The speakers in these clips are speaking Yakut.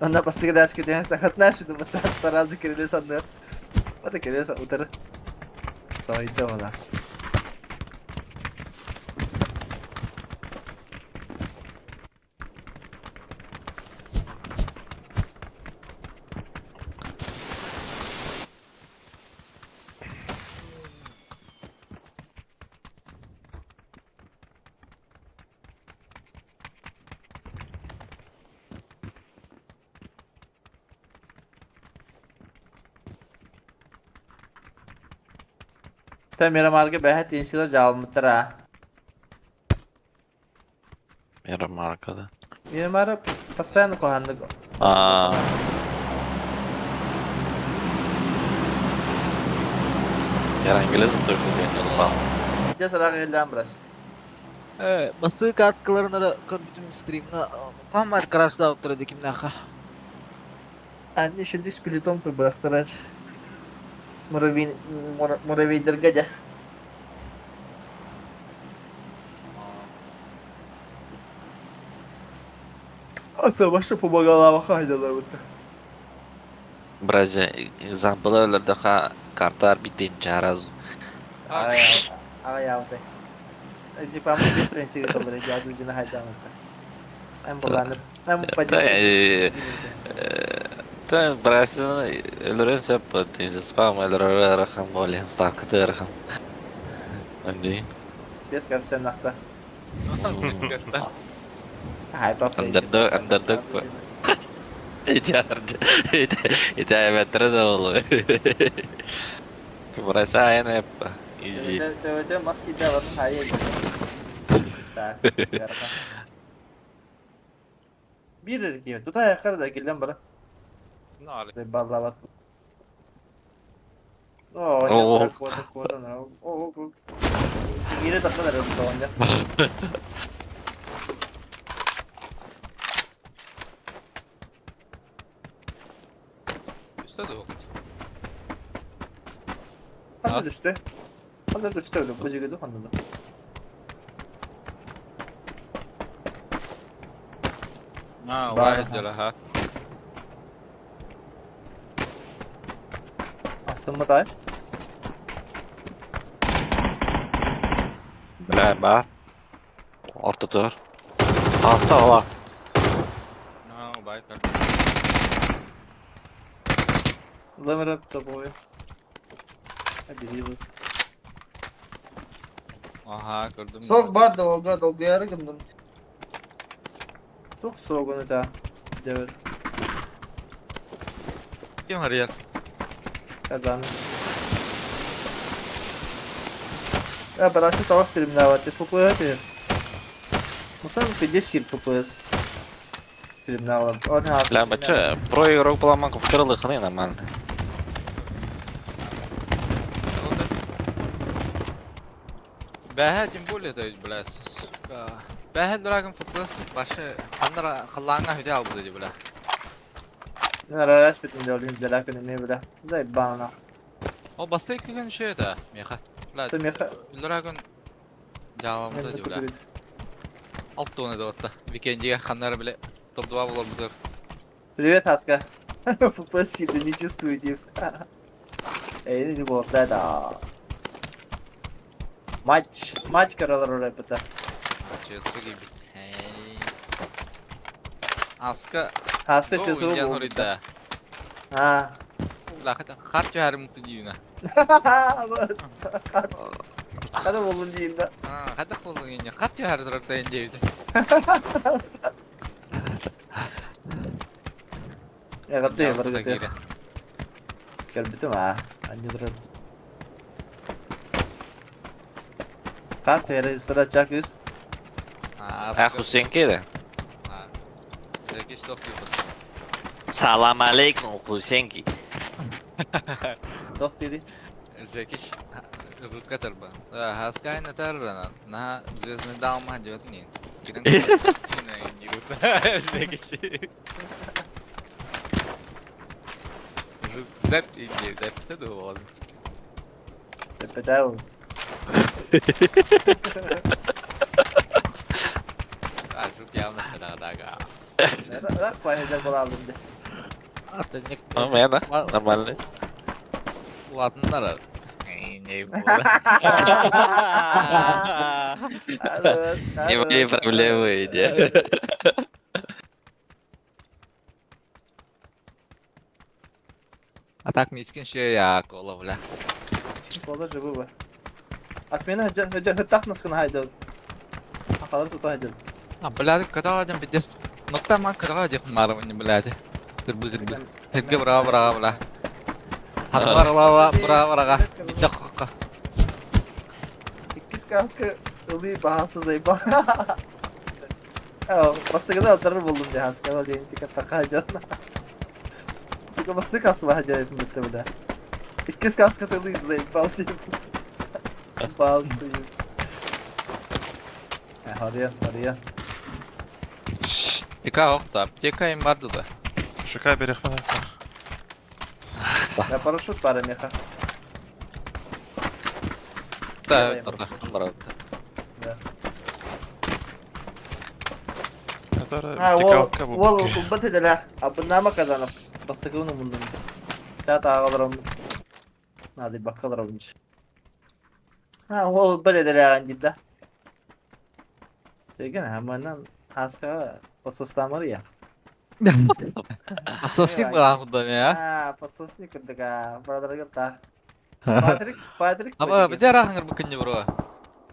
Онно бастакы даас күтүһэн стахатна сүдүммүттаах сразу кирилэ санныыр. Ата кирилэ утары. Сойда ола. Та Мирамарга бэһэ тиэнсилэр дьаалыммыттара. Мирамарга да. Мирамара постоянно куһааннык. Аа. Ярангелез только Дьэ сараҕа иһиллээн барас. Бастыы кааткаларын эрэ көрбүтүм стримҥа хааммар крашдаабыттара дии кимнээххэ. Анни шилдик сплитом турбарахтарар. Муравей муравейдарга дьэ. Ата баша помогала хайдалар бутта. Бразия экзампла өлөрдөхө карта арбитин чаразу. Аҕай аабытай. Типа мы без тенчиги толору жадылжына хайдаанытта. Эм буланып, эм Та Бразия өлөрөн сөп спам өлөрөр ыарахан болен ставката ыарахан. Анди. Без коэффициент нахта. Без коэффициент. Underdog, underdog. Ити эбэттэрэ да буолуо. Бросай Изи. Төбөтө мас киирдэ барытын хаайа Так, Биир эрэ тута айаххар да киллэн бара. Баллабат. Оо, Киирэ тахсан эрэ тоҕонньо. Түстэ дуо? Ханна түстэ? Ханна түстэ өлө? Бу жигиду ханна да? А, واحد لها. Астыммыт ай. Бля, баар. Ортотугар. Ааста ола. А, байкер. Владимир тобой. Обидел. Аха, көрдүм. Сок бар да олга долгуяры гындым. Тух согун это. Девер. Ким арыйар? Казан. А, барасы тоҕус стримнават. ФПС тир. Мусан 50 FPS. Стримнават. Бля, бача, про игрок буламан компьютер ылыхыны нормально. Бэһэ тем более то бля, сука. Бэһэ Dragon FPS башы ханнара халлааҥҥа хүтэ албыта ди бля. Раз битин дөлүн дөләкүн эме бля. Заебано. Ол бастай күгөн шö да, меха. Бля, Ты меха. Dragon дьааламмыта ди бля. Алты оны да отта. Викендиге ханнара биле топ-2 болор Привет, Аска. FPS сильно не чувствую, тип. Эй, не было, да, да. Матч, матч каралар рэпета. Честно гибит. Аска. Аска чесу. Да. А. Хар түһәрим муту диюна. Хада болун дейін да. Хада болун дейін. Хар түһәр тұрар дейін. Эҕэрдэ барыгытыгар. Кэлбитим аа. Анньа турар. Карта регистрация кыз. А Хусенки да? Салам алейкум, Хусенки. Тох дири. Жекиш рукатарба. Хаскайна таррана. На звездный далма дётни. Зэп иди, зэп ты дуол. Зэпетау. А, жук явно хадага. Рак пахедер балалым де. Атынник. Ну, мена, нормальный. Улаатыннарар. Не мои проблемы, иди. А так мичкин ше я кола, бля. Кола живы бар. Отмена хыттах наскын хайда. Ахалар тута хайда. А, блядь, когда один пиздец. Ну там, а когда один марвани, блядь. Кырбы кырбы. Хэгге бра бра бра. Хатмар лава бра брага. Бичак Иккис каска ылыы баһасы зайба. Бастыгыда отырыр булдум дии хаска ол диэн тика дьон. Сука бастык каска баһа дьарытын бүтте бля. Иккис каска ылыы заебал диэн. Баасы. Харыйан, харыйан. Тика охта, аптека им барды да. Шукай берехман. Я парашют пара меха. Да, да. Да. А, ол, ол улбат эдэлээх, абыннаама казанов, бастакыбын умуннум. Чаат ааҕаларым, наадыйбакка олоробун. А, ол улбат эдэлээҕин диир да. Сөйгөн, хаманан Хаскаҕа подсостаамар я. Подсосник была а? А, подсосник курдук, а, брадаргар таах. Патрик, Патрик. Аба, бидя рахыңыр бу күнне бро.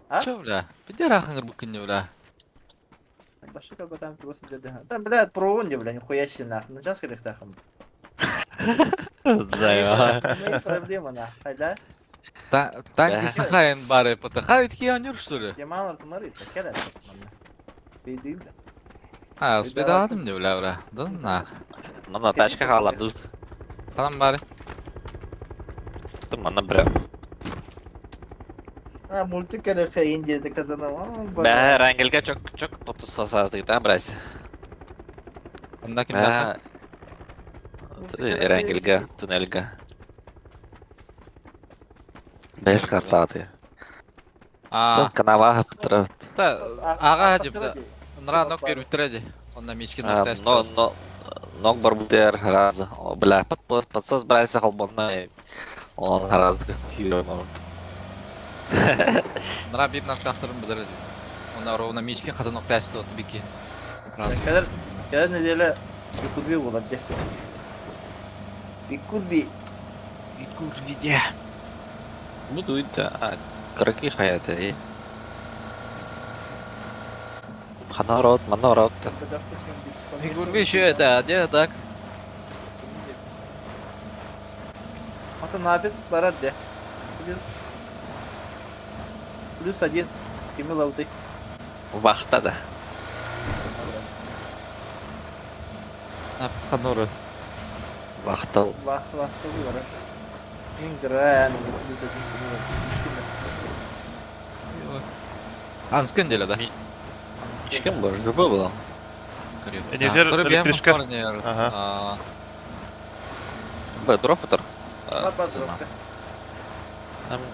А? Чё, бля? Бидя рахыңыр бу күнне, бля. Башка как бы там просто деді. Там, блядь, про не, бля, нихуя себе нахуй. На час нахуй. Займа. Ну проблема нахуй, да? Танки сахайын бары пата. Итки онюр, что ли? Яман артымары, келе. Бейдин. А, успедаватым не, бля, бля. Да нах. Манна тачка хаалар тут. Танам бары. Манна бля. А, мультик кереке индияда казанам. Бә, Рангельга чок чок потус сасатыгда, брась. Анда ким Бә. Рангельга, туннельга. Бәс картаты. А. Канава путра. Та, ага, деп. Нра нок бер үтреди. Онда мички нок тест. Но, но, нок бар бутер раз. Бля, под подсос брайся холбонна. Он раз хюром. Нра бир нок тахтырын бидереди. Онда ровно мички хата нок тест от бики. Раз. Кэлэр, кэлэр неделя Икудви буолар дии. Икудви. Икудви Буду это, караки хаяты. Ханарот, манарот. Икудви еще это, где так? Ата набец барар де. Плюс. Плюс один. Кими лауты. Вахта да. Набец ханоры. Вахта. Вах, вахта барар. Мин гран, плюс один кими лауты. Анскен деле да? Чекем бар, жб было. Электричка. Ага. Б, дропатор.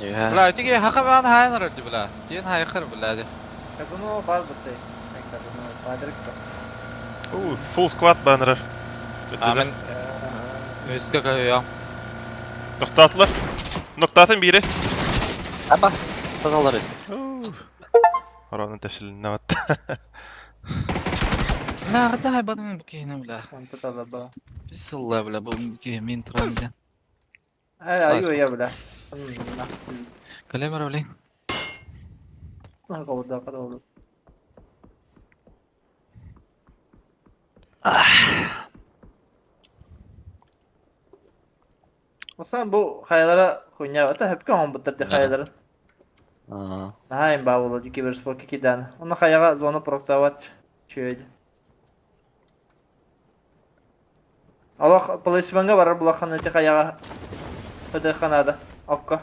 Бля, тиге хакабан хайнар бля. Ден хайхар бля. Казано бар бутты. Казано падрик. У, full squad баннер. Амен. Өскө кайя. Ноктатлы. Ноктатын бири. Абас, тазалар. Оронун тешилинне бат. Бля, гада хайбадым букейне бля. Онто талаба. Бисалла бля, бу букей мин транден. Ай, аю я бля. Калемер бля. Кабылда, кабылда. Осан бу хаялара хуйня, это хепке он буттар де хаялары. Наһаа баа буолла ди киберспортка кидаан. Онно хайаҕа зона проктават үчүгэй. Олох плейсмеҥҥа барар булаххана ити хайаҕа ытыахха наада окко.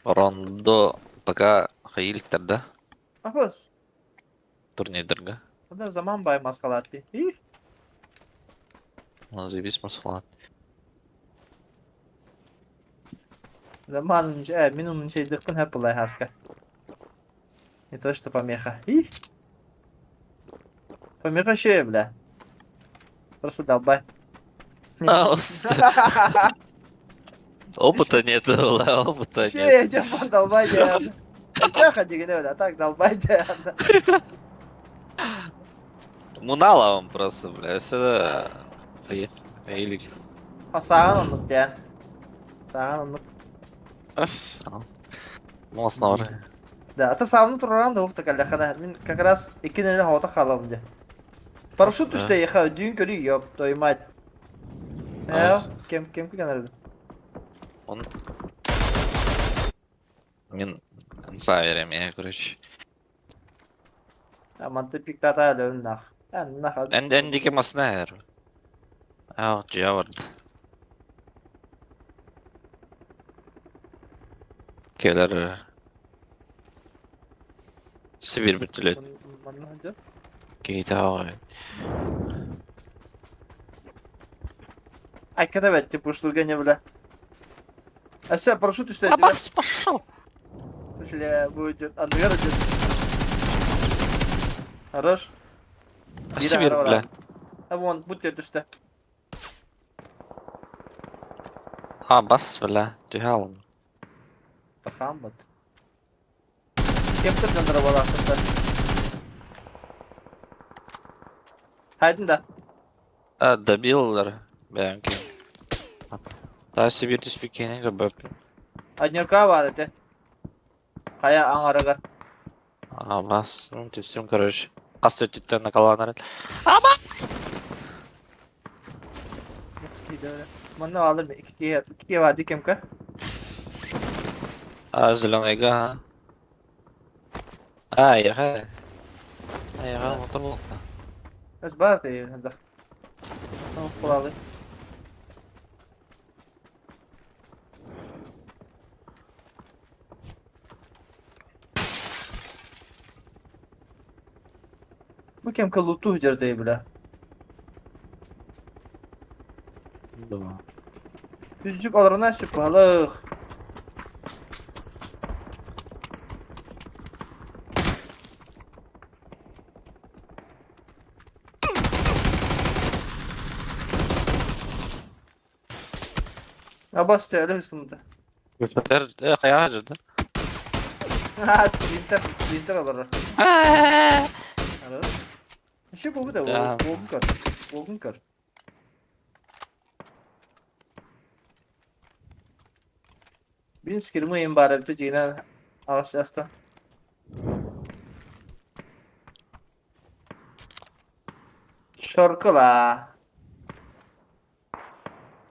Рондо пока хайиликтер да Ахос. турнирдерга. Онно заман бай маскалаат дии. Ih. Ну, заебись масла. Заман мин умничайдыхпын хэп булай хаска. Не то что помеха. Ih. Помеха шея, бля. Просто долбай. Опыта нет, опыта Че нет. я тебе долбай диэн. Тяха дигине а так долбай диэн. Мунала он просто, бля, сюда. Или... Саҕан оннук диэн. Саҕан оннук. Ас. Моснор. Да, а то саҕаны тураран да уһукта кэллэххинэ мин как раз икки нэлэ хоҕото хаалабын дии. Парашют түстэ еха дүүн көрүү ёп, твою мать. Э, кем кем кенер Он Мин инфа я, короче. Манты пиктата өлөн нах. Нах. Эн дике маснер. Аа, жавард. Келер. Сибирь бүтүлөт. Кейта. Айката бәтти пушлуга не бля. А все, парашют түстэ. Абас пошел. Бля, будет. Андыгар өтет. Хорош. Сибирь, бля. А вон, будь түстэ. А, бас, бля, түһэ Тахам бат. Кем кырдандыра балаахтар. Хайдын да. А, добил бэйэнки. Та Сибирь түспүккэни көрбөп. Однерка бар эте. Хая аңарагар. А, бас, ну, түстүм, короче. Хас өттүттэн накаланар. Абас! Манна алыр икки икки бар дикемка. А, зеленый га. А, яха. А, яха, мотор болта. Эс бар ты да. Ну, кулалы. Бу кемка луту жердей бля. Да. Жүзүк олорона шыпалых. Абас ты үстүмдө. Көтөр, каяга жүрдү? А, спринтер, спринтер олорор. Еще бу да, уогун көр. Уогун көр. Бин скирмы им бар эбит жигинен агаш жаста. Шоркыла.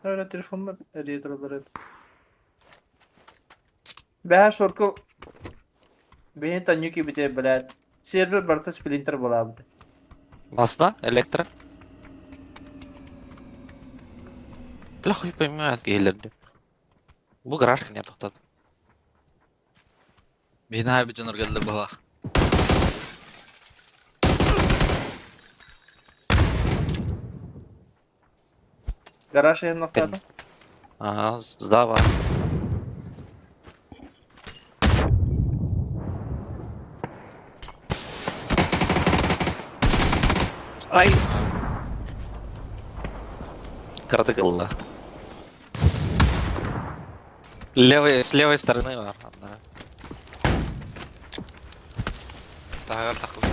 Öyle telefonla eriye duralар эбит. Бэһэ шоркыл Бэһин танюки бите, блядь. Сервер барта спринтер буолаабыт. Масна, электро. Бля, хуй поймает киһилэрди. Бу гаражка не тоқтат. Биһини хайбы дьонор кэллэр баһылаах. Гараж иһин ноктаата. Ага, сдава. Айс. Кратык ылла. Левой, с левой стороны бар. Да. Таһыгар таххыбыт.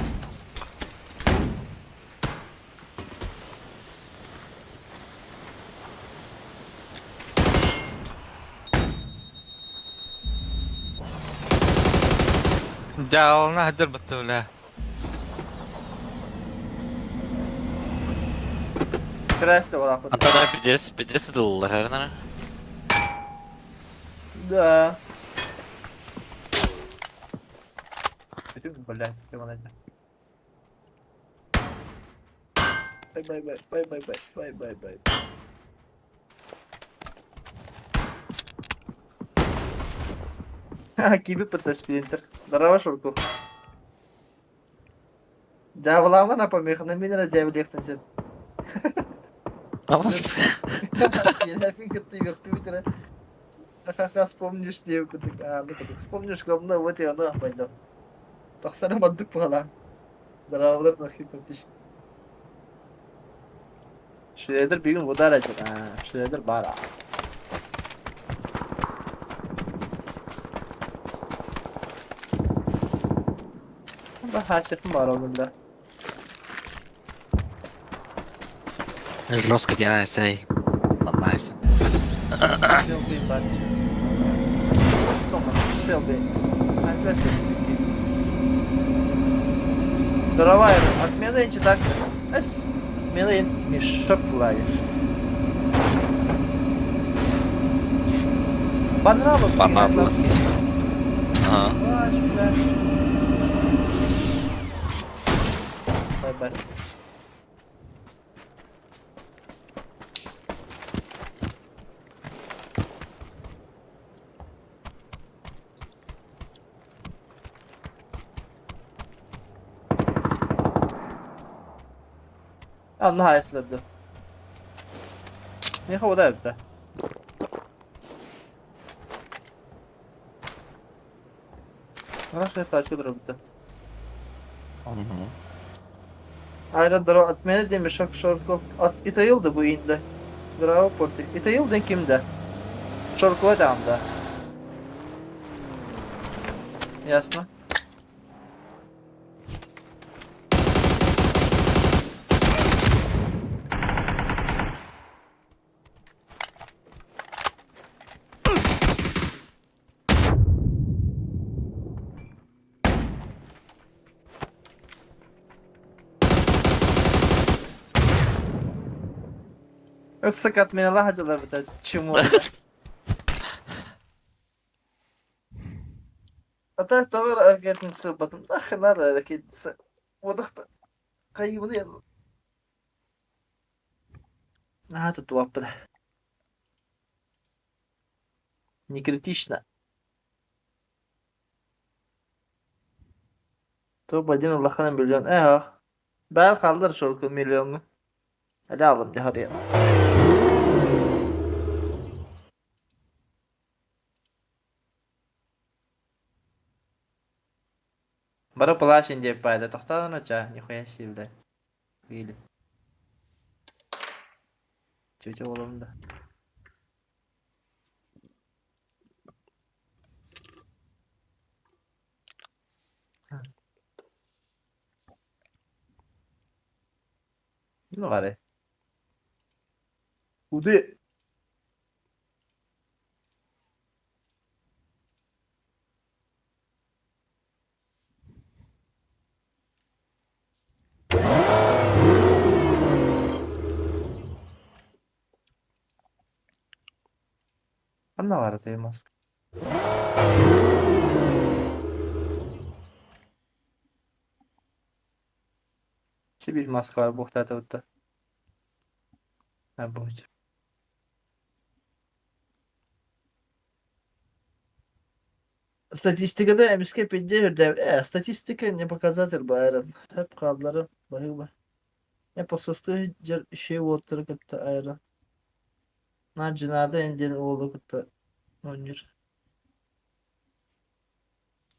Дьаалына сылдьар батта бля. Краш да буолаахпыт. Антон пиздец, пиздец ыллар, наверное. Да. Блядь, блядь. Бай бай бай бай бай бай бай бай бай. Ха, киби пыта спринтер. Здорово, Шурку. Дьяволама помехана мин эрэ дьээбилиэхтэн сөп. Абас. Нафиг ты вертуйтера. Ха-ха-ха, вспомнишь девку, ты, а, ну как, вспомнишь говно, вот и оно пойдет. Тахсара мандык буолаа. Здоровалар нахи подписчик. Шредер бүгүн удар этэр. Шредер баар. Да хасипым бар onun да. Жестко делай, Найс. Shelby бар. Shelby. Здорово, отмена так. Отмена мешок плавишь. Понравилось. Понравилось. Ага. Bye-bye. Онно хайыслырды. Миэхэ ода эбитэ. Хорошая тачка дробыта. Айра дро отмена демешок шоркол. От итайылды бу инде. Браво порти. Итайылдын кимде? Шоркола да. Ясно. Сакат меня лагодила, это чему? А так товар ракетница потом нахрен надо ракетница. Вот их А, тут лапы. Не критично. Топ один улахан миллион. Эх. Баар хааллар шорку миллиоҥҥа. Әле алым дьаһарыйан. Бары плащ диэп баайда тохтоон ача, нихуя себе, блядь. Или. Тетя олом да. Ну, гары. Уды. Ханна баар этэй маска? Сибирь маскалар буохтаатыбыт да будет. Статистикада эмискэ пиздец үрдээбит. Статистика не показатель баайран. Хөп хааллара баһыыба. Посостуй дьэр үчүгэй уолаттары кытта айран. Наар дьынаада эн диэн уолу кытта оонньуур.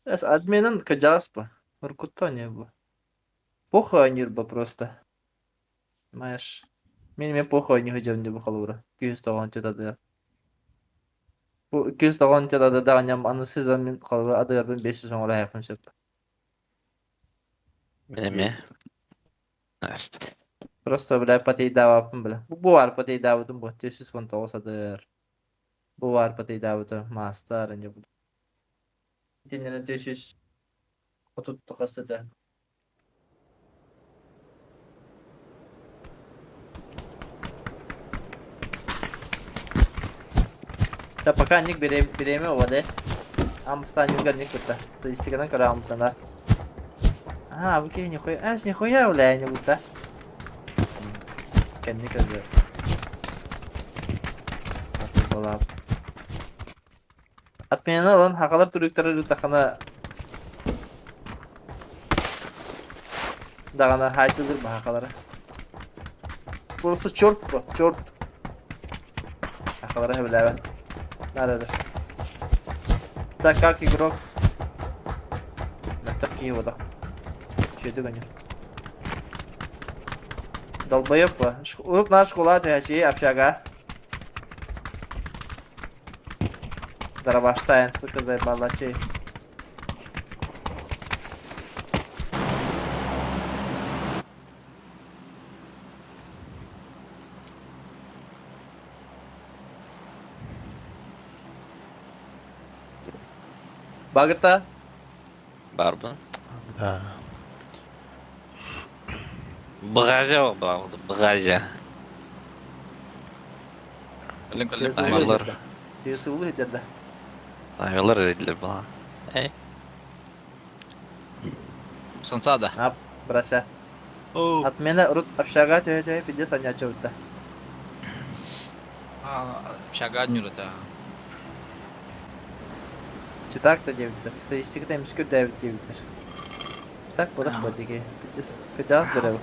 Эс админын кыдьаҕас ба? Уруккуттан оонньуур бу. Похуй оонньуур ба просто. Знаешь, мин эмиэ похуй оонньуу сылдьабын дии бу холобура. Күүс тоҕон тутатыгар. Бу күүс тоҕон тутатыдаҕынньам аны сезон мин холобура адыгарбын 500 оҥоро иһиэхпин сөп. Мин эмиэ. Просто, бля, потейдаабаппын, бля. Бу баар потейдаабытым бу. 419 адыр. Бу баар потейдаабыты маастар инде бу. Итиннэрин 430 тохастыта. Да пока ник бириэмэ оҕо Амстан югар ник кытта. Статистиканан көрө амтана. А, бу киһи нихуя, ас нихуя бля не будто. Кэнни көрдө. Отмена ылан хахалар түрүктары ытахана даҕаны хаайтылыр баһахалара. Просто черт бо, черт. Хахалара хэбилээбэт. Нарыдыр. Так как игрок. Мөлтөх киһи буолар. Үчүгэйдик оонньуур. Долбоеб по. Урут наш школа түһэчи общага. Дробаштайн, сука, заебалачи. Багыта? Барбын. Да. Бҕазя баҕалды, бҕазя. Кэлин кэлин. Аймалар. Тиэсулу итерде. Аймалар эрдилер бала. Эй. Сонсада. Ап, брася. Отмена урут общага төһө-төһө пиздец анньааччыбытта. Общага нюрата. Читак-то диэбиттэр. Статистиката эмискэ үрдээбит диэбиттэр. Так бодох бодиги. Пиздец. Кырдьаҕас бөдөҥ.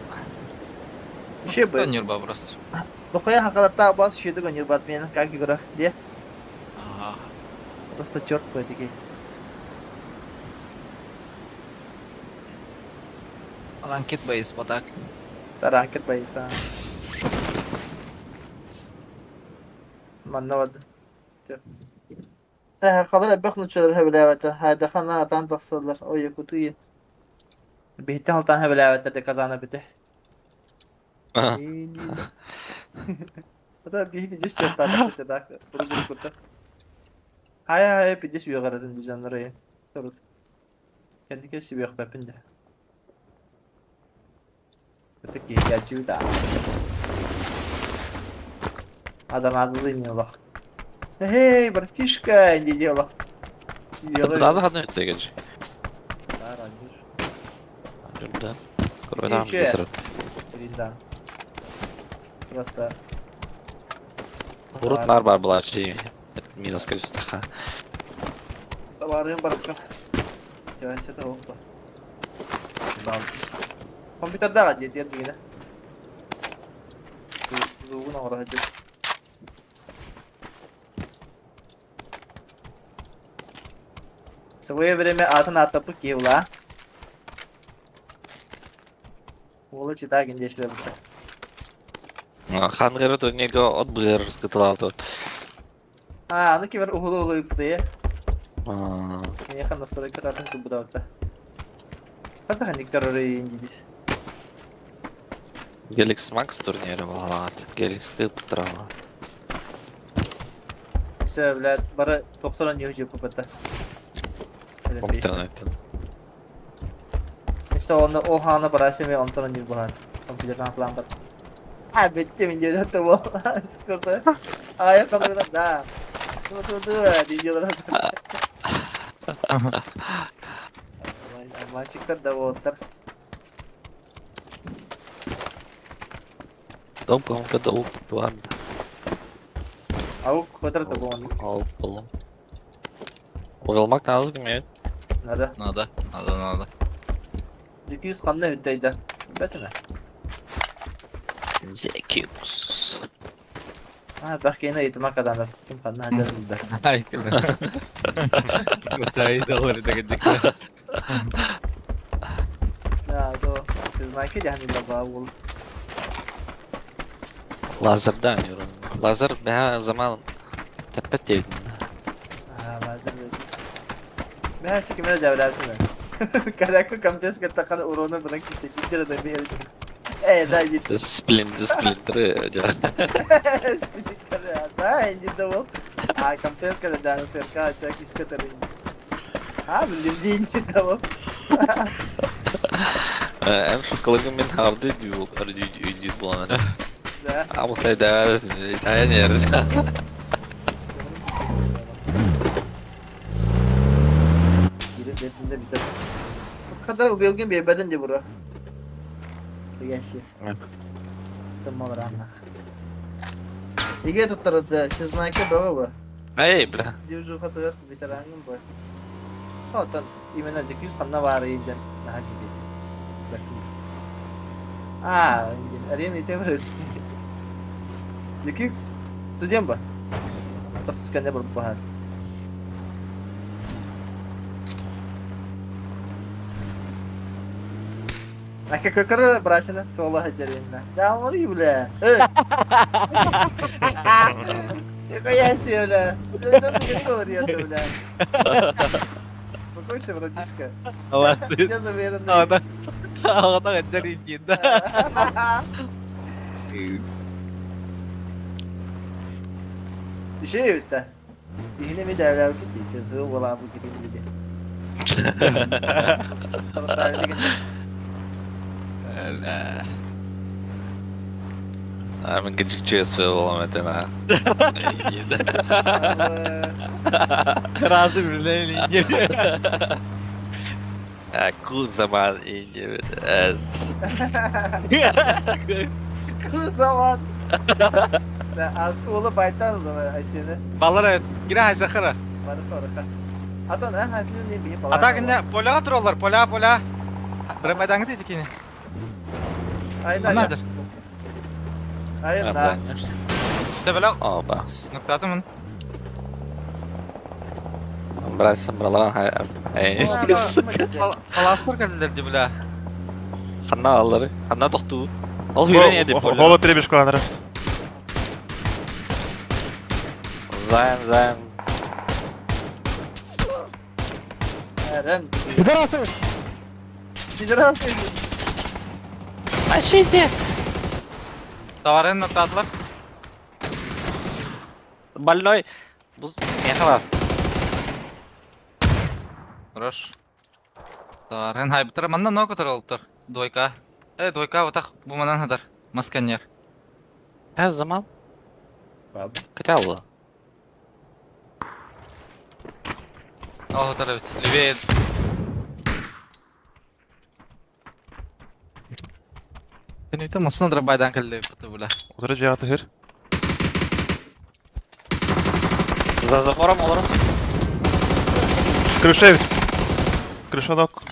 Еще бы. Нюрба вопрос. Бохуя хакалаттаах бас шүйдүк нюрбат мен как игра де. Просто черт бодиги. Ранкет боец потак. Да ранкет боец. Манна барды. Хахалар элбэх нууччалар сөбүлээбэтэ, Хайдаханнар атаан тахсаллар, Ойукутуй Биһиттэн алтаан сөбүлээбэттэр да казана бүтэ. Ата биһи пиздец чертаатах бүтэ так бургурукута. Хайа хайа пиздец үөҕэрэтин дьоннор ыйын. Торут. Кэнники сүбүөхпэппин да. Ытык киһи да. Адам олох. Эй, братишка, не дело. Надо одну тегеджи. Да. Кроме там Да. Просто. Урут нар бар булачы. Минус количество. Барыым барыкка. Девайсета опа. Компьютердаах дьиэтигэр дьиҥинэ. Звугун оҥоро сылдьар. Свое время аатын ааттаппыт киһи булаа. Уола читагин диэчилэр Хан гыры турнирга от быгыр скытылаабыт. А, аны кимэр уһулу-уһулу ыыппытый Миэхэ настройка атын кубудабыта. Хата ханниктар оройун диди. Геликс Макс турнире буолаат. Геликс кыыптырама. Все, блядь, бары 90 ньюху купата. Интернеттен. Işte onu o hana барасыми онтон ньюх буһан. Компьютердан план бар. А, бетте мин диэдэ того. Дискорда. А, я там да. Ту ту ту, диделер. Мальчиктар да вот. Долго когда уп туан. Аук хотер да болон. Аук болом. Угалмак надо кеме. Надо. Надо, надо, надо. 200 ханна үттейді. Бәтіме. Зекиус. А, бәх кейіне итима казанды. Ким ханна хәдер білді. Ай, ким. Тай доллар дегендик. Да, то. Ты знаете, где они баба ол. Лазердан юрун. Лазер бәһә заман тәппәт тевдин. А, лазер Бәһә шикимere жабырасың. Караку компьютер таққан уроны бұдан киште китер да бер. Эй, да, ет. Сплинтер, сплинтер. Сплинтер, да, инди да ол. А, компьютер да, сырка, чак ишке тарын. А, блин, динчи да ол. Эм шуткалыгы мен харды дүү дүү булан. Да. А бу сайда таян ер. Girip netinde biter. Bu kadar ubelgen bebeden de bura. Яси. Тымалар аннах. Иге туттарады, сезнаки баба ба. Эй, бля. Дивжу хатыгар ветеранын ба. Отан именно зекюс ханна бар инден. Наха жиге. А, арена итемер. Зекюс студент ба. Тохсусканде бар бахар. Ака көкөрө брасина соло хадеринна. Жамали бля. Нихуя себе, бля. Бля, что ты говоришь, бля? Успокойся, братишка. Я заверен. Аҕата аҕата эдэр индида. Еще это. Киһини эмиэ дьээбэлээбиккит дии, часы уолаабыт киһи дии. Мин кичик ЧСВ болам этен а. Разы билен инде. Ку заман инде эз. Ку заман. Аскула байтан Айсене. Баллар кире хайсахара. Бары торыха. Атон, а, хатли не би пала. Ата кине поляга тураллар, поля, поля. Драмайдаңы дейdi кини. Айна. Анадыр. Айна. Тебеле О, бас. ноктатымын. Брасым бралан хай. Паластыр келдилер ди бля. Ханна аллары. Ханна тохтуу. Ол хүрен еди поля. Холо перебежкаланара. Займ, займ. Рен. Пидорасы! Пидорасы. Ашите. Таварын ноктатылар. Больной. Бу меха Хорош. Таварын хайбытыр. Манна ног отырылтыр. Двойка. Э, двойка вот так бу манан хадар. Масканер. Her zaman. Хотя бы. Ол отыр бит. Левее. Күнүтө масына драбайдан келди бу бля. Утары жааты хыр. За забором олору. Крыша бит. Крыша нок.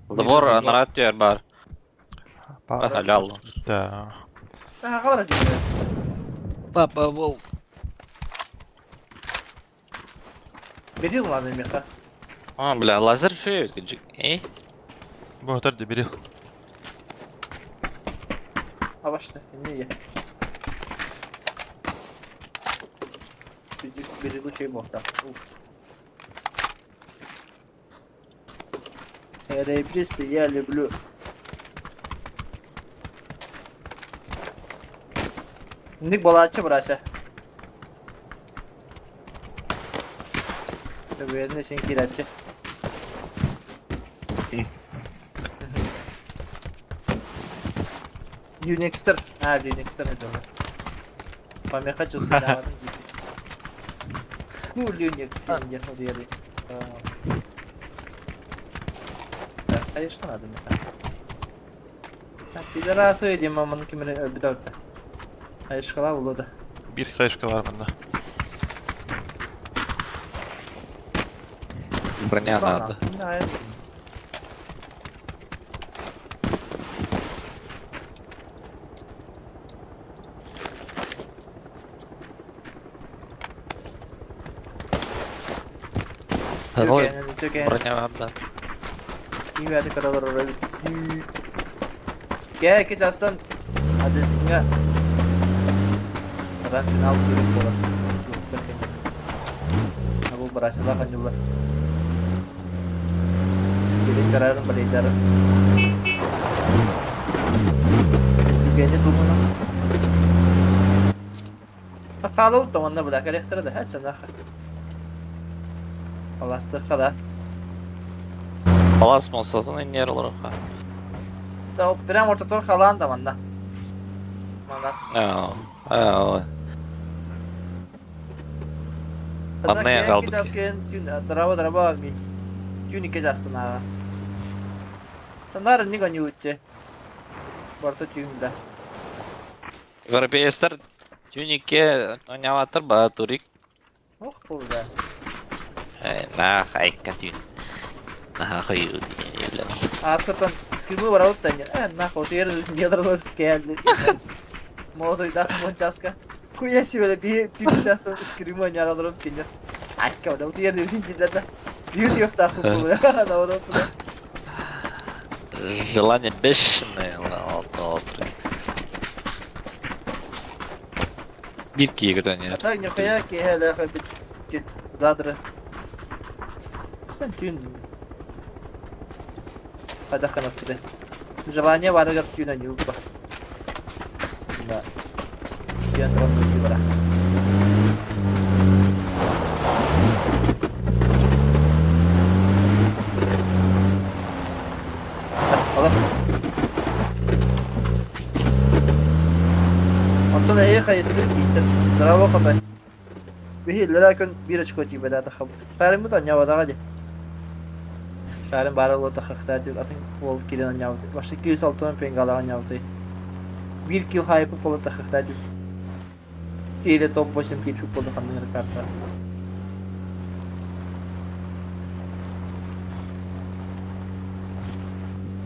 Забор анарат түйер бар. Халял. Да. Қалар Папа, волк. Берил ладно меха. А, бля, лазер шею. Эй. Бу отар ди бери. А башта, не я. Берил чей бог там. Серебристый я люблю. Ник балачы брася. Уверен, сен кирачы. Unixter. А, Unixter это уже. Помеха чувствую. Ну, Unix, где хуяли. Так, конечно, надо мне так. Так, пидорасы, Дима, манки мне бедовта. Айшкала булды. Бир хайшка бар мында. Броня надо. Ой, броня надо. Gel geç aslan. Adresine. Ben final kuyruk bolar. Bu berhasil akan juga. Jadi kararın beredar. Juga tuh Kalau temannya belajar ya terada ha sana. Allah astaghfirullah. Палас мосатын инер олору. Та прям ортотор халан да манна. Манна. Аа. Аа. Манна я галбыт. Драба драба ми. Тюнике жастына. Танар нига не үтте. Барта тюнда. Европейстер тюнике оняватыр ба турик. Ох, буда. На хайка тюн. На хаю. Аскатан скрибу барабыт та э нахуй тер недралас келди. Молодой да мончаска. Хуя себе би тюн сейчас скрибу не аралып кенде. Айка, да тер дедин да. Бьюти of таху буда. Наоборот. Желание бешеное, алты. Биир киһи көтөн иһэр. Так, нихуя киһи бит кит задры. Түүн хайдах гынаппыты. Желание барыгар түүн аньууппа. Да. Түүн туран бара. Алар. Онтон эһиги хайысты ииттэр. Здраво хотой. Биһи иллэрээ күн биир очко тиийбэтэ хабыт. Шарыммыт анньаабатаҕа дии. Шарым баара уота хахтаа түр атын уол киирэн анньаабыт. Башта 260 пенгалаах анньаабытай. Биир килл хайыппыт буола тахахтаа түр. Или топ-8 киирбит буолла ханнык эрэ карта.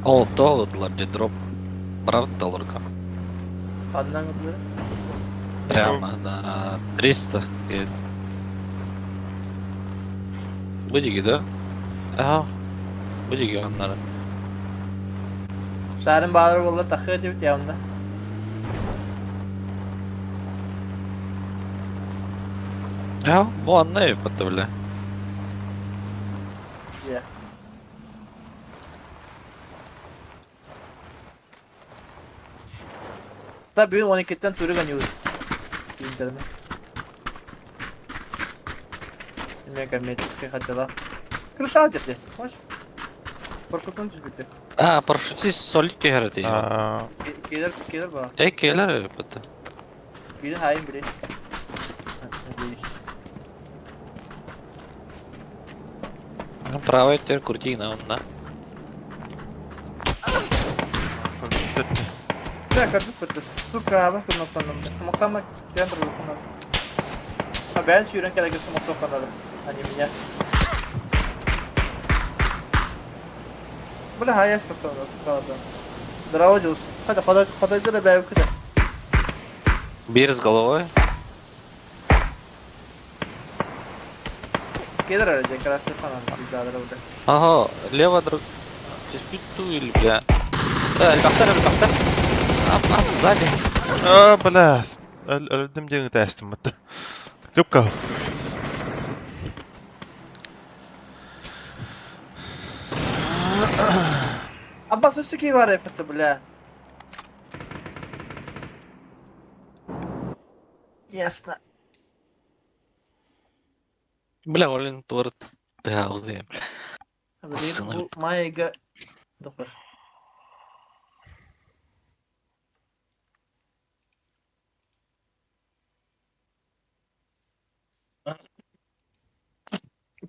Ол тоҕо ыллар дии дроп. Правда долларга. Ханнан ыллар? Прямо на 300. Бу диги да? Ага. Бу диги оннары. Шарын баалар буолла тахыа диэбит явно. Ага, бу анна эбит бля. Дьэ. Та бүгүн 12-тэн турик аньыыбыт. Интернет. Эмиэ коммерческий хачала. Крыша дете. Хочешь? Парашютын түспүтэ. А, парашютист солид түһэр этий. Аа, Кэлэр кэлэр баа. Э, кэлэр эбит. Бири хайын били. Надеюсь. Правый тер куртина онна. Бля, көрбүт бытты. Сука, абах кынаттанным. Смоктанма киэн турбукунан. А бэйэн сүүрэн кэлэгэ смоктоханары, а не меня. Бля, хаяс смоктанна. Здорово, Дюс. Хада, ходай, ходайдыра бэйб күтэ. Бир с головой. Кедр эрэ красный фонарь пиздадыра бля. Ага, лево друг. Түспүт или бля. Э, элбэхтэр, элбэхтэр. Ап, ап, сзади. Аа, бля. Өлдüm диэн ытаастым бытта. Көп кал. Аббас өссө киһи баар эппитэ бля. Ясно. Бля, олин туор тыаалды, бля. Блин, бу майга доқыр.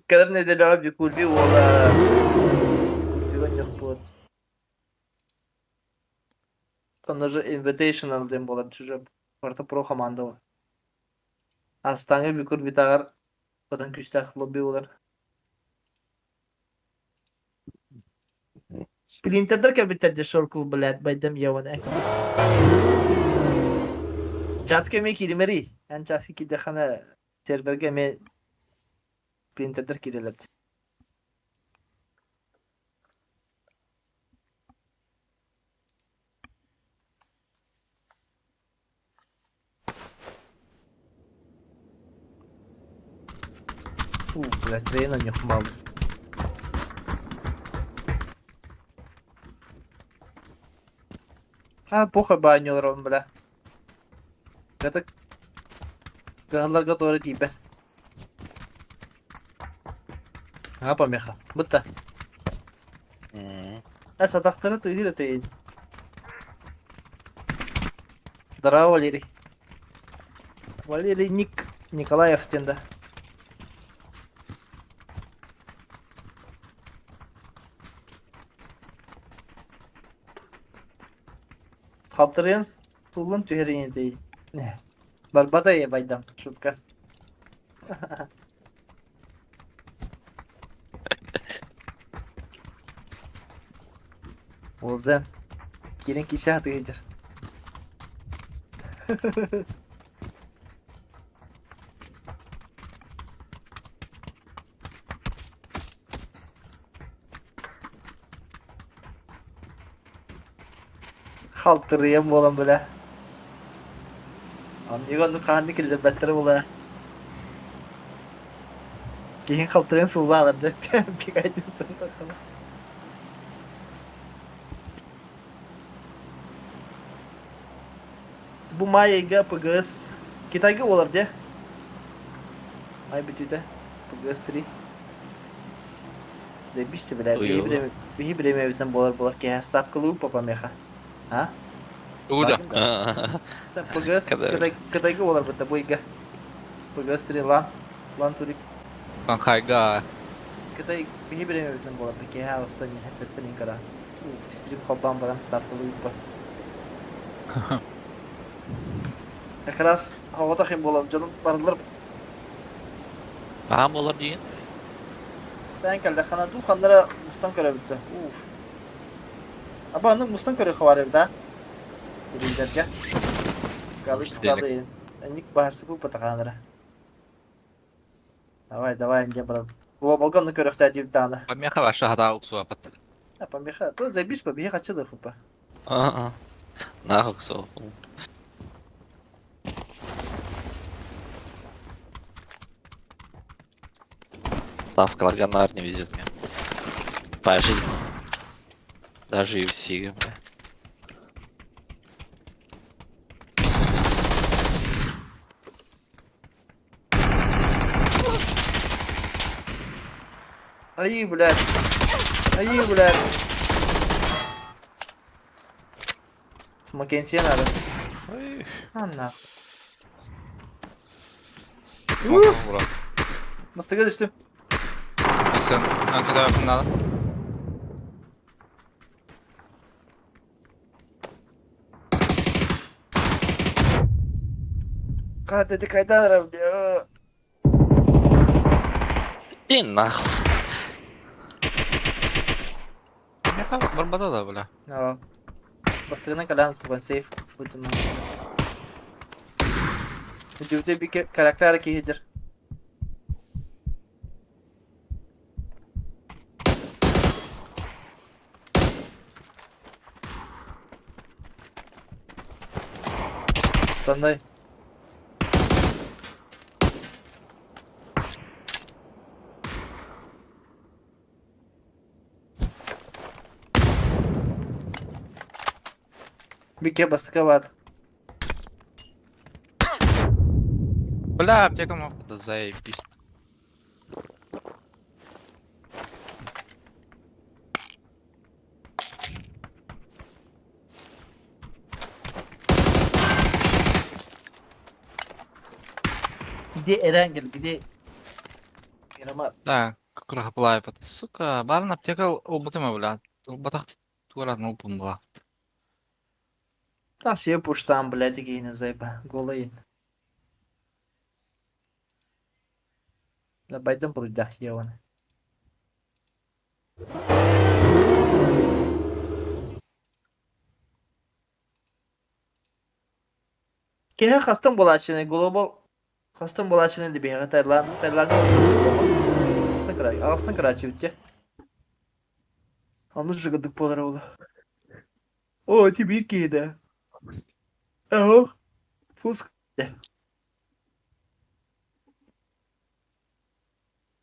Кэлэр нэдиэлэҕэ Викульби уола Викульбига ньохпут. Онно же Invitational диэн буолар чужа барыта про команда ол. Астааҥы Викульбитааҕар батан күүстээх лобби буолар. Принтердэр кэлбиттэр дии шоркул блядь байдам яван Чатка эмиэ кииримэрий. Эн часка киирдэххинэ сервергэ эмиэ принтердэр киирэллэр дии. Фу, блядь, трейна не хмал. А, похуй баню бля. Это... Кыһалларга туора тиийбэт. А, помеха. Бутта. Э, сатахтары тыһыр этейин. Здорово, Валерий. Валерий Ник Николаев диэн да. Халтырыйан сууллан түһэр инитий. Барбата байдам, шутка. Уолзен. Киирэн киирсэ сатыы сылдьар. Халтырыйан буолан бля. Оннук оннук хаһан да киллэрбэттэрэ буолаа. Киһиҥ халтырыйан сыллаан эрдэ Бу маай ыйга ПГС Китайга буолар дии. Ай бүтүүтэ. ПГС 3. Заебись бля. Биһи бириэмэбитинэн буолар буолар киһи ставкалыы папа меха. А? Тугу да? ПГС Кытайга буолар бытта бу ыйга. ПГС 3 лан. Лан турик. Шанхайга. Кытай биһи бириэмэбитинэн буолар да киһи алыстан иһэттэн инкара. Стрим холбоон баран ставкалыы Как раз оҕотох им буолан дьонум барылар Аһаан буолар диигин? Тэн кэллэххинэ дуу ханнара мустан көрөбүт да. Уф. Аба оннук мустан көрүөххэ баар эбит аа. Телевизорга. Галык тукады. Энник баарсыпы патахаанара. Давай, давай, инде брат. Глобалга онну көрөхтөөтүбүт даҕаны. Помеха ваша хата уксуапат. А помеха, то заебись помеха хачылы хупа. Аа. Нахуй сол. Ставкаларга наар не везет мне. По жизни. Даже и в Сиге, бля. Ай, блядь. Ай, блядь. Смокенсия надо. А нахуй. Мастыга түстүм. Sen ne kadar надо? Катя, кайда бля. И нахуй. Меха барбада да, бля. Да. Бастыгынан кэлэн спокойно сейф бутуна. Үтүбүтэ бике характера киһидир. Тандай. Бике бастыка бар. Бля, аптека мог да заебись. Где Эрангел, где Мирамар? Да, курахаплайпат. Сука, барын аптека ылбытыма, бля. Ылбатах туаратын ылбын була. Там все пуштам, блядь, гейна зайба. Голый. Да байдам бурдах еван. Киһи хастан буолааччыный глобал хастан буолааччыный да биһиэхэ Таиланд Таилаҥҥа Хастан кыра аҕыстан кырааччыбыт дьэ. Онно жыгырдык буолара буолуо. Оо ити биир киһи да. Оһох пуск дэ.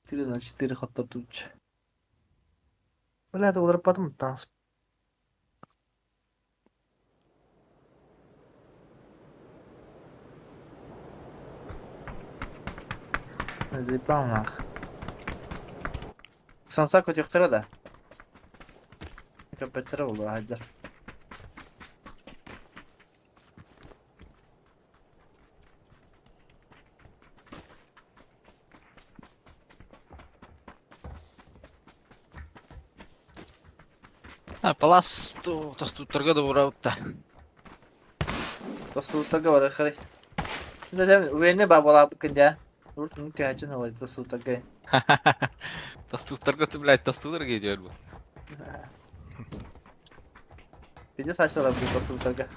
4 на 4 хоттордубут. Бля, уларыппатым таҥас. Заебал нах. Санса көтүөхтэрэ да. Көппөттөрө буолуо сылдьар. А, палас тостуттарга да урабытта. Тостууттарга барар харай. Уверенный баа буолаабыккын дьэ. Урут оннук түһээччи налай тостууттарга. Тостуттарга ты, блядь, тостууларга идет бу. Видео сачталар бу тостууттарга.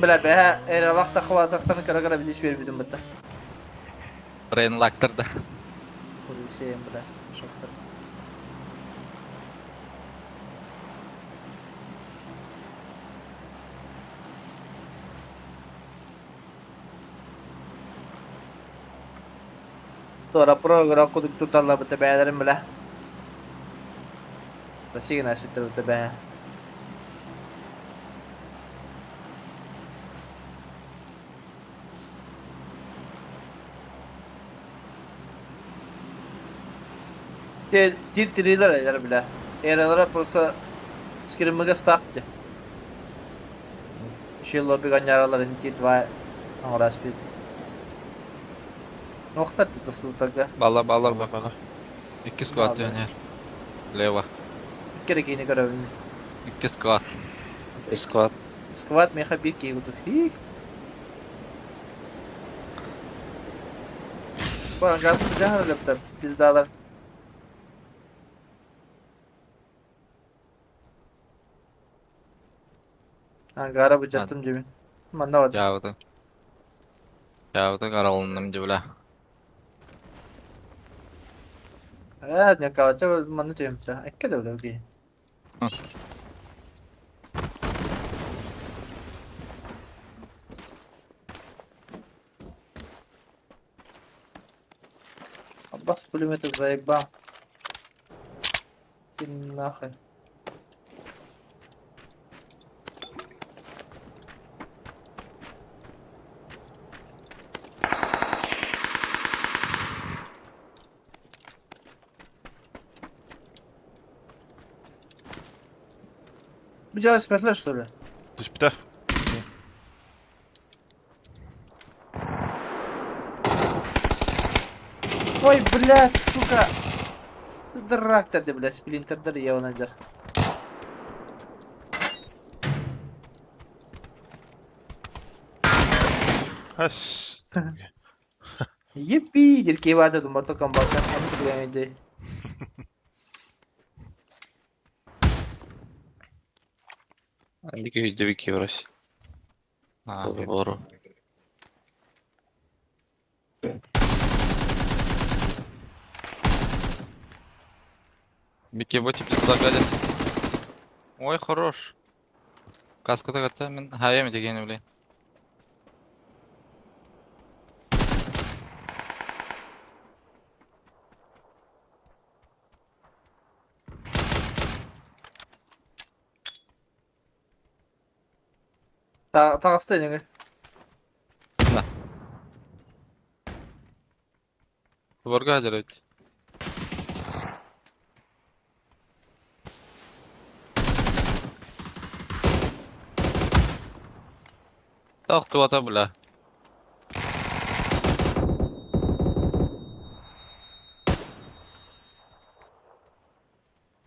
Бля, бэһэ эрэлах тахватахтан кыра-кыра билис биэрбитим бытта. Брейнлактар да. Хуй бля, шоктар. Туора программ кудук туталлабыта бээлэрин бля. Сасигина сүттэрбитэ бэһэ. Тир тирилер элер бля. Эралара просто скриммыга ставьте. Еще лобби гоняралар инти два оҥораспит. Нохтар тутастутарга. Балла баллар Бала ба. бала. Икки склад дьонер. Лево. Икки киини көрөбүн. Икки склад. Склад. Сквад меха бир киһи кутук. Газ жаһар пиздалар. Ангара быжаттым дебин. Манна бар. Жабыты. Жабыты каралынным дебила. Э, не калача манна түйемче. Экке да биле. Аббас пулеметы заебал. Ты нахуй. Bir ismetler что ли? Түспүтэ. Ой, блядь, сука! Ты дурак ты, блядь, сплинтердер ебаный. Хас. Yippee! Дирки бар дедим, Mortal Kombat'tan en bilemedi. Андики үйдебики врась. Бору. Бики бо теплица гадит. Ой, хорош. Каскада катта мен хаем деген биле. Тағысты неге? Дворга жарайт. Тохтубата бля.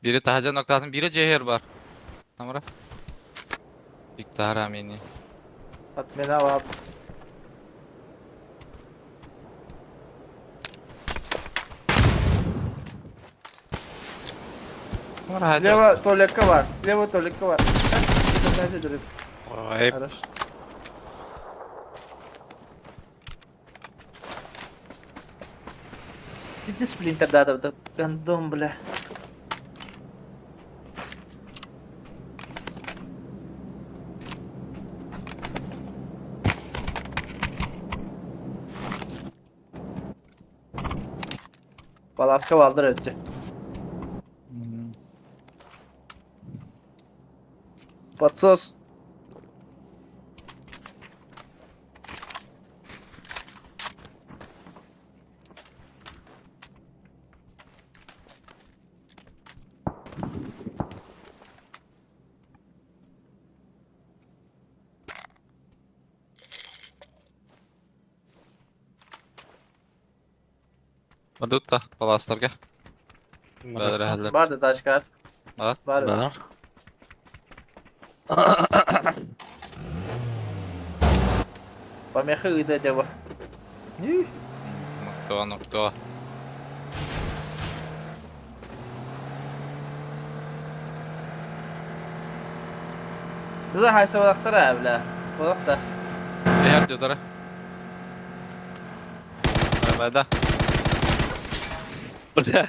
Biri tahaca noktasının biri cehir var. Tamam. İktidar amini. Отмена лап. Лево туалетка бар. Лево туалетка бар. Ой, Хорош. Иди сплинтер да, да, гандон, бля. Баласка балдыр өттү. Подсос. Badutta balastарга. Бәдір Бар да ташкат. Бар. Бар. Бар. Помеха ыйда дева. Нокто, нокто. Бизэ хайсабалахтара бля. Олох да. Эһэр дьодара. Да. Бля.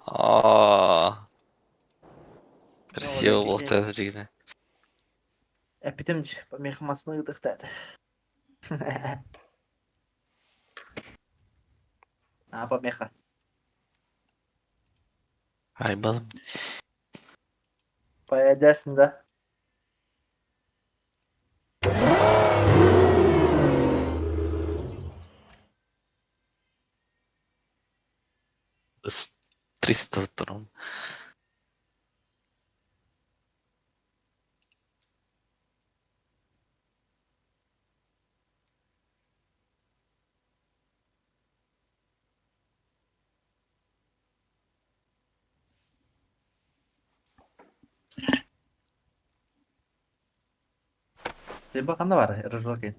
А. Красиво было это. Эпитим мех масны ыдыхтааты. А, помеха. Ай, балым. Поедесің да. С 302. Либо ханна бар, рыжлаки.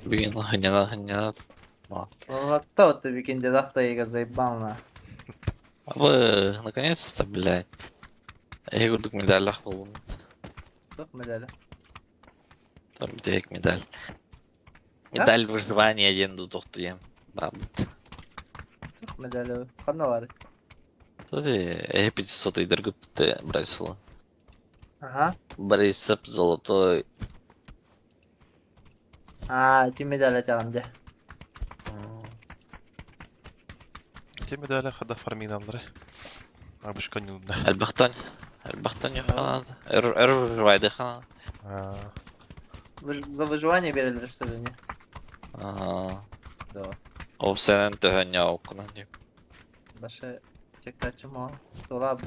Блин, не надо, не надо. Латта вот викинде дахта ига заебал на. А вы, наконец-то, блядь. Я говорю, медалях был. Тух медали. Там где медаль. Медаль выживания один ду тохтуем. Бабт. Тух медали. Ханна бар. Тут 500 дорогой ты бросила. Ага. Борисов золотой. А, ити медали тяган Ити медали хада фарминалары. Абышка не удна. Альбахтан. Альбахтан не хана. Эр выживай хана. За выживание берели, что ли, не? Ага. Да. Опсенен төһөн яукна. Башы чекачымо. Тула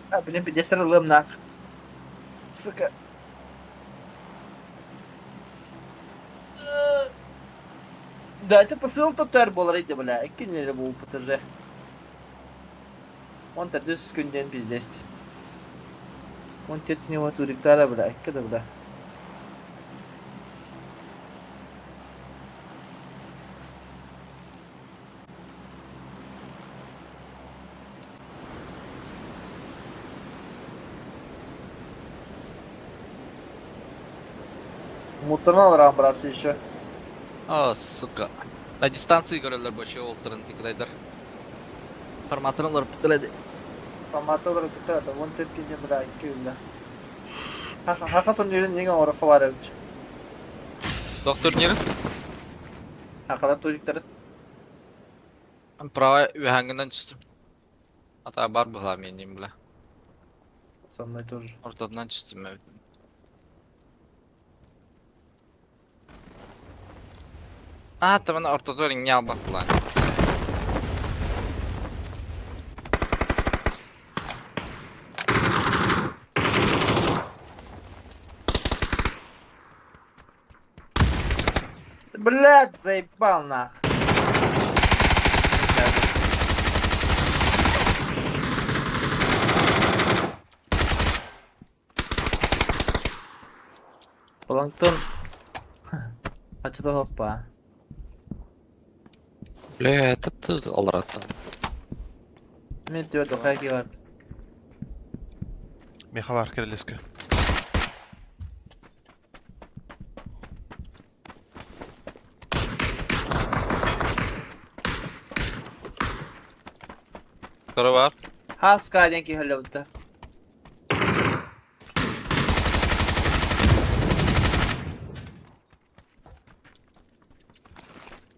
А, блин, 50 лым нах. Сука. Да, это посыл тотар болар иди, бля. Эккенлери бу ПТЖ. Он төрдүс күнден пиздесть. Он тетнего туриктара, бля, эккеде, бля. Мутанал браться еще. О, сука. На дистанции көрөлөр больше олтырын тикдайдар. Форматорын олар бүтеледи. Форматалар бүтәді, он теткенде бля, икки бля. Хаха турнирин ең орықы бар әуч. Тох турнирин? Хақалар туриктары. Право үһәңгеннән түстүм. Ата бар була мен бля. Со мной тоже. Ортадан түстүм мен. А, там ортодор не албак була. Блядь, заебал нах. Планктон. Ачыта хоппа. Бля, это ты алраттан. Мен твердо хайки бар. Мехалар кирилеске. Второй бар. Хаска денки хөлөбүттэ.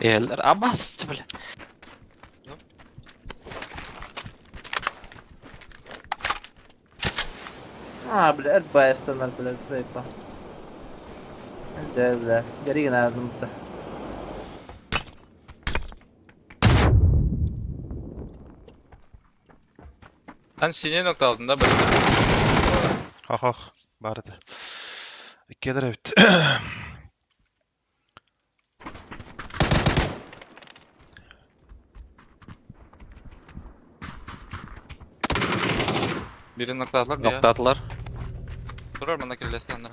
Эллер абас, бля. А, бля, эрбайстанар, бля, заебал. Да, бля, гори на одном-то. Ан сине нокта алдында birisi. Ах ах, барды. Иккелер эбит. Бiri нокта алдылар, бiri. Ноктатылар. Турар манна кирилэстэннэр.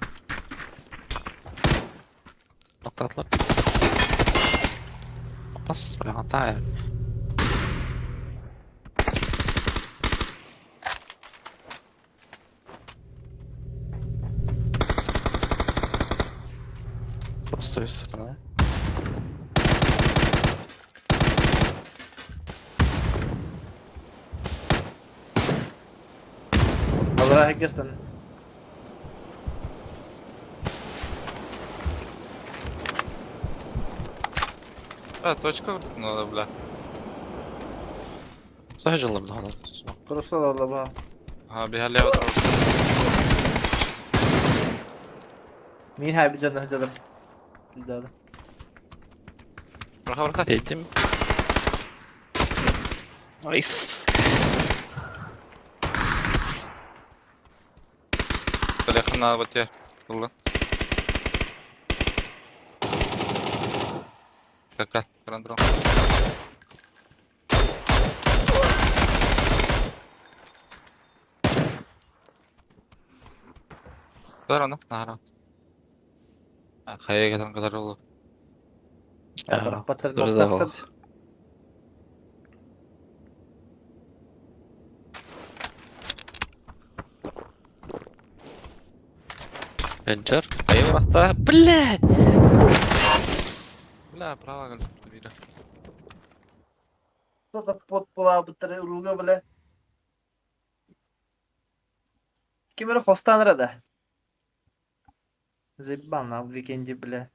Ноктатлар. Бас, бля, хантаа. С той стороны. Аллара хеккестен. А, точка надо, бля. Сажалар да. Курсал алла Ага, бегале отыр. Мин хай бижан хажалар. Билдада. Браха, браха. Этим. Найс. Телефон бате. Булды. Кака, крандро. Кадар аны? Нара. Хайга кадар oldu. Батыр Dur da ноктастыр. Рейнджер. Айвахта. Блядь! Бля, право гал бира. Кто-то под була бытыр уруга бля. Ким хостан да. Заебал на викенде, бля.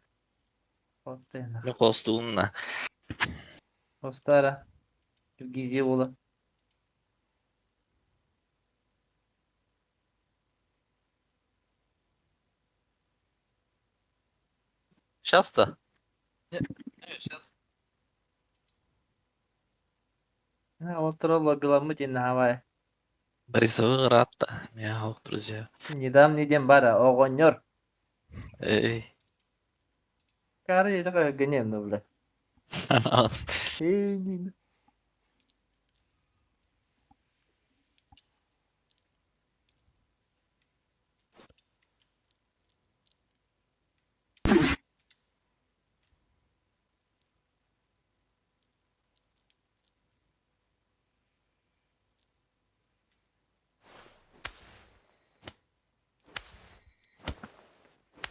Вот ты нахуй. Мен қостуынна. Хостара. Киргизия була. Сейчас-то? Не, сейчас. Олтро лобиламы ден хавай. Борисовы ратта. Мяу, друзья. Недавно ден бара, огонер. Эй. Кары такой гневно, бля. Эй, не.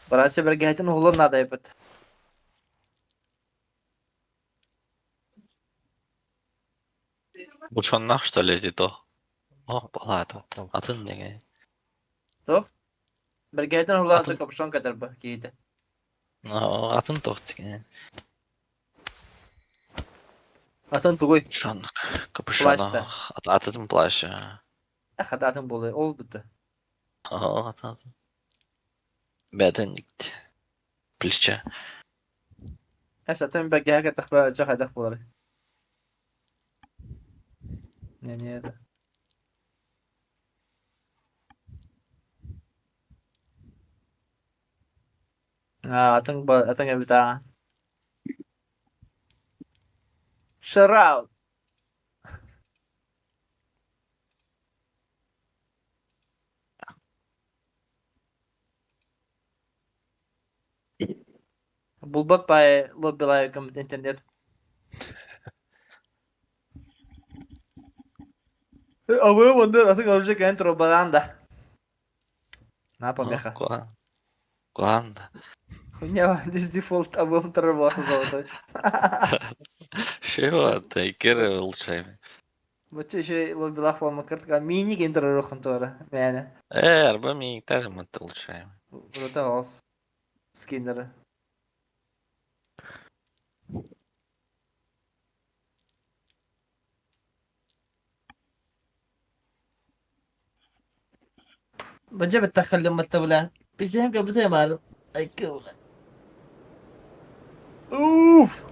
Барася бергәтин углын надо епет. Бушаннах, что ли, эти то? О, палата. Атын деген. Бергәтин углын Атын- капюшон катарба кейте. Атын тоқ деген. Атын тугой. Капюшон. Капюшон. Плащ-то. Атын плащ. Ах, атын болы, ол бітті. Атын. Бәтін плече. Әш атын бергәгә тахба жахадах болар. Не, не это. А, атын ба, атын эбита. Shroud. Булбат пай лоббилай интернет. А вы вон атын оружие кентро баланда. На помеха. Куан. Хуйня, здесь дефолт обоим тормоза золотой. Шева, тайкер улучшаем. Бачы еще лоббилах болма кыртка мини кентро рухын тора. Мәне. Арба ми тагым это улучшаем. Вроде алс. Скиннеры. بجيب التخل لما التبلة بيجيهم قبل مال اوف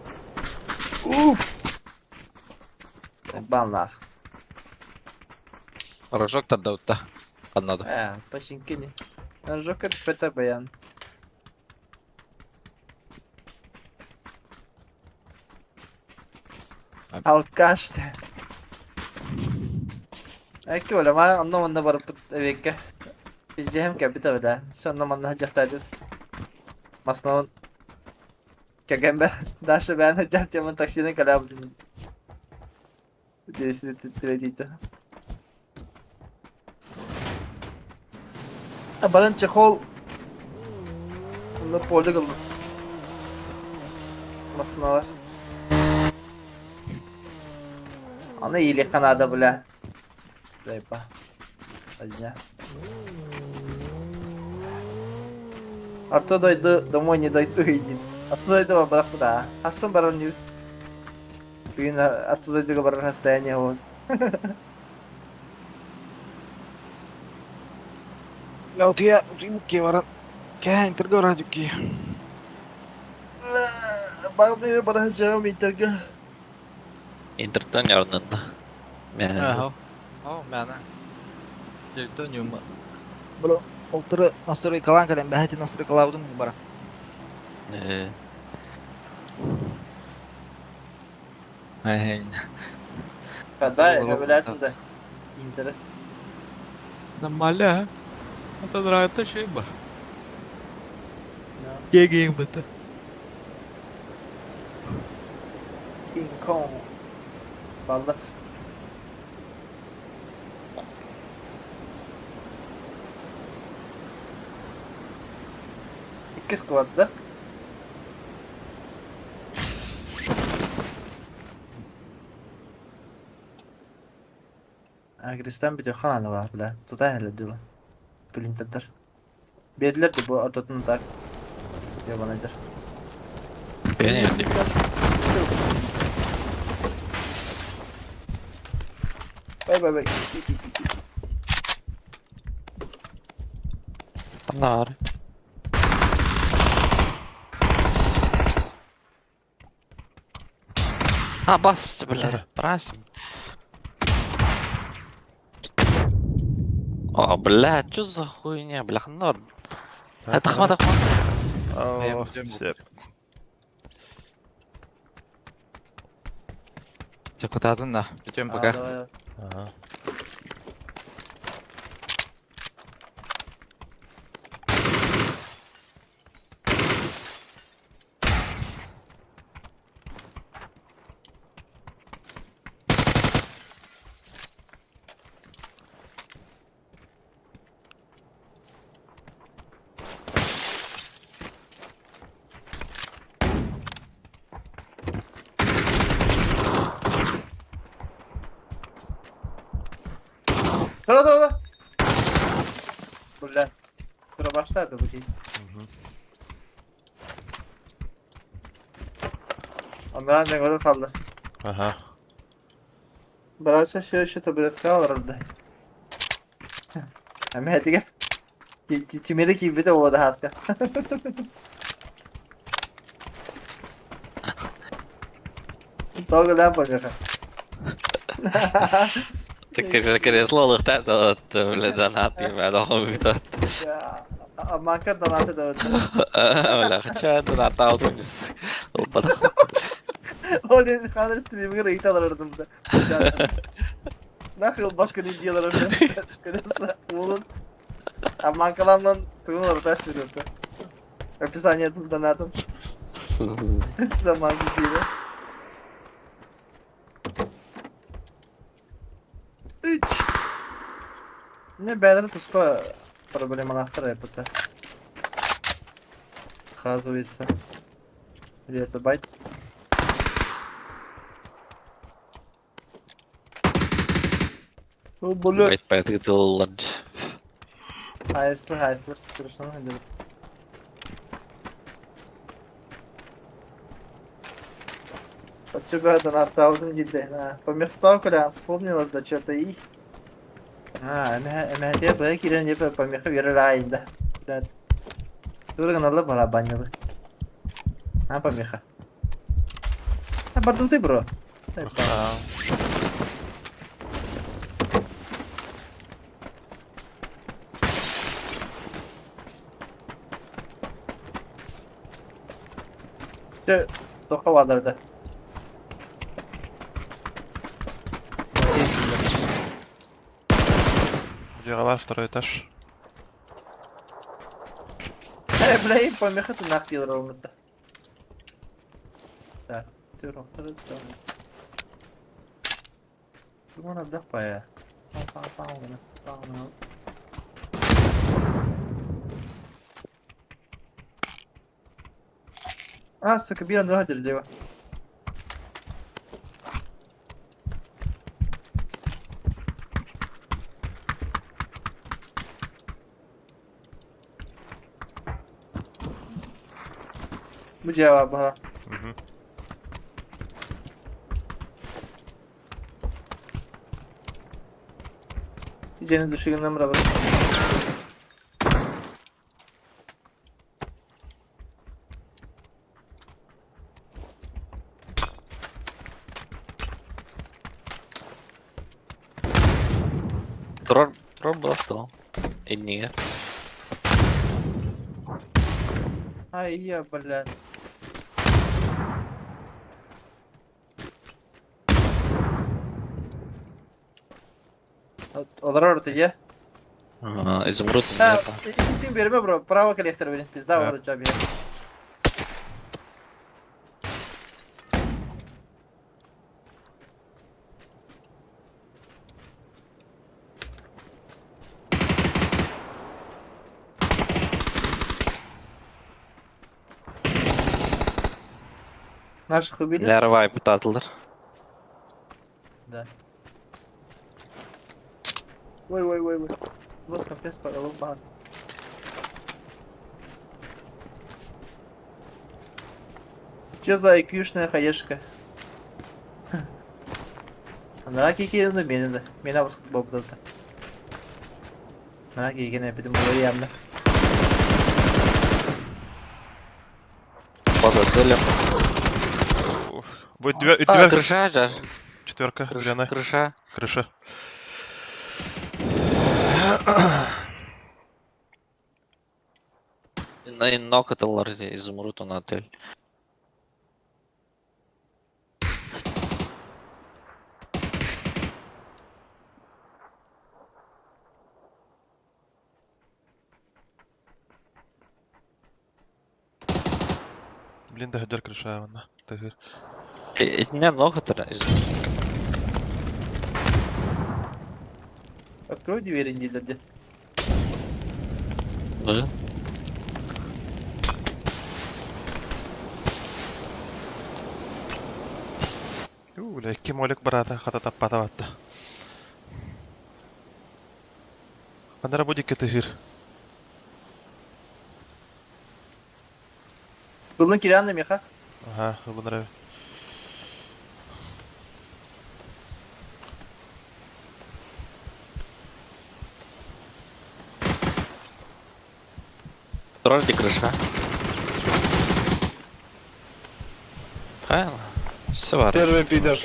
اوف بالله Рожок тогда вот Одна. اه باشينكني الجوكر بتا بيان Алкаш ты. Эки оля, ма онно онно барып эвекке. Пиздеһим кэлбит эбит ээ. Сонно манна сылдьыахтаабыт. Маснабын кэргэммэр Даша бэйэн сылдьар темын таксинан кэлээбитим. Диэсини тириэтийтэ. Баран чехол онно поле ыллым. Массыыналар. Аны иилиэххэ наада бля. Зайба. Возня. Арто дойду домой не дойду иһин. Арто дойду барбатахпыт аа. Хассан баран ньүү. Бүгүн Арто дойдуга барар состояние вот. Утуйа утуйбукки баран кэһэн интергэ бараа дьукки. Барбыга бара сылдьаҕым интергэ. Интертан ярнынна. Мен. Аһа. О, мээнэ. Дьэ, ньума. Бу полторы настройкалаан кэлэн бэһэтин настройкалаабытым бара. Э, Когда эбилээтим да Интеры. Нормально, а? Это нравится шиба. Кегин быта. King Kong. Баллар. Икки сквад да? Агристан бүтүөххэ наада баар бля. Тута иһэллэр дылы. Плинтердэр. Биэрдилэр да бу ортотун так. Ебаныйдар. Бeni Бай бай бай. Нар. А, бас, бля, брась. О, бля, чё за хуйня, бля, норм. Это хма, хма. О, сеп. Чэ, кытаатын да. Бүтүм пока. Давай. Ага. Тура тура тура. Бля. Тура баштаата бу киһи. Онно нөҥөрө хаалла. Ага. Бырааса все еще табуреткаҕа олорор да. Эмэһэтигэр тимири киирбитэ буолуо һааска. Тоҕо гынан помеха. Кресло лыхта, бля, донат, ебать, Амака донаты да Бля, хотя донат аут унес. Ол енді ханыр стримгер ыйта олордум да. Нахыл бакын идеялар Кресло уолун. Амакаламнан тугун оротас берет. Описание тут донатом. Сама купила. Үч. Не бэйэлэрэ туспа проблемалаахтар эппитэ. Оказывается. Или это байт? О, бля. Байт поэтыллар. Хайслер, хайслер. Көрсөң хәдер. Отчего донаттаабытым киирдэ. Помехтаах күлээн вспомнилось да что-то и. А, эмэһэтиэ быһа киирэн дьэ помеха биэрэр аайында. Тура гыналлар балабанньалы. А, помеха. А, бардым бро. Чэ, тоққа бадарда. Где второй этаж? Э, бля, им помеха тунах диир Так, А, сука, биир анныга дьэрдиэҕэ. Бу дьиэҕэ баһа. Дьиэни душигынан быраҕыр. Турар, турар буолла Иннигэр. Ай, я, блядь. Олорор дьэ. Изумруд Итин биэримэ бро, право коллектор билин, пизда олорор биэр. Наших убили? Лервай пытатылар. Да. Ой, ой, ой, ой. Вот капец, бас. Че за IQ-шная хаешка? Анара кикиrini beni de. Meni abısqıt bobdada. Анара кикини битим булар Податылым. Вот две, А, две, крыша же. четверка, Крыша. Лена, Крыша. крыша. Нокатылар изумруд на отель. Блин, да хадер крыша, вон. Не нокатыр. Открой двери, не дадя. Да. Бля, икки молик барата, хата таппата батта. Анара будет кетыгыр. Булын кирянны меха. Ага, ылынра. Турар крыша. Правильно? Все var. Первый пидор.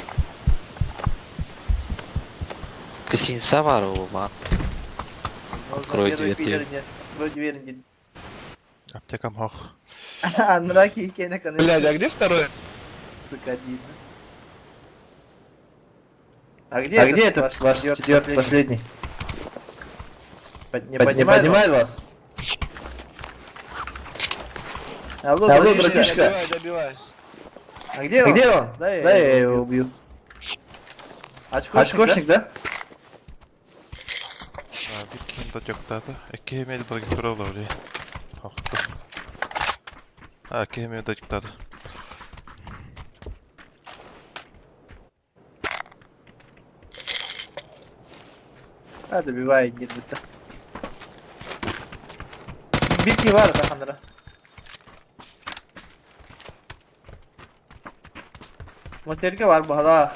Гостиница var оба. Открой Первый дверь, пидор не. Открой дверь, не. Аптекам хох. Анара кикини каны. Блядь, а где второй? Сука, один. А где, а где этот ваш четвертый последний? Не, не поднимает вас? Алло, Алло, братишка. Добивай, добивай. А где он? Где он? Дай, Дай я его убью. Очкошник, Очкошник да? А, бикин дотёктата. Икки эмedi дотёктата бля. Хохту. А, икки эмedi дотёктата. А, добивай, не это. Битки var да, Материка var бахала.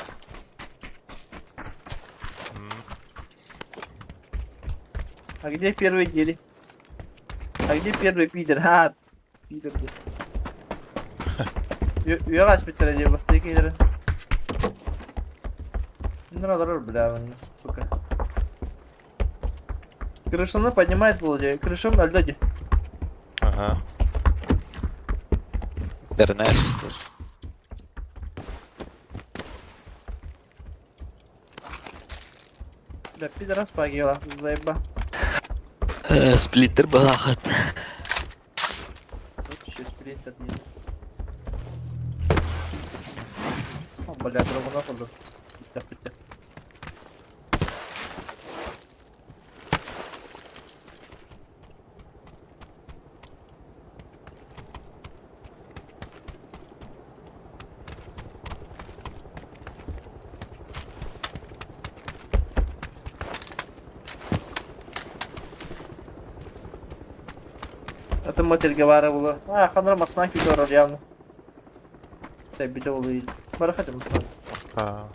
А где первый дели? А где первый пидор? А, пидор. Үйәғаш біттірі деп басты екендері. Нұралар, бля, сука. Крышаны поднимает получается. Крышом на лёде. Ага. Бернес. Бля, пидорас погибла, заеба. Сплиттер балахат. Сатыыр. Бля, драгуна курдук. Бүттэ, Атын мотельге баара буолуо. А, ханара масынан күүтэ олорор явно. Тэббитэ буолуо. Бара хотим. А,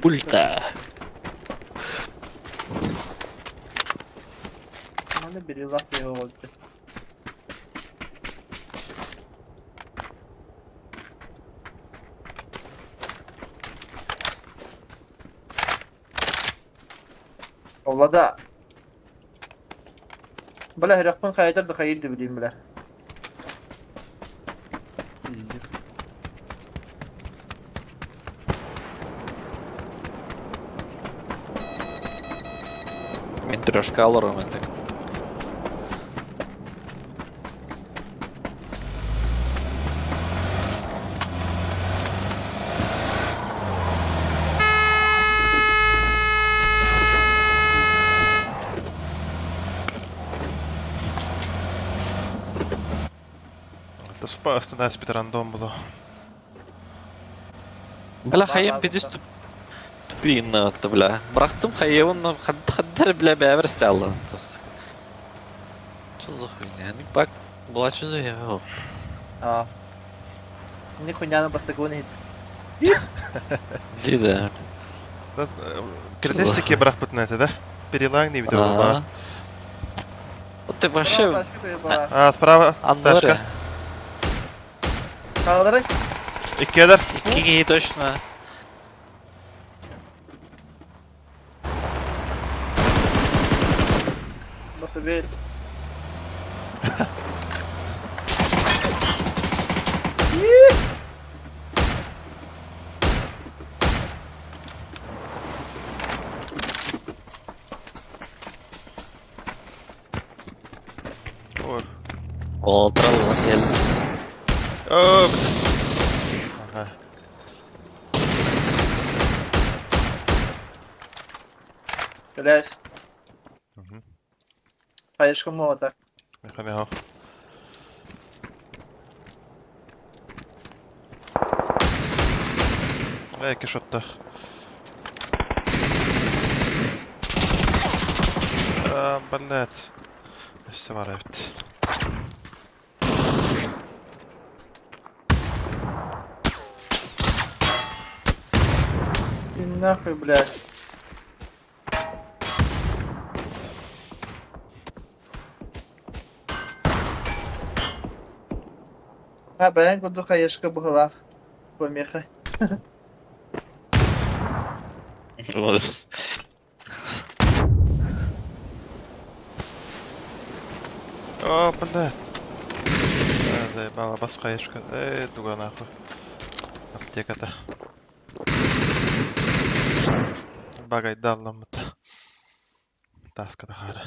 Пульта. Маны бирилах его oldu. Оллада. Бля, үрөхпүн хайытар да хайыр да билим бля. Мин трешка олором этим. Это спа остановись рандом было. Бля, хайым пидис тупиин бля. Бырахтым хайыбын хаддар бля бэбер стялла. Что за хуйня? Не бак была что за я? А. Не хуйня бастакуны хит. Дида. Критически бырахпытын это, да? Перелаг не видел. Вот ты вообще... А, справа. Ташка. Калдыры. Иккедер. Икки точно. Nasıl bir... Ой. Олтыралла келді. О, Ага. Блядь. Угу. Хайышкым молота. Механеho. Эй, шотта. А, блядь. Все варят. Ты нахуй, блядь. А, бэйэн курдук хайышка быһылаах. Помеха. О, блядь. Заебала, бас хаешка. Эй, дуга нахуй. Аптека-то. Багай дал нам это. Таска хара.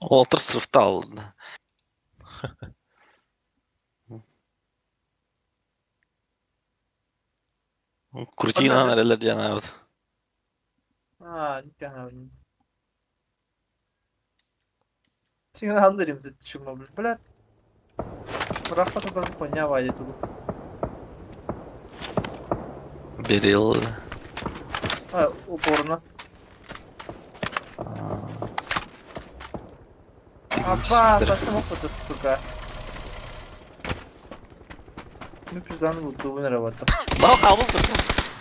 Олтыр сырфта алды. Крутина нерелер диэн аабыт. А, никогда. Сигнал алдырым чума, блядь. Бырахпат олорон хуйня вайдет тугу. Берил. А, упорно. Апа, почему это, сука? Ну пиздану луту работа. Бау хабыл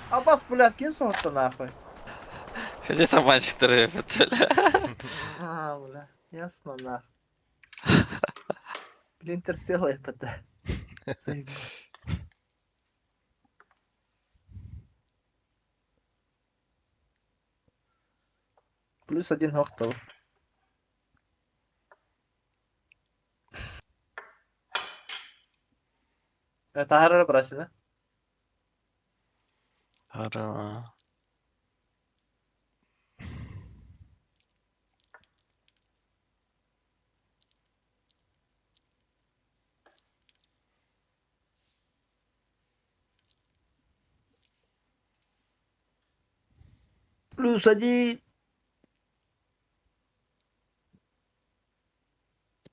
Абас, блядь, кинь соғытты нахуй. Где саманчик бля. А, бля, ясно нахуй. Блин, терсела это. Плюс один охтал. Таһаарара брасина. Ара. Плюс один.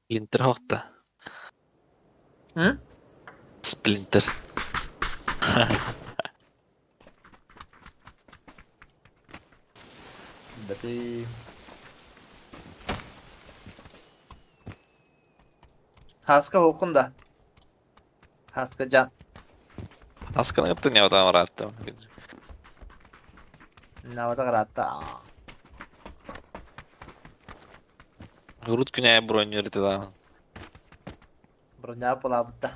Сплинтер хохта. М? Сплинтер. Да ты... Хаска хоқын да. Хаска жан. Асканы кытта не отам ратты. Навата қаратта. Урут күнә бронь үрді да. Броня буолаабыта.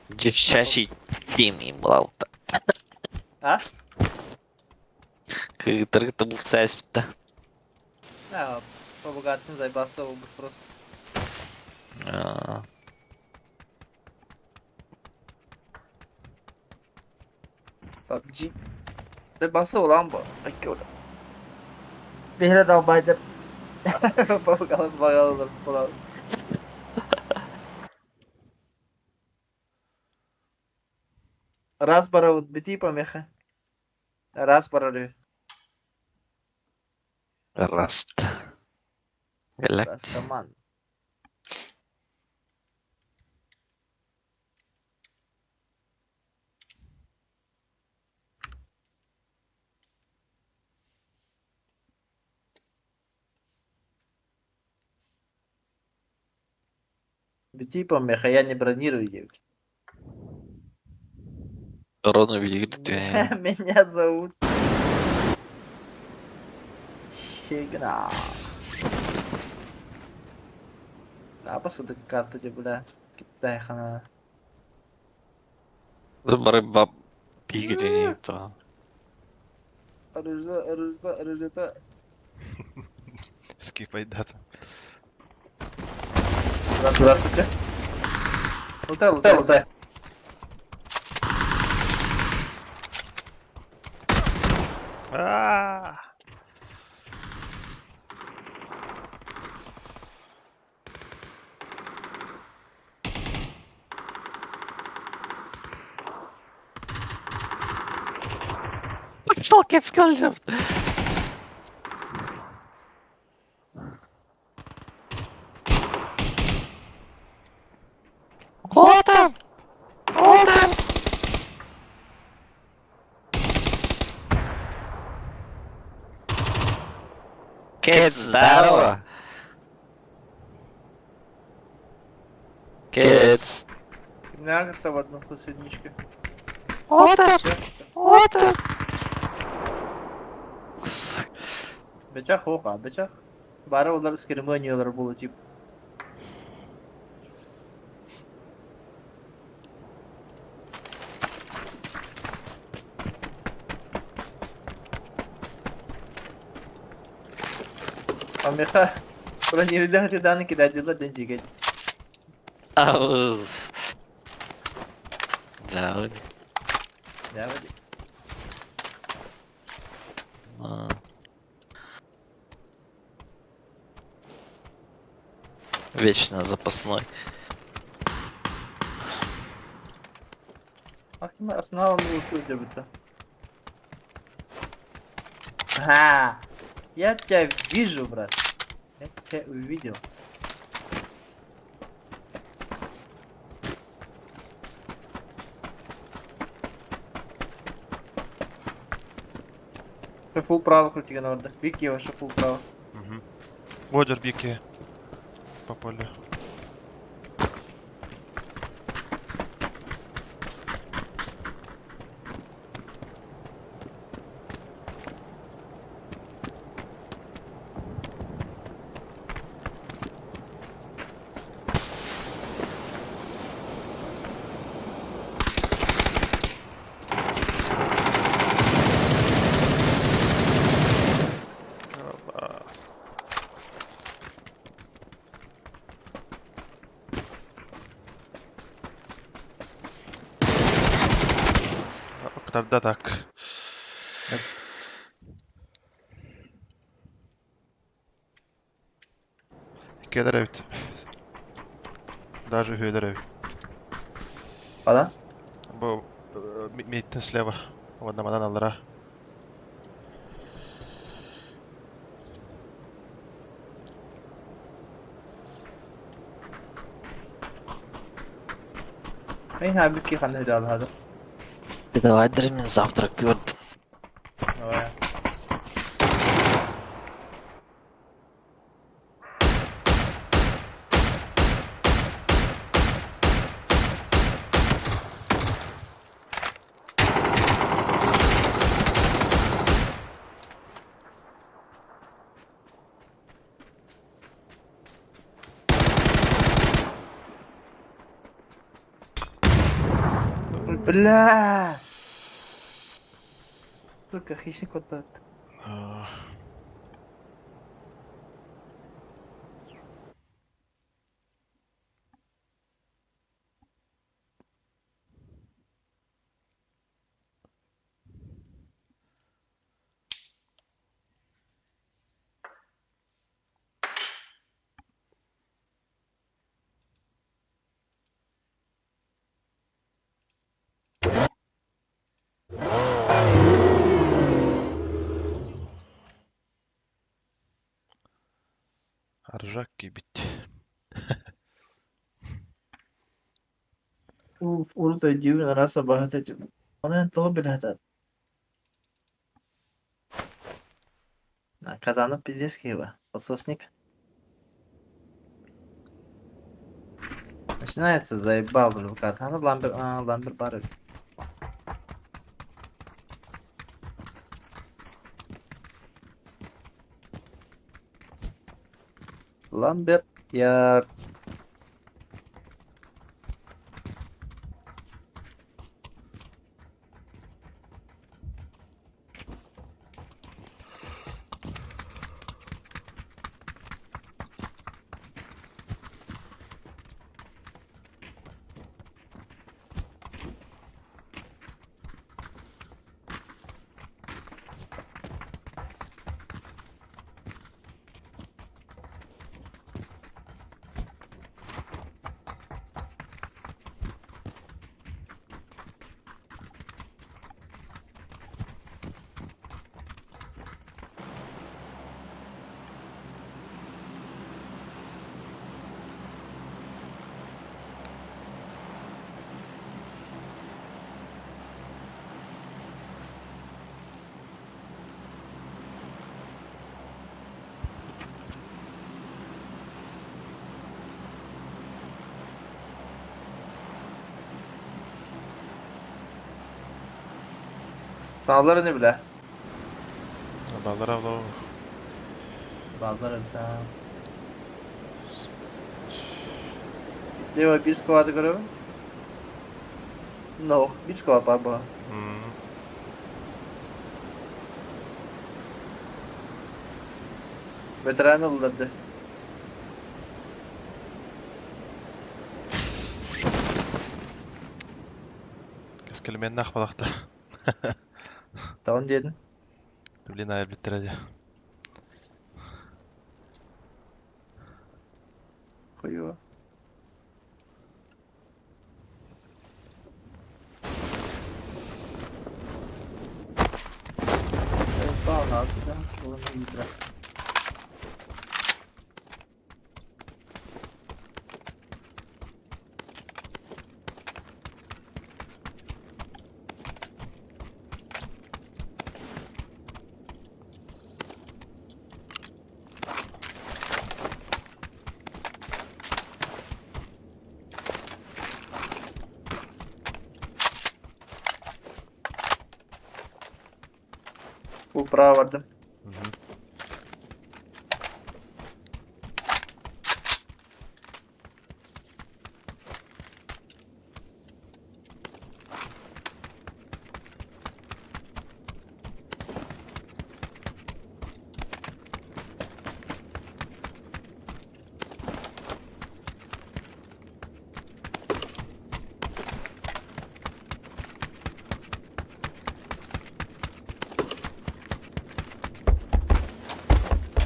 Девчачий тим буолабыта. А? Кыгытыргыта бұл сәспітті. А, по богатым заебался обувь просто. PUBG. Заебался ulan bu. Ay orada. Bir dalbaydı. Bakalım bakalım bakalım. Раз пора вот бити помеха. Раз пора Раст. Галакт. Растаман. Бити помеха, я не бронирую, девки. Корону билигит Меня зовут Хигна. Да, посуду карту тебе, бля. Китай хана. Бары бап биги то. Оружие, оружие, оружие. Скипайдат. Здравствуйте. Лутай, лутай, лутай. А! Пошел кетскалжап. Вот он! Вот он! Кет, здорово! Кет! Кимнәгә в одну соседничка. Вот он! Вот он! Бечах оха, бечах. Бары олар скеремониялар булу тип. Помеха. Бронированные ридан кидать дела деньги. Ауз. Да, Да, Вечно запасной. Aklıma основа луту Ага, я тебя вижу, брат. Я тебя увидел. Фул право крутиген орда. Вики ваша фул право. Угу. Водер бики. По полю. Тарда так. Иккиэлэр эбит. Даже үһүөлэр эбит. Falan. Бу мииттэн слева. Уонна манан аллара. Эй, бикки ханна үлэ Давай, мин завтрак ты Давай. Бля! Сука, хищник вот этот. Аржак киирбит. Уф, урут өйдүүбүн араас абаһыт этим. Онон тоҕо билэхтэ Казанов пиздец киһи Подсосник. Начинается, заебал, блин, Ана ламбер, а, ламбер бары. Ламбер Ярд. Sağları ne bile? Баллара ол. Bazıları да. Лево bir squad көрөбүн. No, bir squad бар була. Ветеран ылларды. Кэскилимиэннээх балахта. Таун диэтин. Блин, айар бүттэрэ Хуево. Бу право бардым.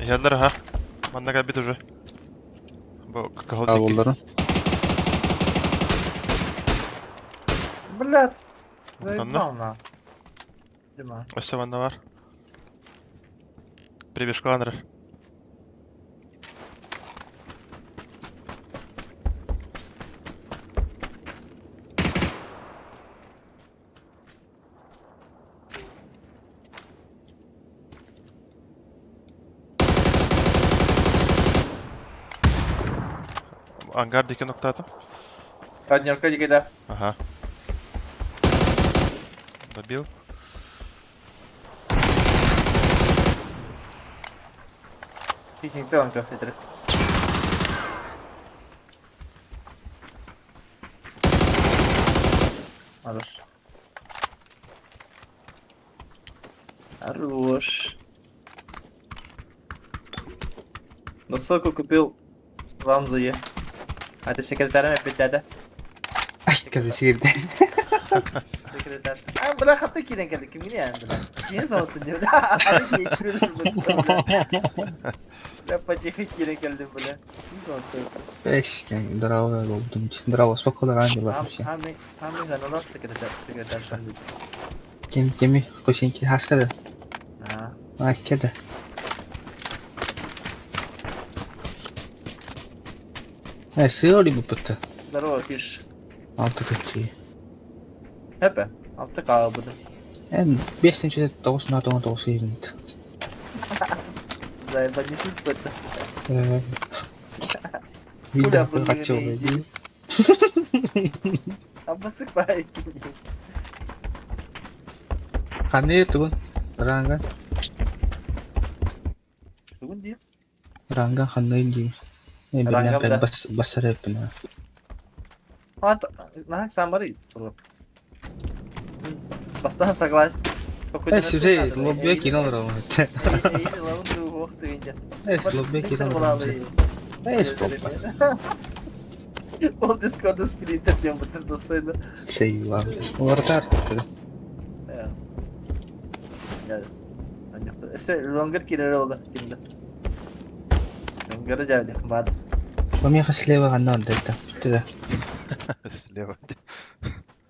Иһэллэр аха. Манна кэлбит уже. Бу кыһыл диэки. Алларын. Блядь, Онно? заебал на. Дима. Өссө манна бар. Прибежкалан эрэр. Ангар диэки нуктаатым. Поднерка диэки да. Ага. Добил. Хихингте он кафедры. Хорош. Хорош. Носоку купил вам зуе. А ты секретарем опять да? Айкада сиирдэ. Секретарь. А, бля, хаты киирэн кэлли, кимҥиний эн, бля? Киһи соһуттун дии, бля. Бля, потихо киирэн кэллим, бля. Ким соһуттун? Эшкен, здорово болдум. Здорово, сколько ранее Хам, вообще. хам, хам, заналар секретарь, секретарь шанды. Кем, кеми, косинки, хаскада. А, Айкада. Э, сыали бы пытта. Здорово, пишешь. Алты көччи. Хэпэ, алты каалы буду. Эн, бес нче тоғыз на тоғыз тоғыз сегіз. Заебанисит это. Э. Куда Вида бы хотел ни Абасык байкини. Қандай тугун? Ранга, Бүгін де? ранга қандай дейм. Э, Ранга, билен да. бас басар эппин. А, на, самары. Бастан согласен. Э, сүрэ лоббе кино рау. Э, лоббе кино рау. Э, споппа. Ол Дискорда сплинтер диэн бутыр достойно. Сейва. Вратарь тут. Өссө лонгер киирэр олар кимде. Лонгеры жабдых бар. Помеха слева анна отдайта. Туда. Слева.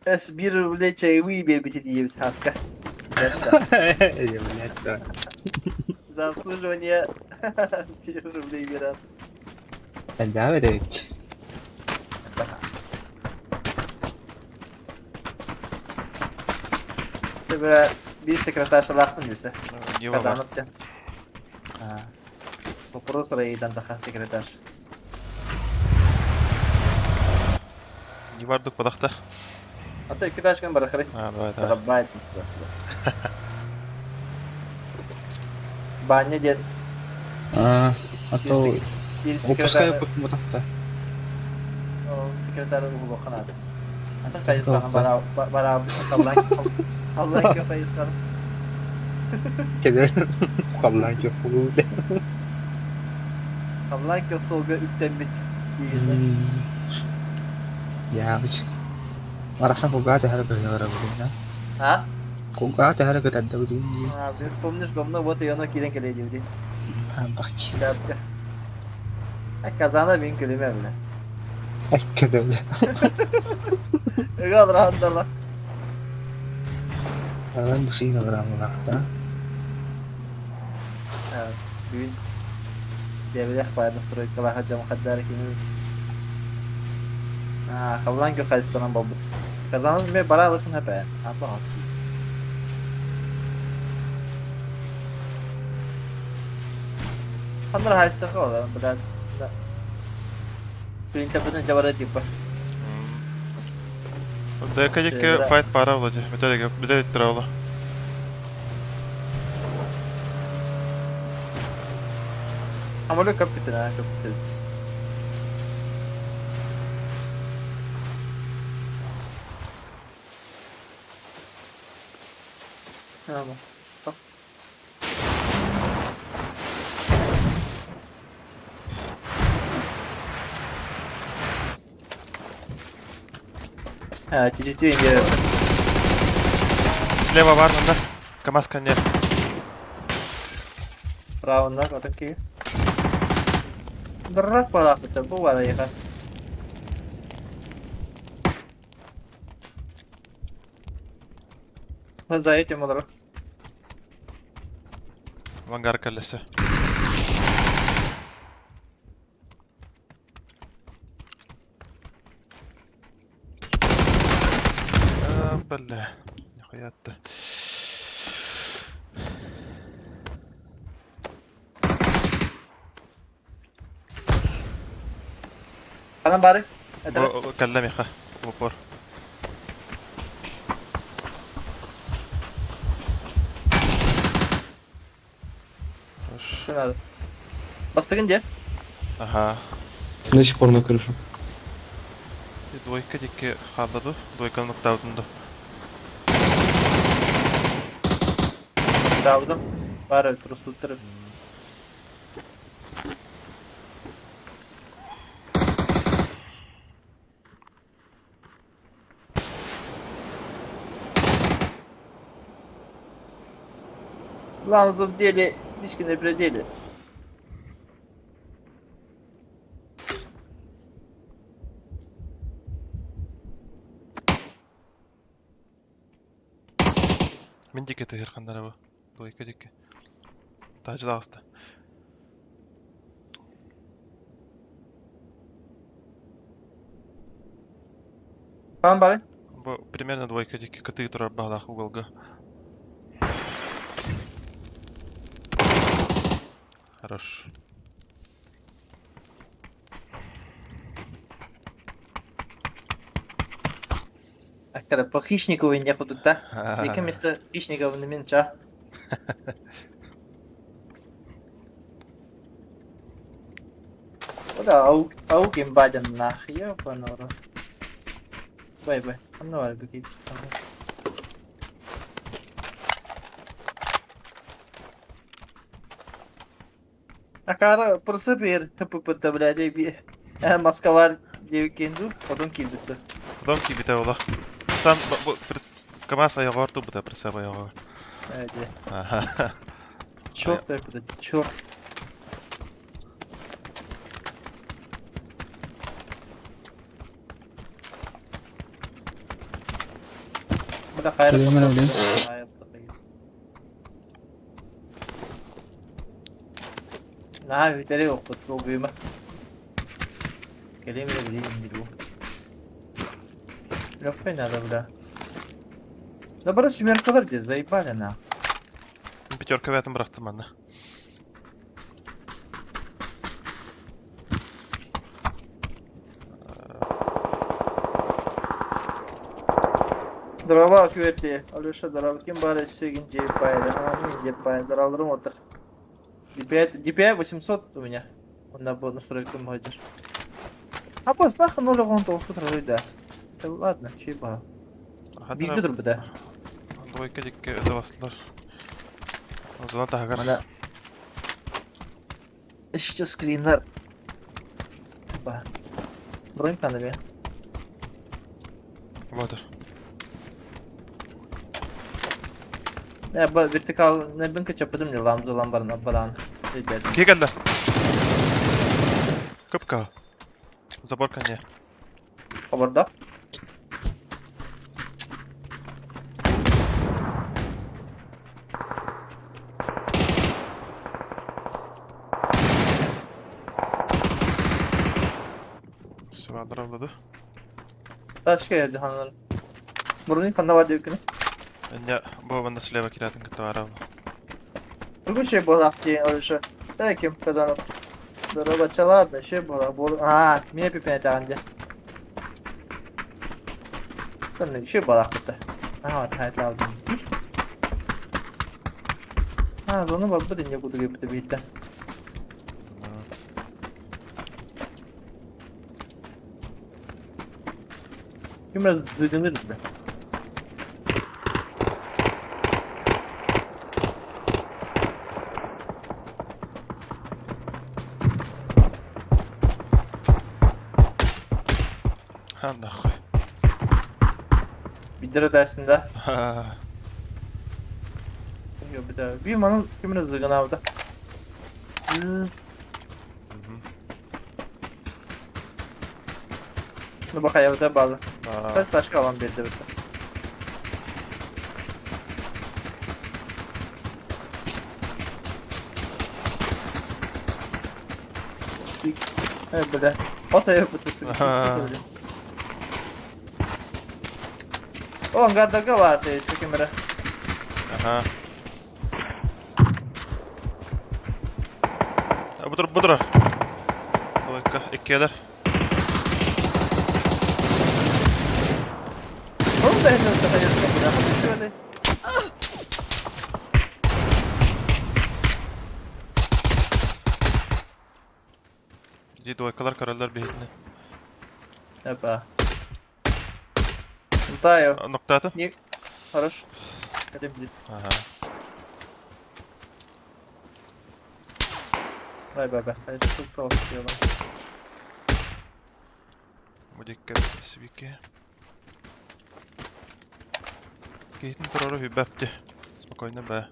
Эс бир рублей чаевые бербите диебит хаска. Блядь, да. За обслуживание 1 рублей берет. Да, ведь. Тебе биир секретаршалаахпын десе. Нива бар. Казанып ден. Вопрос рейдан таха секретарь. Нива ордук бадахта. А ты китайском барахры. А, давай, давай. Тарабайт просто. Баня дед. А, а то Биир выпускаю секретарь. почему-то. Секретарь углуханады. Атын хайысқаған бара бара қаллан қаллан кө хайысқан. Кеде қаллан кө хугу. Қаллан кө солга үктенбит. Я бич. Арасан куга тахара көгөр бу. А? Куга тахара кө тадда бу. А, ты вспомнишь говно, вот и оно кирен келеди бди. Бак. Шляпка. А казана мен күлеме бля. Айккеде бля. Ыгал рандала. Алан бу син алрамла. Бүгүн дебилэх баар настройкалаха жамхаддар кими. А, халлан кө хайсқанан болбут. Казанын ме бара алысын хэпэ. Апа хаски. Хандар хайсаха ола, бля. Принтер жабара типа. ДК диэки файт пара вроде. Металлик, металлик траула. Амоле компьютер, а, компьютер. Ама. А, чуть-чуть не... Слева бар, да? КамАЗ коне. Право, да, вот такие. Дурак буолаахпыт бу барайыха. За этим олорор. Авангард кэллэсэ. А, бля. Нихуя-то. Ханан бары? Этэрэ. Бу кэллэ миэхэ. В упор. Хорош. Что надо? Бастыгын дьэ. Ага. До сих пор на крышу. И двойка диэки хаалла дуу? Двойканы нуктаабытым дуу? Даабытым. Бары трустуттар. Главное в деле, миски на пределе. Мин диэки тыһыырханнара бу. Двойка диэки. Таһырдьа таҕыста. Хаан бары? Бу примерно двойка диэки кытыы турар баһылаах уголга. Хорош. Аккара по хищнику не худукта. Екі место хищников на менча. Ода аук аук имбаден нах, ёбаный в рот. Бай бай, ну арбики. Акара просто бер ХПП блядь, би Москвар диэбиккин дуу, хотун киирбит дуо? Хотон киирбитэ буолла. Там бу КамАЗ айаҕар турбута прицеп айаҕар. Ээ дьэ. Черт это, черт. Буда хайра. Наһаа бүтэри охпут долгуйума. Кэлиэм эрэ билигин билбу. Легкой надо, бля. Да бары семеркалар дии, заебали на. Пятерка бэйэтин бырахтым манна. Дрова күөртэ, Алеша дорова, ким баар өссө игин дьиэбит баайда, мин дьиэбит баайда, дроваларым отыр. DPI, DPI 800 у меня. Он на настройку модер. А пос нахуй ноль он то утро да. Да ладно, чей ба. Биги турбута. Двойка дикке өтө Зона таһыгар. Мана Еще скринер. Ба. Бронь надо бе. Ботур. Э, ба вертикал небин качапытым не лам лам барна баран. Ребят. Киһи кэллэ. Кыпка. Забор коне. Хабарда. Сыбаадыравлады. Ташка жаһаннар. Бронь ханна бар диэбиккин. Инньэ бу манна слева кирээтин кытта баарабын. Другой буолаах дии Алеша. Да ким Казанов. Здорово, ладно, еще была. А, меня пипен этэҕин дии. Еще буолаахпыт. Аа, хайтлаабытым. Аа, зону барбыт инньэ курдук эбит бииттэ. Ким эрэ зыгыныр да. Ха нахуй. Биирдэрэ тээстин да. Ха. Биир манан ким эрэ зыгынаабыта. Ну бу хайабыта баалы. Хас тачка алан биэрдибит. Э, бля. От айыппыты Ол ангардарга баар кемере. Ага. Бу тур, бу турар. Двойка, иккиэлэр. Ол да эһэ сахайыр. Дии двойкалар көрөллөр биһитини. Опа. Таю. Ноктаатын? Хорош. Кадим блин. Ага. Бай бай бай. Хайда тут тоқ Будикка свики. Киһитин турары хүбэпти. Спокойно бэ.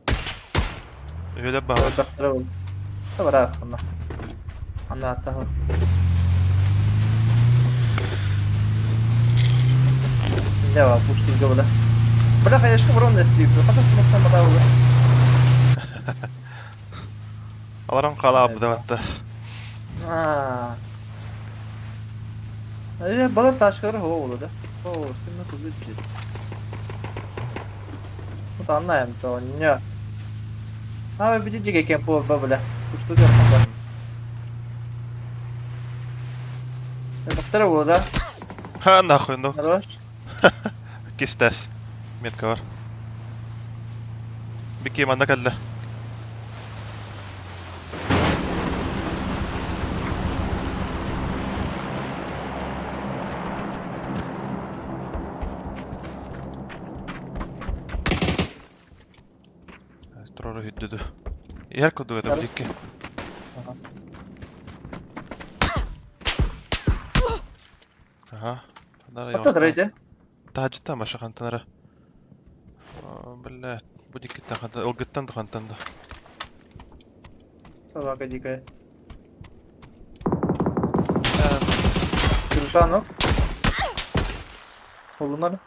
Үһүлэ баҕар. Табара анна. Анна аттаһы. Не пушки года. Бля, конечно, ворон эстип. Хата смокта мадавы. Аларан қала абдаватта. Аа. Э, бала ташкары хоо болду да. Оо, кимне кызы бит. Вот анна эм то не. А, биди жеге кемпо бабля. Кушту жакында. Бактара болду да. Ха, нахуй, ну. Хорош. Кистәс. Метка бар. Бики манна кэллэ. Турары хүддүдү. Иһэр курдук этэ бу Ага. Ата дырайды. Таһдьыттан баша хантанара. Бля, бу диккиттэн хантан, ылгыттан да хантан да. Собака дикая. Крышанок. Олунар.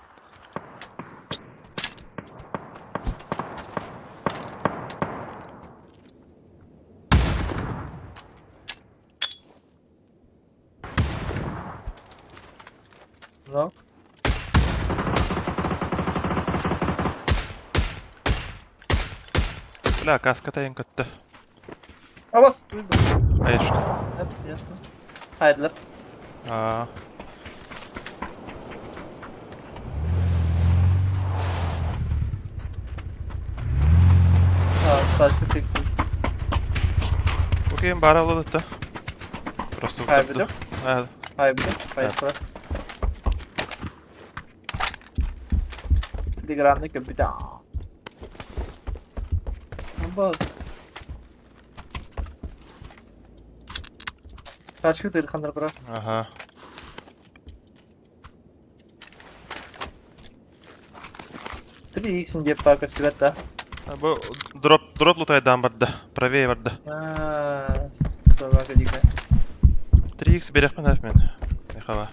No. Бля, каска тайын көттө. Абас. Айышка. Ясно. Хайдылар. Аа. Тачка секти. Окей, бара болот да. Просто Хайбыды. Аа. Хайбыды. Хайбыды. Телеграмны көпүтэ. Абас. Тачка тырхандар бара. Ага. Три иксин деп пака сүрәт да. Бу дроп дроп лутайдан барды. Правее барды. Аа, собака дикая. 3x берекпен әфмен. Михала.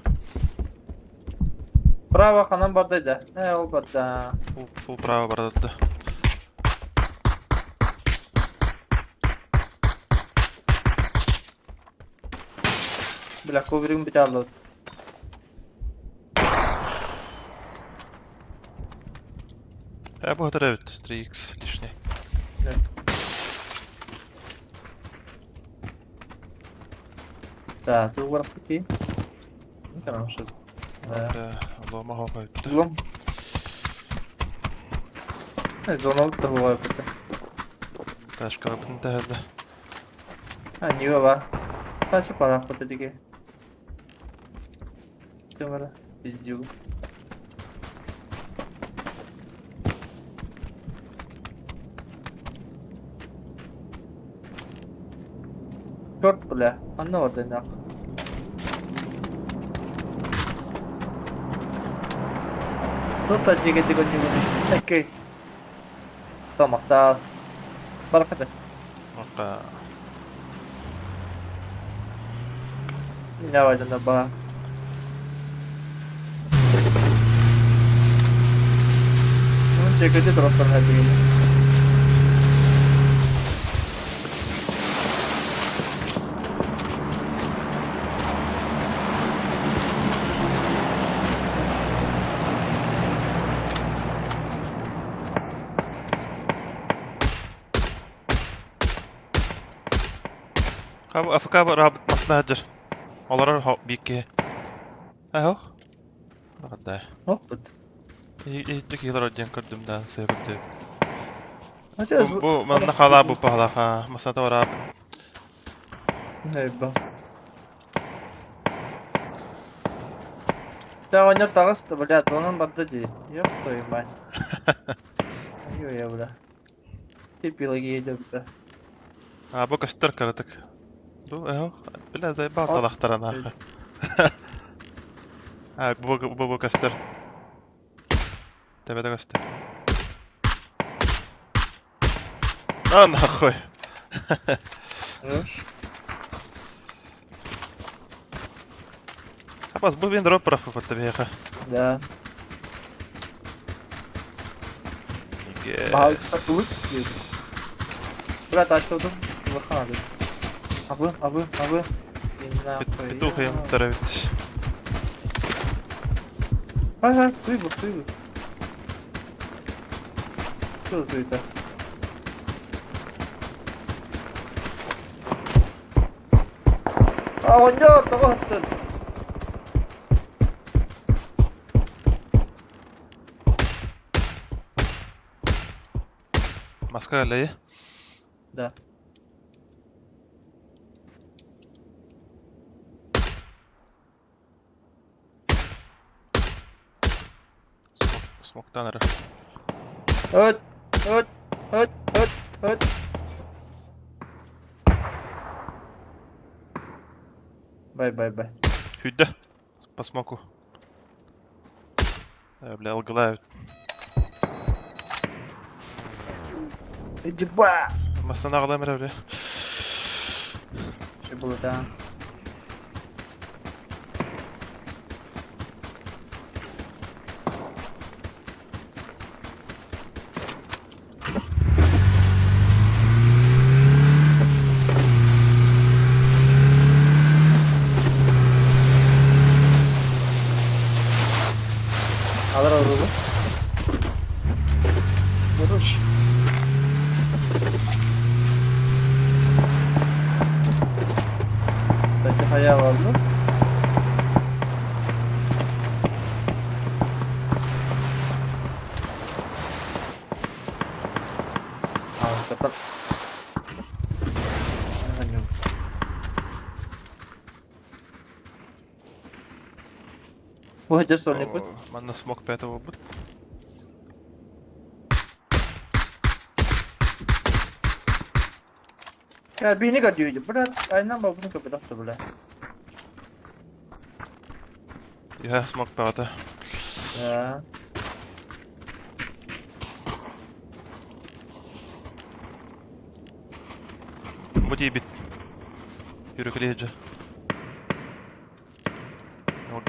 Право ханан барды да. Э, ол барды. Фул, фул право барды да. Бля, ковригин бите алды. Э, бу хатыр 3x лишний. Да, ты угар пути. Ну, хорошо. Да. Да, лома хопайт. Лом. Зона да бывает это. Ташка бутын тәһәлде. А, не баба. Тачы палак вот эдиге. Тымара, пиздю. Черт, бля, анна орда нах. Тут жеге деген не Окей. Тамақта. Баракача. Ока. Давай, да ба. Чекати дроптан хадигин. АФК рабыт масына сылдьар. Олорор биир киһи. Аһо. Да. Опыт. Иһирдьэ киһи олорор диэн көрдүм да сыһыппыт диэбит. Бу, бу манна халаа бу паһалаха масната бараап. Нейба. Та оҕонньор таҕыста, блядь, онон барда дии. Ёб твою мать. Ой, бля. Ты Пелагея дьонто. А бу көстөр кыратык. Бу эһо, бля заебал талахтара нахуй. А бу бу бу көстөр. Төбөтө көстөр. А нахуй. Хорош. Абас бу бин дроп проф попытты биһиэхэ. Да. Баһаалыста кылык диэбит. Брат, ачтабытым улахан ады. Абы, абы, абы. Петух ыйымтар эбит. Хай, хай, туй бу, туй бу. Что туйта? А, оҕонньор, тоҕо ыһыттын? Маска кэллэйи? Да. Смоктан эрэ. Өт, өт, өт, өт, өт. Бай, бай, бай. Сүүрдэ. По смоку. Э, бля, алгылаа эбит. Иди ба! Массана аҕалам эрэ, бля. Что было там? Алар орулу. Хорош. Кстати, хайа алды. А, Бу хадьар сольникпут. Манна смок пятого бут. Я бини көрдүүдү, бля, айнан бабын көбүлөхтө, бля. Я смок пятого. Да. Бу тиийбит. Yürü Ол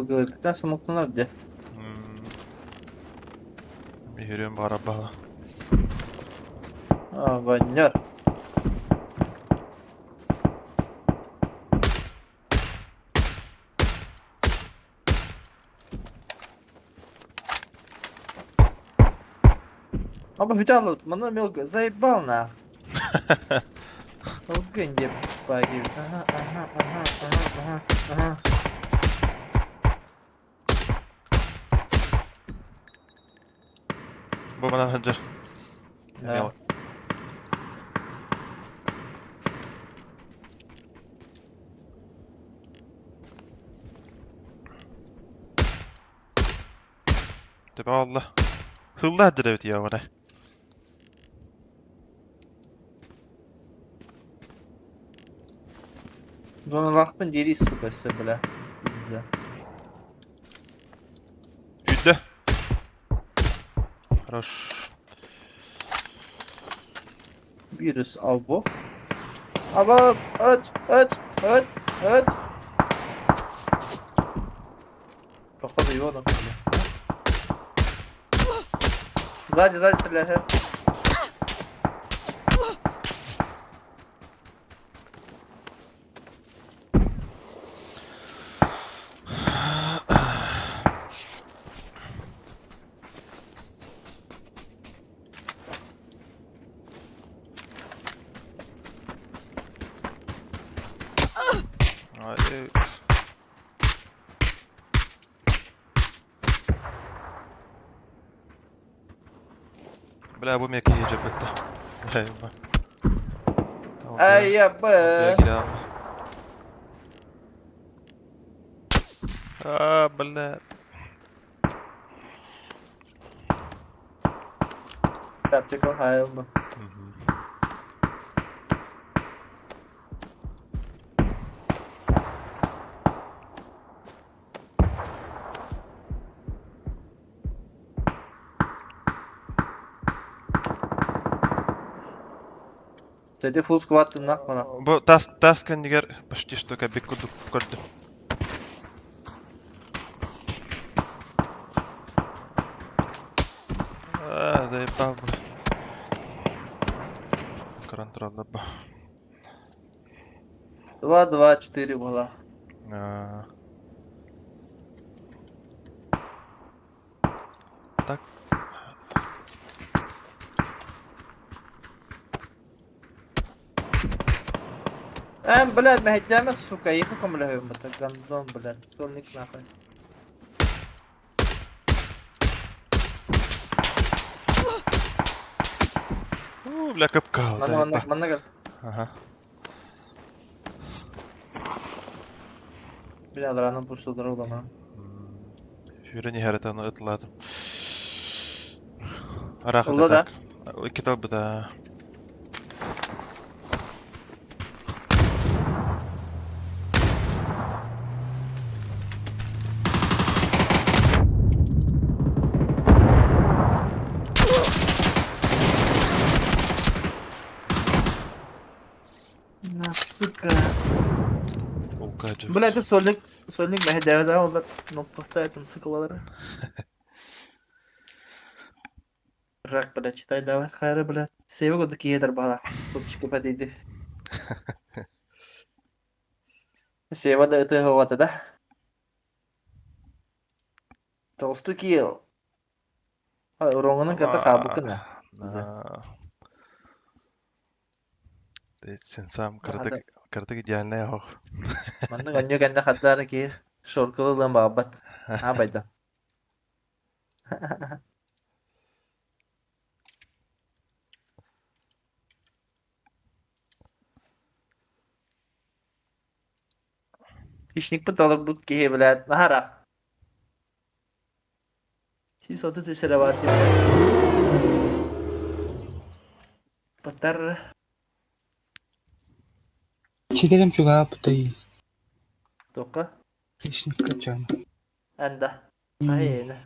Дьэ смоктанар дьэ. Yürüyorum бара бала. Оҕонньор. Аба бүтэ маны мелко заебал нах. Олгын деп баги. Ага, ага, ага, ага, ага, ага. Бу манан сылдьар. Да. Төбө алла. Сылла сылдьар эбит я бара. Донолаахпын диэри сука өссө бля. Пизда. Сүүрдэ. Хорош. Virus або. Аба aç aç aç aç. Походу его накрыли. Сзади, сзади стреляет. Бля, бу миэхэ киһи дьарбытта. Ай, я бы. А, бля. Tactical high. Dedi full squad tırnak bana. Бу тас тас кэннигэр почти что кэбик курдук көрдүм. А, заебал бы. Көрөн тураллар бу. 2, 2, 4 была. А. Так. Эм, блядь, мэһэйдээмэ, сука, ехал көмөлөһөбүн бата, гандон, блядь, сольник нахуй. У, бля, капкал, Манна, манна, заеба. манна кэл. Ага. Бля, адраанын пуштулар улана. Сүүрэн иһэр этэ, аны ытылаатым. Араах Ылла да? так. Икки талбыта. На, сука. Улка дьэ. Бля, это сольник, сольник мэһэйдээбэ да, олар ноппохто этим, сука, балары. Рак, блядь, читай давай, хайры, блядь. Сейве году киетер бала. Топчик патиди. Сейва да это вот, да? Толстый килл. Уроңунун ката хабыкына. А. Ты сен сам кырдык кырдык идеальный ох. Маннык онньу кэннэ хардары киир шоркулу ылыан баҕарбат. Аа байда. Хищникпит олорбут киһи блядь, наһара. 130 эрэ баар диэн. Батар. Читерем чугааппытай. Тоққа? Хищникка чан. Анда. Айына.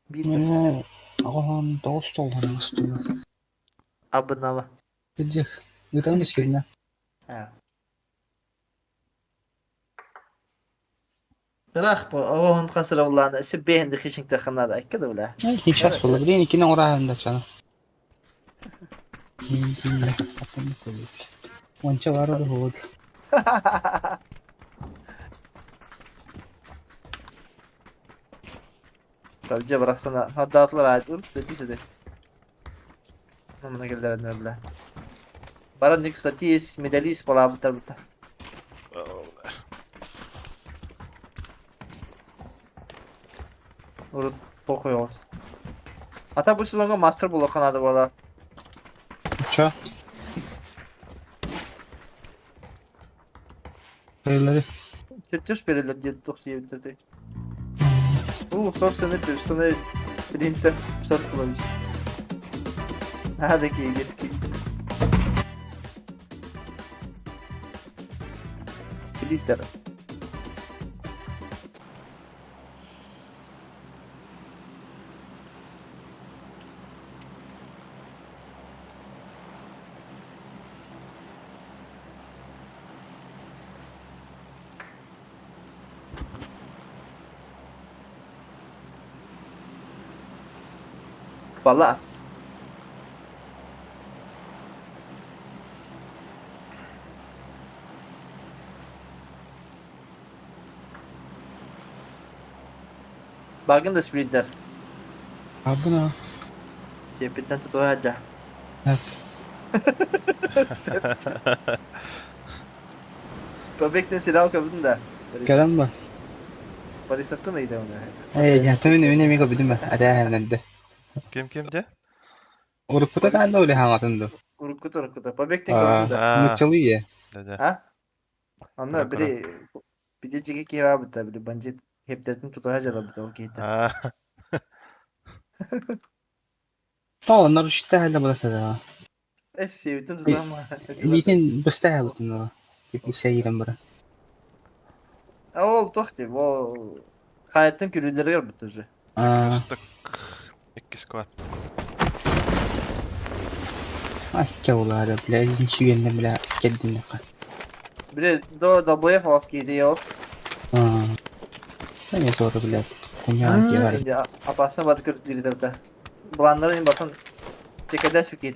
Биир Мене оҕоһон тоҕус толҕон устуга. Абынава. Кырдьык, ыытан сиринэ. Аа. Ыраах бу оҕоһун хасыра буллаана өссө бэйэн да хищникте ханнаада айка да бля. Хищас буолла. Билигин иккини оҥораһын да чана. Уонча баар уһугут. Талдьа барахсана хаддаатылар аайт урут сөдүй сөдүй. Мына келдеринер бля. Баран кстати есть медалист балаабыттар бута. Урут похуй олус. Ата бу сезонга мастер буолуохха наада буола. Чо? Бэйэлэри. Чертеж берелер диэн тохсуйабыттар У, собственный персональный принтер 50 килович. А, такие детские. Принтер. Балас. Багын да сплиттер. Абына. Сиэппиттэн тутуһа сылдьа. Побегтен сериал көрбүтүн да? Көрөн ба? Борисаттан ыйда оны. Э, я мин мин эмиэ көрбүтүм ба. Атаа Ким ким де? Уруккута таанда уле хаҥатын ду. Уруккута уруккута. Побегтен көрбүтүн да. Нуччалыы е. Да да. А? Онно били бидежиге киһи били бандит хептертин тутуһа дьалабыта ол киһитэ. О, нарушитель була. Эс сиэбитин тутама. Илиитин быстаһа бутун типа сәйирен бара. А ол туох дии, ол хаайыттан күрүүлэригэр бут уже. Кырыстык икки сквад. Ачча улаары, бля, сүгенне бля кэлдиннэххэ. Били до долбоев олос киһи ол. Сәне тоже, бля, хуйня дьиэҕэр. Инде опасно бат көрдүрдэ. Планнарын батан чекедес киһи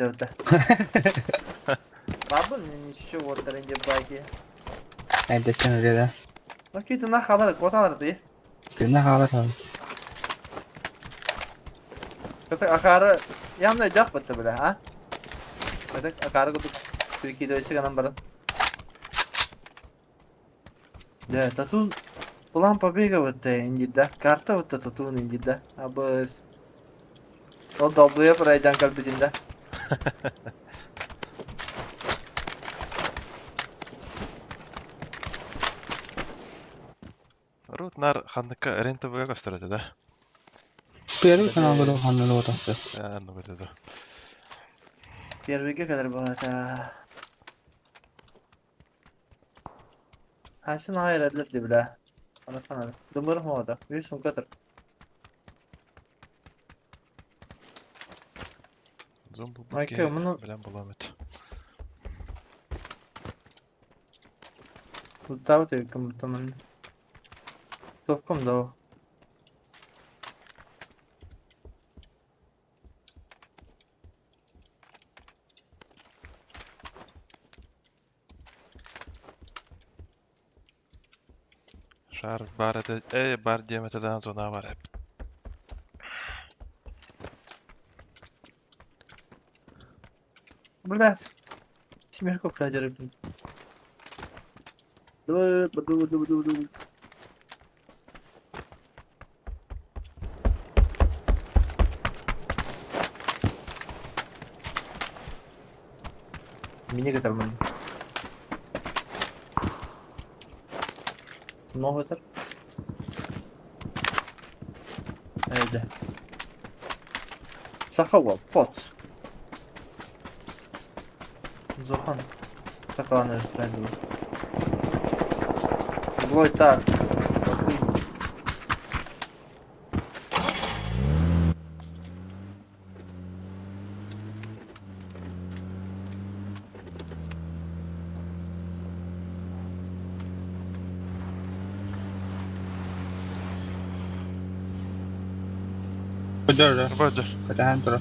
Бабын ничего вот инде байки. Эрдэттэн ырыа да. Ну киһи на халар коталар дии. Тыына хаалар хаалар. Köpek акары явно жак бытты бля, а? Köpek акары кутуп Türkiye'de канан баран. Да, татун план побега бытты индида. Карта бытты татун индида. Абыз. Ол долбуя пройдан калбитинда. Рут нар ханныка рентовыга көстөрөтө да. Первый канал был ханна лотасы. Анны бөтөдө. Первыйге kadar балата. Хайсын hayır edilir бля. Ана канал. Дымыр мода. Үс сумка тұр. Зомбу Майка, мұны билен буламыт. Туттабыт эбиккин буттамын. Топком да ол. Шар бар эте, э бар диаметрдан зона бар эп. Бля. Семерков кадер. Ду ду ду ду ду. Мини көтөрмөн. Много өтөр. Эйде. Сахава, фот. Зохан. Сакаланы өстүрәнди. Злой таз. Көдөр. Бөдөр. Көтәһэн тура.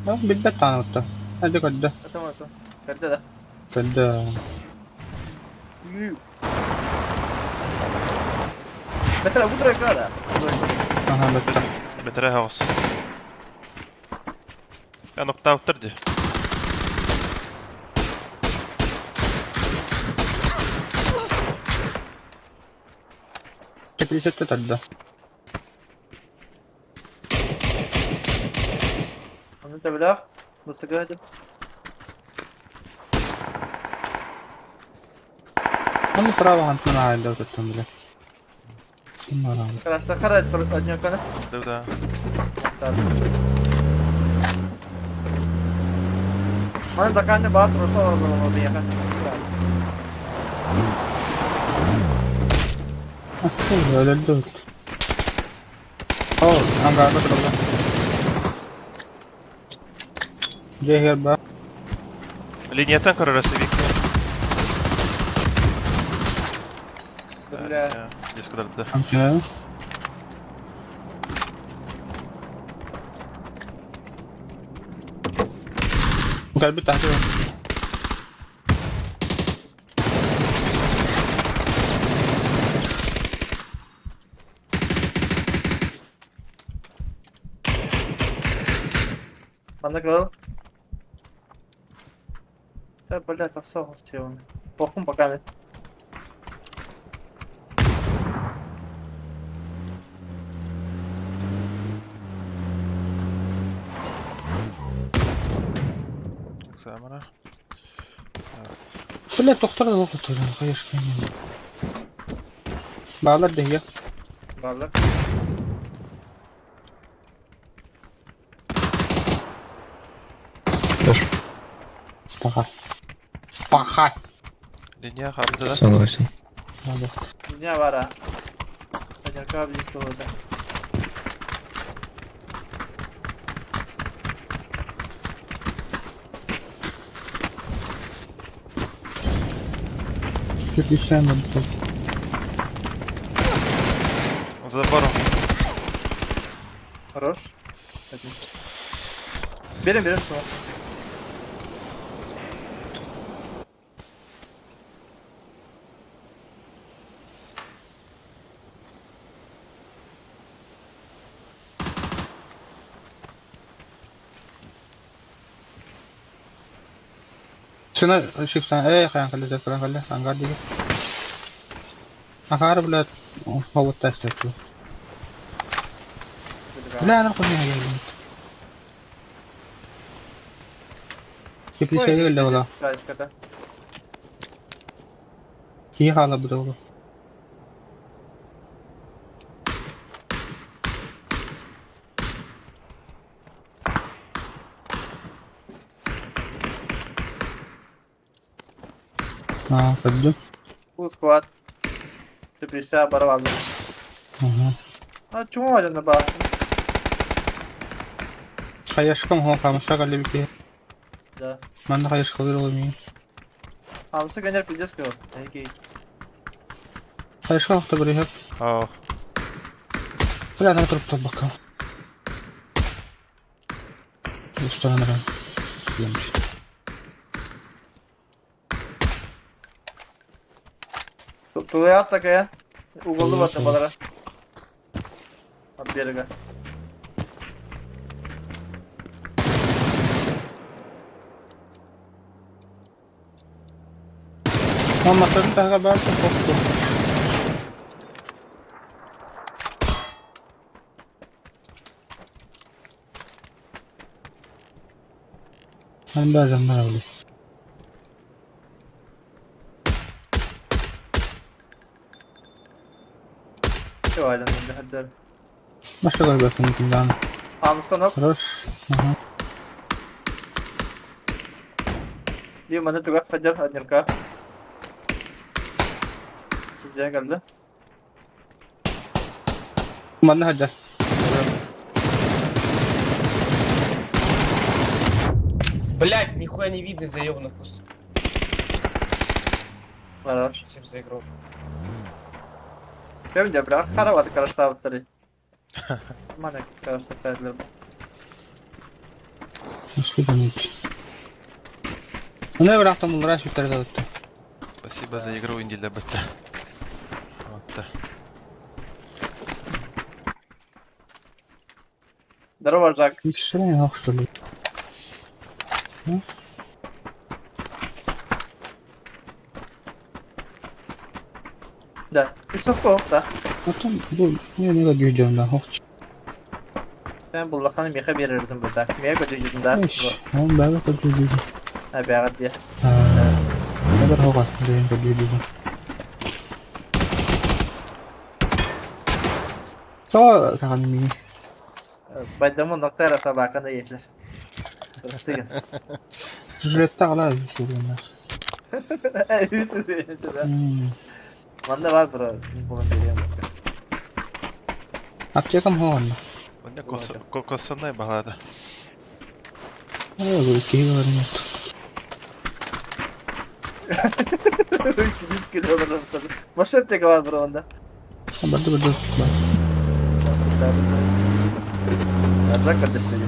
Ну, билбэт тааны утта. Әдэ көрдө. Атамасы. Көрдө да. Көрдө. Бетер бу трека да. Аха, бетте. Бетере хаос. Я ноктауттыр ди. Теплицетте тарда. Аны табилах. Мустагы Оны право хантын аайда утаттан биле. Ким бар? Крашта кара однёканы. Да да. Маны заканчивать бар труса ордон яха. Өлөлдү. О, ангарда турда. Жехер ба. Линиятан көрөрөсү бик. Бля. Диско да. Амчы. Кэлбит таһырдьа. Манна кыл. Да, блядь, тахса оҕус Похум пока мен. Экзамена. Бля, тохтор да лохотор, конечно. Баалар дэһиэ. Баалар. Паха. Паха. Линия хабыда да? Согласен. Надо. Линия бара. Одинка близко да. Кирпичаем надо. За забором. Хорош. Берем, берем снова. Сына шиксан, эй, хайан калли, закран калли, ангар диги. Ахар, блядь, ховот тестер. Бля, она хуйня я Кирпича келді ола. Тачката. Кии хаала бұда ола. А, подду. Фул склад. Ты прися оборвал. Ага. А чему один на бал? Хаяшкам хо хамша калли бики. Да. Манна хаяшка бир ола ми. Хамса гонер пиздец сказал. Окей. Хаяшка хта бір хеп. Ау. Бля, надо труп табака. Устранырам. Тулая такая. Уголу бата балара. От берега. Мама, тага бар похто. Ben bazen ben öyle. Все, айдан енді хаджар. Başka galiba bakın Хамска нок. Хорош. Ага. Ди маны тугак хаджар аднерка. Жа келді. Манна хаджар. Блять, нихуя не видно из-за ебаных кустов. Хорош. Спасибо за игру. Кем де бірақ қарабады караштабыттыр. Мана караштабыттыр. Nasıl demek? Ne bıraktım bunları şutları da tuttu. Спасибо за игру, Индиля бітті. Вот да. Здорово, Жак. Yükselene yok şöyle. Да. Юсуф да. Zaten bu ne ne kadar diyeceğim ben hoş. Sen бұл лақаны меха берердің бұда. Меха көтер да. Eş. Oğlum ben de kadar diyeceğim. Ha бәғат де. Ne kadar hoş. Ben de diyeceğim. Sağ sağ mi? Байдамы ноктара собаканы етлер. Растыгын. Жилетте ağlar bir sorunlar. Үсү Манда бар бро. Бұны беремін. Аптекам hoğanna. Онда косонай балады. Ay bu iki var mı? 100 kilo olur. Машина аптека бар бро онда. Барды барды. Жак көтештеди.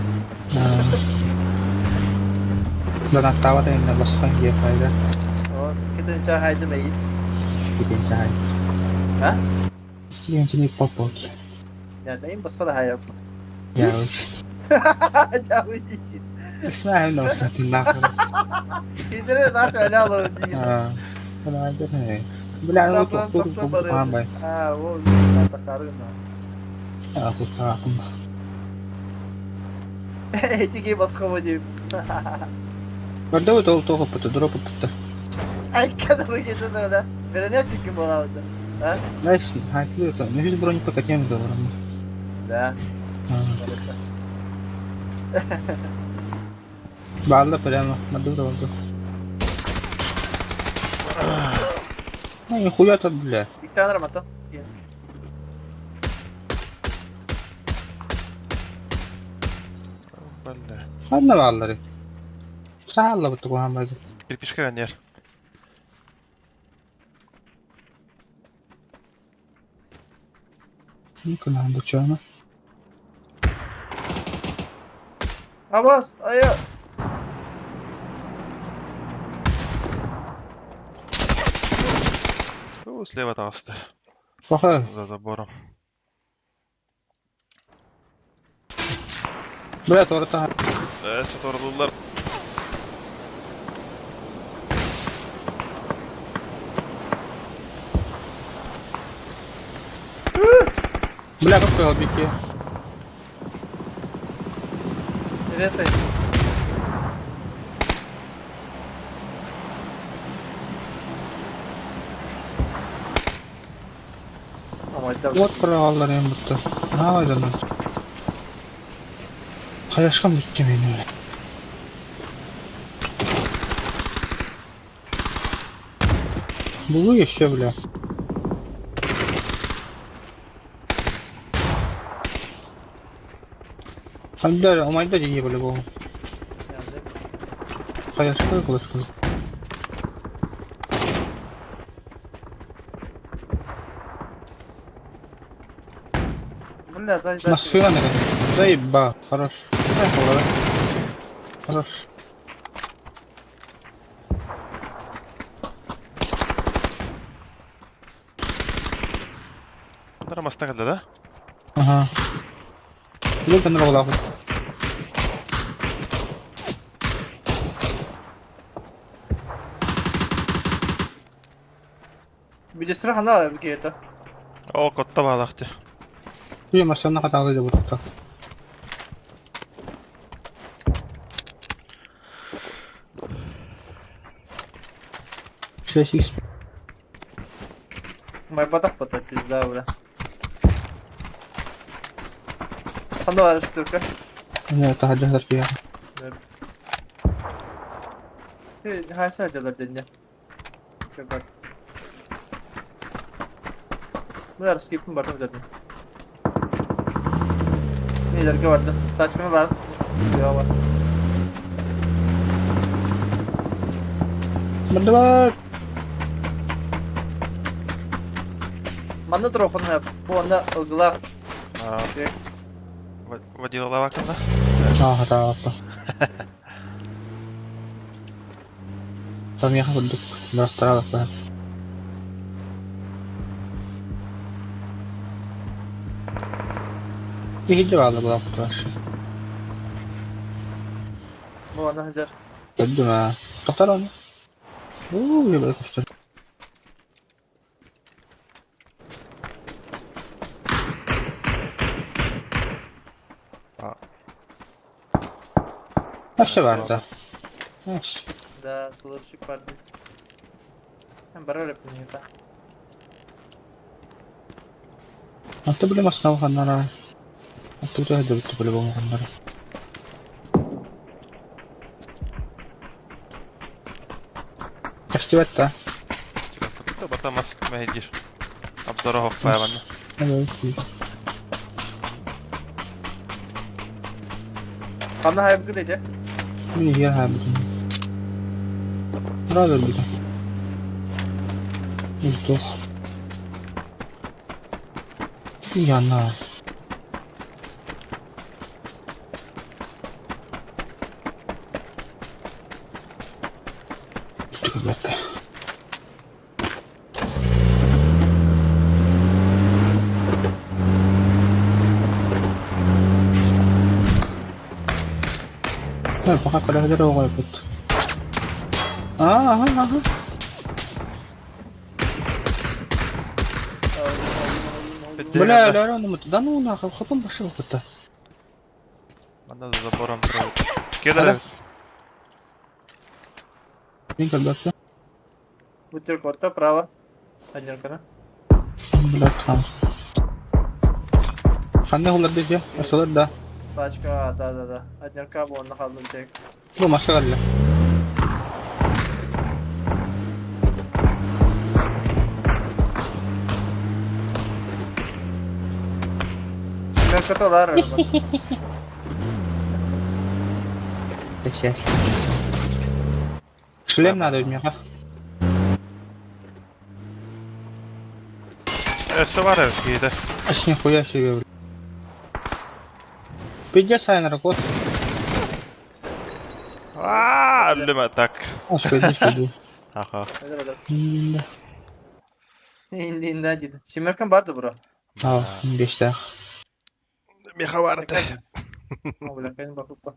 Донаттаабат иннэ босхон диэ файда. О, кетен хайдым эйит. Кетен чахай. А? Янчиник попот. Я да им босхон хайап. Яуч. Чабы. Знаю, но ты нахуй. Изре нахуй аляло ди. А. Бля, ну тут тут бамбай. А, вот, тахарына. А, тут так. Этиги босхон ди. Бардау тол того пыты, дропа пыты. Ай, когда вы кетен да. Вернешься ким была вот. А? Знаешь, хайтлы это, ну здесь броню пока тем говорим. Да. Балла прямо, мадура валду. Ну нихуя там, бля. Иктан рамата. Бля. Ханна баллары. Саалла буту кухамбайды. Кирпичка ганер. Никона бучана. Абас, ая. О, слева таҕыста. Паха. За забором. Бля, торта. Саторлулар. Бля, как поел бики. Резай. Вот проаллар эм бутта. Наайдан. Хаяшкам бикки мени. Булу еще, бля. Хандар, умайда дии по-любому. Хаяшка кылышкы. Бля, сзади. Машина, наверное. Заеба, хорош. Хорош. Bunlar mastan geldi да? Ага. Лентан роллаху. Бидестра хана бикета. О, котта баалахты. Уй, машина хаталы деп отта. Шесть икс. Май батах пата пизда, бля. Хана бар штука. Не, это хаджар кия. Хайса дялар дедне. Чебак. Бля, скипн бартым дедне. Не, дерге барды. Тачканы бар. Йо бар. Мадава. Манна трохын бу анда ылгылар. Водила лавакында. А, хата. Там я хаддук. Брахтара ба. Иди вала була куташ. Бу анда хажар. Өддүмэ. Тоқтар оны. Уу, ебать көстөр. Вообще бар да. Аш. Да, слушай, парни. Барар не А ты блин основа ханнара. А ты туда дебет по-любому ханнара. Кастиватта. Бата мас мәһидир. Обзора хоппаяванна. Ханна хайып гыдеде. Мин я хабитин. Рада бит. Илтох. Яна. Пока көрөһүлэр оҕойбут. Ага, ага. Бля, ля, ну да ну нахуй, хапан башыл кытта. Манна за забором тұрады. Келер. Мин көрбөппүн. Бутырка отто право. Одинокана. Бля, там. Ханна улар дии, асылар да. Пачка, да, да, да. Одинокка буонна халдым тек. Бу масса кэллэ. Мөркөтө Сейчас. Шлем надо миэхэ. Өссө бар эбит киһитэ. Ас нихуя себе, блядь. Пиздец, Айнер, кот. Аа, өллүм так. Господи, господи. Аха. Да. Инди диди. Семеркан барды бро. Аа, бештах. Миэхэ бар этэ. Бля, кайын бакыппа.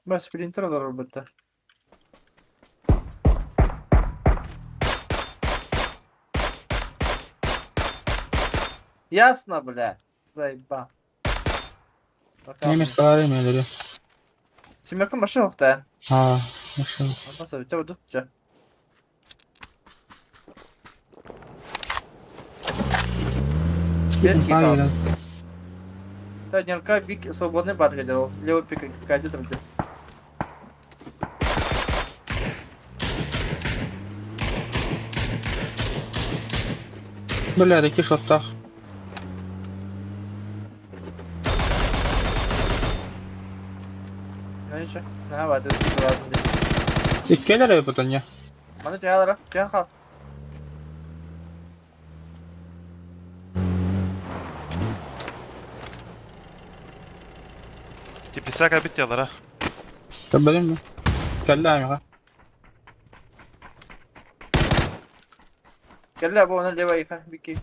Бас спринтер олорор бытта. Ясно, бля. Заеба. Немец баар эмэлэри. Семеркан башы хохта. Аа, машина. Баса, у тебя тут че? Без киков. Одинка бик свободный батл делал. Левый пик кадет рады. Бля, такие шоттах. Ну ничего. На, баты, ладно. Иккелер эбит не. Маны тялара, тяхал. Теплица кабит ялара. Көрбөдүм. Кэллэ миэхэ. Кэллэ бу оны левый иха бики.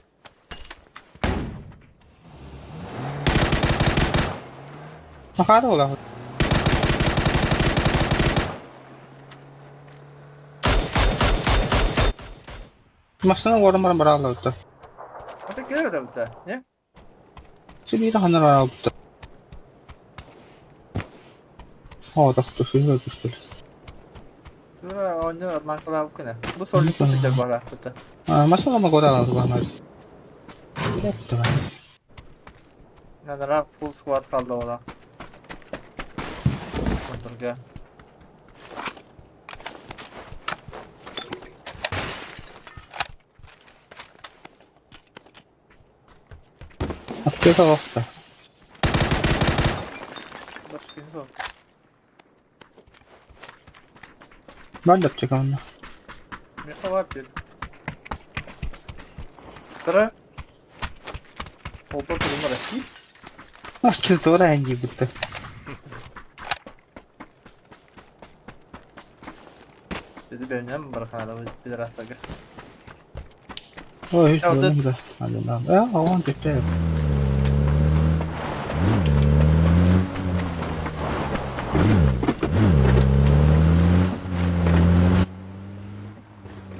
Махара ола. Машина уоран баран барааллабыта. Это келер да бутта, не? Сибиир ханар аалбыта. Оо, тохту сыһыа түстүл. Тура оны арманкалап күнә. Бу солник бутта бала бутта. Машина ма гора алды бана. Надара full squad kaldı ola. Контрга. Аптека вахта. Başka yok. Бар да аптека онно. Меха бар деді. Тыра. Опа, кулым России. Ах, тура энди бутта. Bizi beğeniyor bırakan bir rastlaga. Ой, Ya, үс да. Ады да. А, он тепте.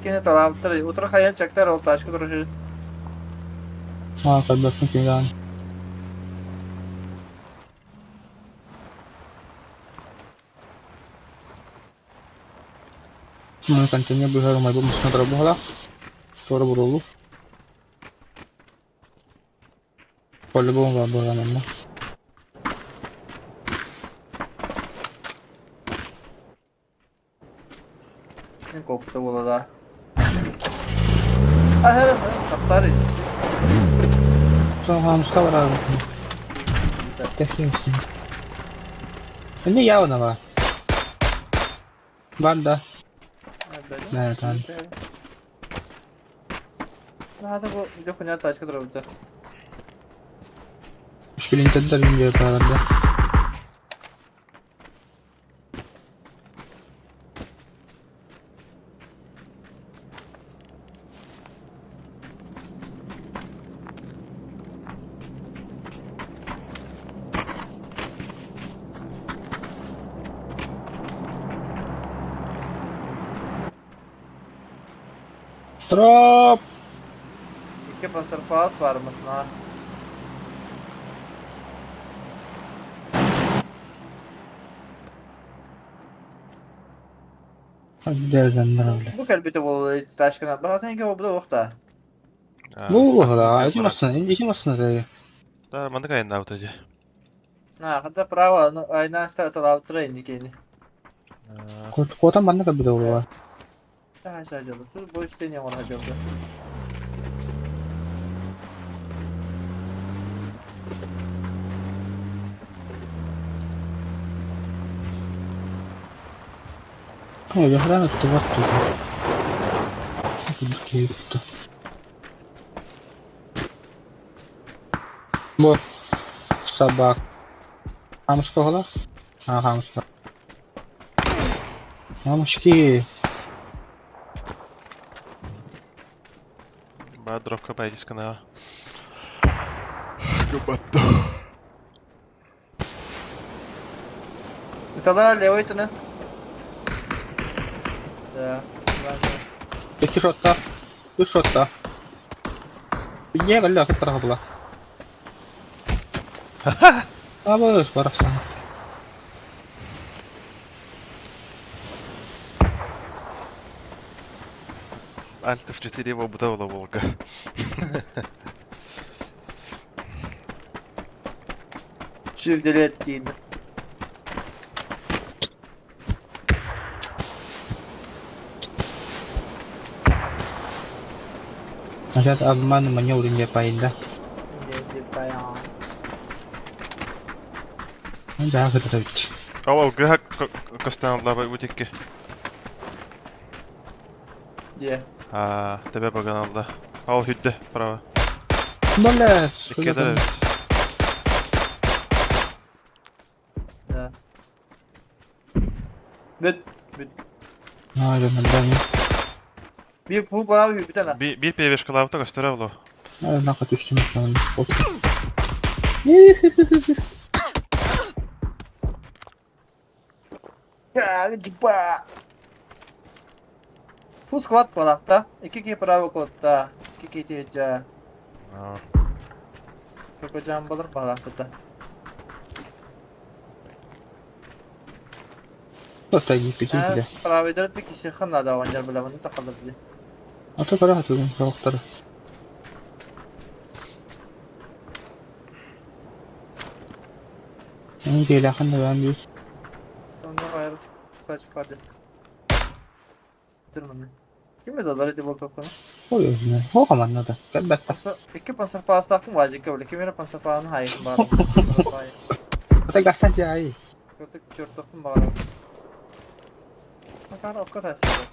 Кене талаптыр. Утра хаян чактар ол ташкы турur. Аа, калбакын киган. Ну, контейнер быһар майбы машина тора Тора бурулу. По-любому бар буолан онно. Мен копты бола да. А, her таптар. Соң бар Техниксин. Эмне явно бар. Бар да. Да, там. Hadi bu bir хуйня тачка турur. Шпилинтердер инде да. Троп! Икки панцерфауст баар масна. Бу кэлбитэ буолла тачкана. Баҕатын икки обуда уохта. Бу уһура, ити массына, ити массына да. Да, маннык айаннаабыта дии. На, хата право, айнаста талаабыттара инникини. Куотан манна кэлбитэ буолуо. Бу истине оҥоро дьолго. Ой, оттубат туга. Киһи Бу собак. Хамска оҕолор? А, хамска. Мамочки. Баа дровка байдискана. Кыбатта. Ыталара левый тына. Да. Икки шотта. Үс шотта. Ийэ кэллэ кыттара була. Абыс барахсан. Альт F4 буолбута буола буолга. Чүлдүлэт диин. Насчет обмана маневр не поинда. Да, это Ол гыһа көстөн аллаба бутикки. Дие. Аа, тебе баган алла. Ол хүдде, право. Бля, Икки Да. Бүт, бүт. А, да, да. Bir pul bana bir tane. Bir bir перебежкалаабыта көстөрө булу. Нахуй түстүм Типа. Full squad балахта. 2 ки право кодта. 2 ки тежа. Көкөжан болор балахта. Правый дөрт киши хана да ванжар була муну тақалыр ди. Ата кара хатылым савактары. Мен кейләхин да бән бит. Сонда кайыр сач барды. Турманы. Ким эдалар эти бол топканы? Ой, өзүнө. Хо команда да. Кәбәттә. Икки пансарпаастаахпын вазикка бile ким эрэ пансарпааны хайын баар. Ата гасан жай. Көтүк чертохпун баҕарабын. Макар окко тайсың.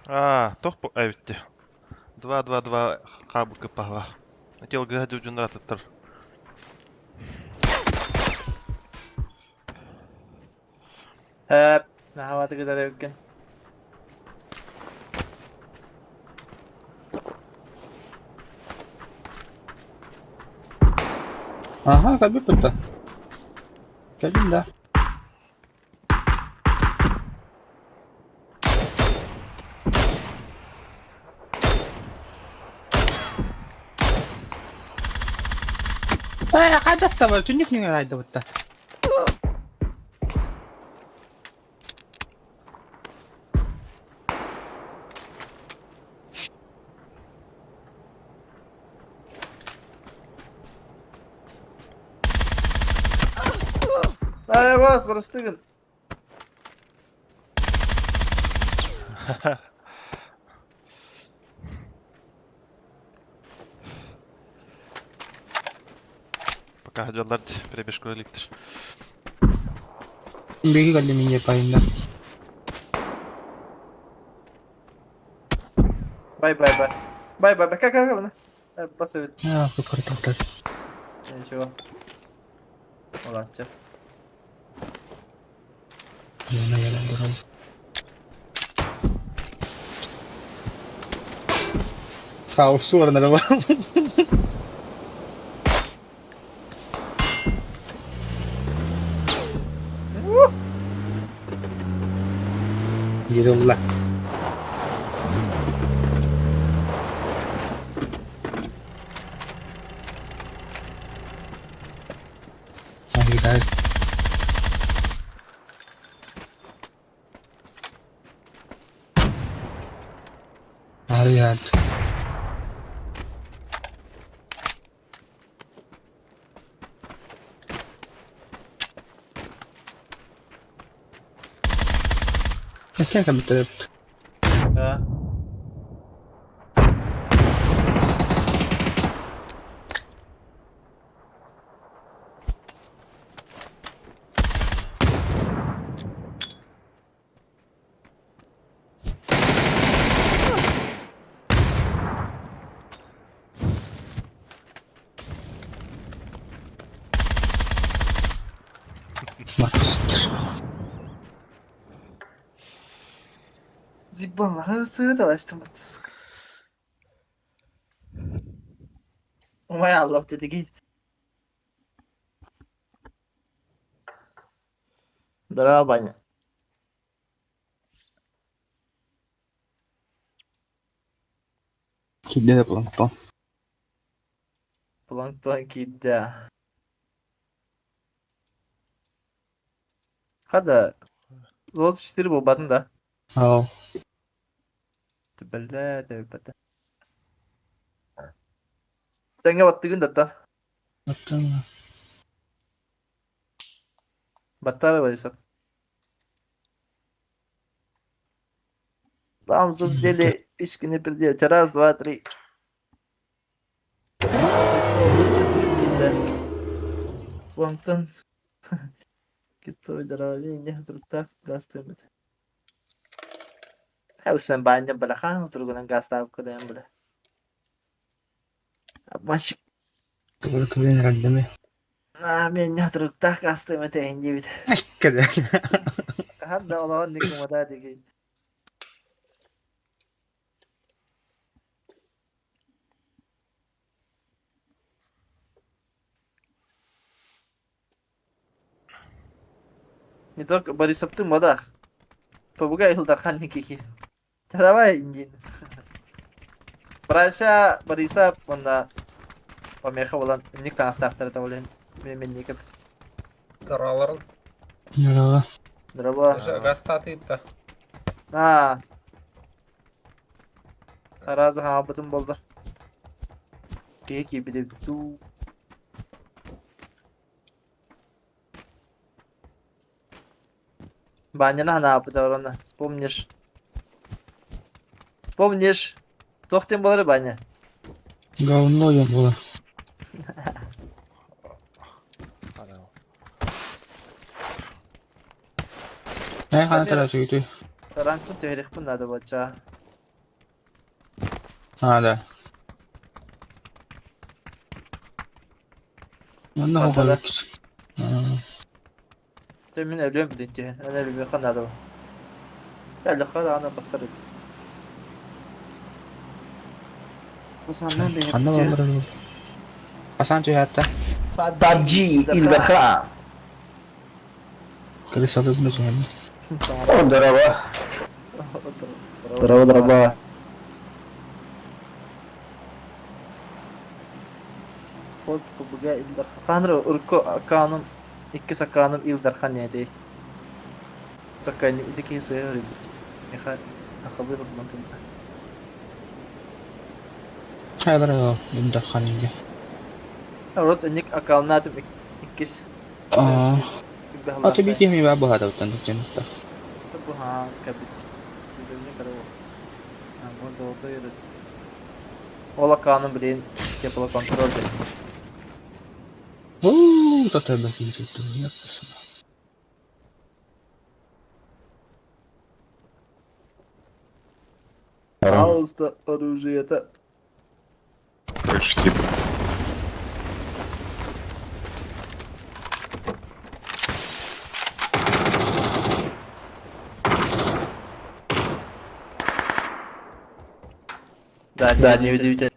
Аа, тох бу эбитти. 2-2-2 хабыкы пахла. Хотел гыһа дьудьуннар атыттар. Эп, наһаабаты кытары эбиккин. Ага, кәбит бутта. Кәлим да. Э, хайдах бар, түннүк нүгө хайда бутта. Ээ, бас, бырастыгын. Пока дьоннор перебежку эликтир. Биги калли мине пайында. Бай бай бай. Бай бай бай. Как как мына? Бас эбит. А, көпөр тактар. Ничего. Молодцы. Яна яна дурам. Хаусу барнара. Ерулла. Харыйаат. Иккиэн кэлбиттэр эбит. Да. Макс. Умай Аллах дедиги. Здорово, Баня. Киирдэ да планктон. Планктон киирдэ. Хада, 24 буолбатын да? Ау. Бля, бата. Тэҥҥэ баттыгын даттан. Баттан. Баттаары Борисов. Там зубдели письки не придете. Раз, два, три. Планктон. Китсой здоровье, не газ тымыт. Хәүсен баня балахан утургунан газ таап кыдаyan бile. Обманщик. Тугу тулен рандами. А, мен не утуруктах газ тымыт эйин дебит. Кэдэ. Ханда олоон никумада диги. Не только Борисовтың модах. Побугай Илдархан никики. Давай, Индин. Брася Бориса онда помеха болан ник таастаахтар тавлен мен никеп. Дараларын. Здорово. Здорово. Гастаты-то. А. Таразы хаабытын болду. Кеки биле ту. Баняна ханаабыта орона. Вспомнишь. Вспомнишь. Тохтен болары баня. Говно я было. Э, хана тарачы Таранкын төһөрөхпүн надо бача. А, да. Манна Хата да. хоҕойут. Мен өлүөм билин түһэн. Эн өлүмүөххэ надо. Әлі ана басар. Басаннан Ханна баллар Асан түһәтте. PUBG Илдархан. Крысалы түһәм. Здорово. Здорово, здорово. Хоз PUBG Илдархан. Ханры урко аккаунум иккис аккаунум Илдархан нedi. Такая дикий сыгры. Миха ахалыр мантымта. Хайбар Илдархан инге. Рот ник аккаунатым иккис. Аа. Аты бити ми ба баһата уттан тутта. Табу ха кабит. Не караво. А вот золотой рыд. Ол аккаунум блин теплоконтроль. Уу, тата бати тутта. Яппасына. Пожалуйста, оружие это. Крыша тип. Да, да, не удивительно.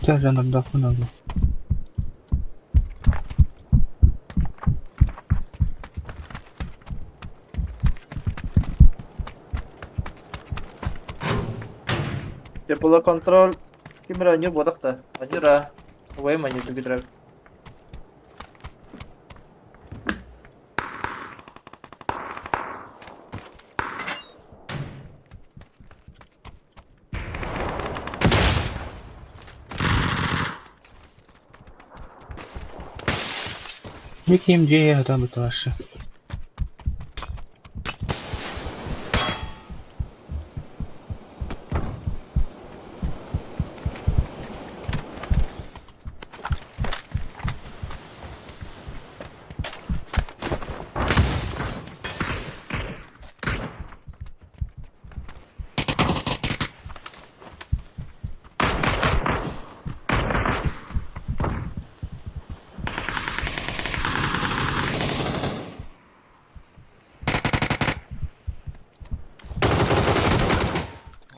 Дьонордоохпун ол. Теплоконтроль. Ким эрэ оонньуур буотах да? Оонньуур аа. Убайым оонньуур бүгүтүрэр. Никим дьиэ сатаабыт вообще.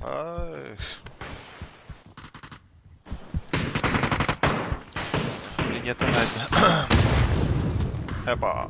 Ай. Нет, это. Эба.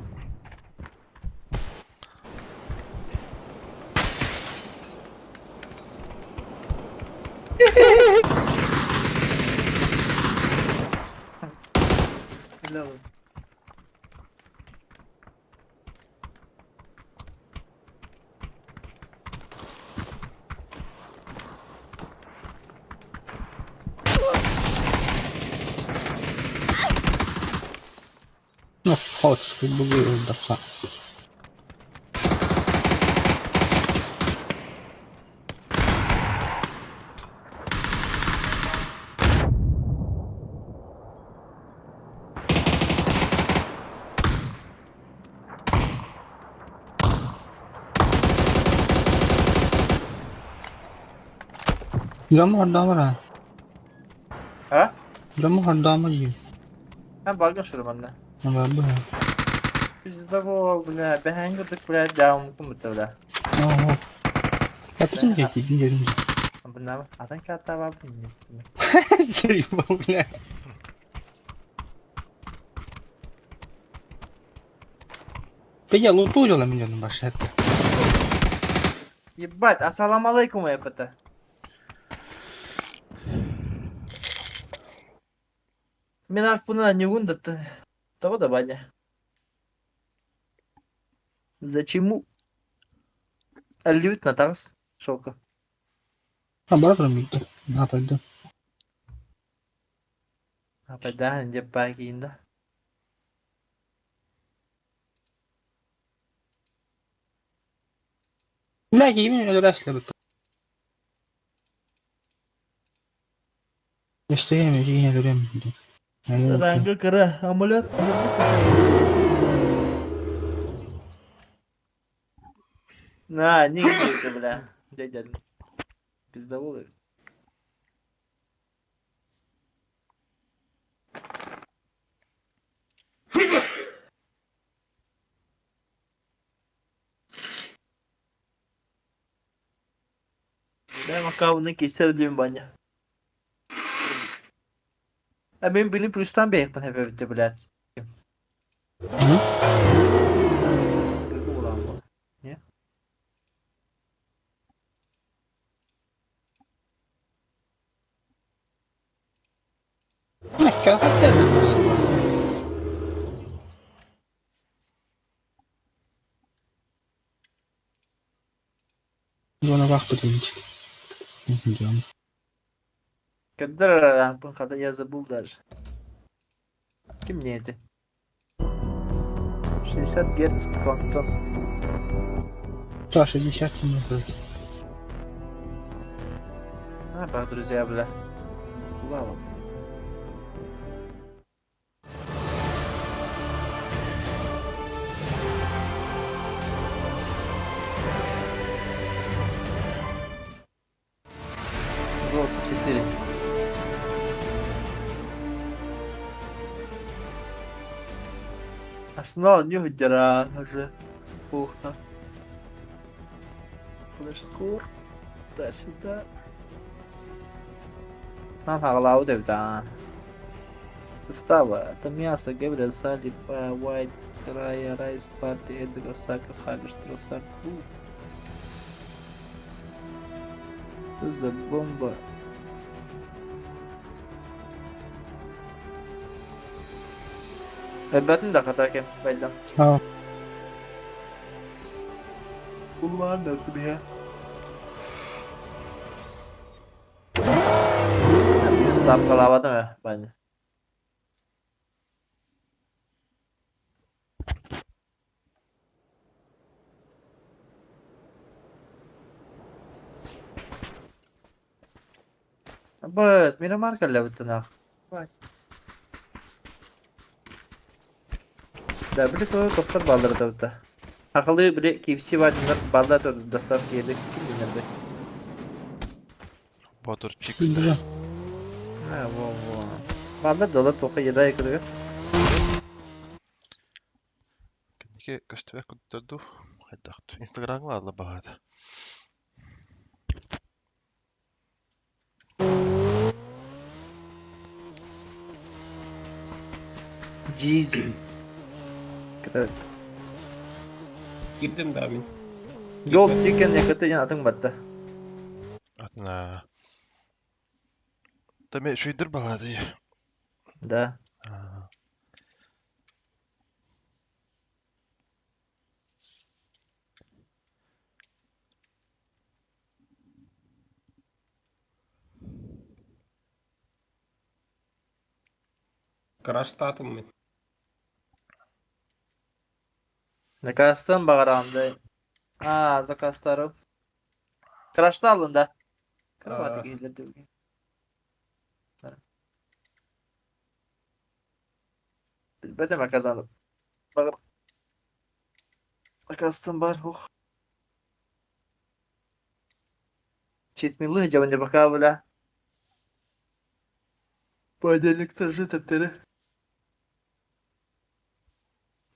Ну, хоть бугу ылдахха. Дьомо хордоомор А? Дьомо хордоомор дии. Эн баргын шырманна. Барбы. Пиздабол, бля, бэһэҥ курдук, бля, дьааммыккын бутта, бля. Оо. Эппитин диэки дьиҥ Бына, атын кааттаабаппын. Заебал, бля. Петя, лутурила меня на башетке. Ебать, ассалам алейкум, эпэта. Мин арпына нюгун да Того да баня. Зачему? Алют на тарс. Шока. А, брат, мид. На, пойду. А да, где пакинда. Бля, я именно раз лебет. Я что я имею, я не Ранга кыра, амулет. На, не это, бля. Дядя. Пиздоволы. Да, макауны кесер дейм баня. А мен били плюстан бейкпин хэпэбитте, блядь. Не? Когда когда я забыл даже. Кем мне это? 60 герц планктон. Да, 60 минут. А, бах, друзья, бля. Ладно. Золото 4. Арсенал не дера уже. Пухта. Флеш скор. Туда-сюда. Нам хаҕалаабыт эбит аа. Состава. Это мясо, Габриэл, Салли, Уайт, Рая, Райс, Парти, Эдгар, Сака, Хабер, Строссард. Что за бомба? Элбэтин да хата кем байдам. Аа. Улаан да түбэһэ. Ставкалаабатым ээ, Ваня. Быт, Мирамар кэллэбиттэн Да, били тохтор баллары табыта. Хахалы били KFC баадыннар баллар доставка еды ким динерде. Ботур Чикс да. А, во, во. Баллар доллар тоха еда якыдыга. Кэнники көстүбэт курдуктар дуу? Хайдах Инстаграмҥа баалла баҕата. Jeezy. Кытары. Киирдим да мин. Gold Chicken якыты диэн атын батта. Атына. Таме шүйдір балады. Да. Краштатым мин. Заказтан баҕараҕын да. Аа, заказтарым. Крашта алын да. Кровати киһилэр диэбин. Билбэтим оказанып. Бағыр. Заказтан бар, ух. Четмилы дьабын пока бля. Понедельник тоже тэптэри.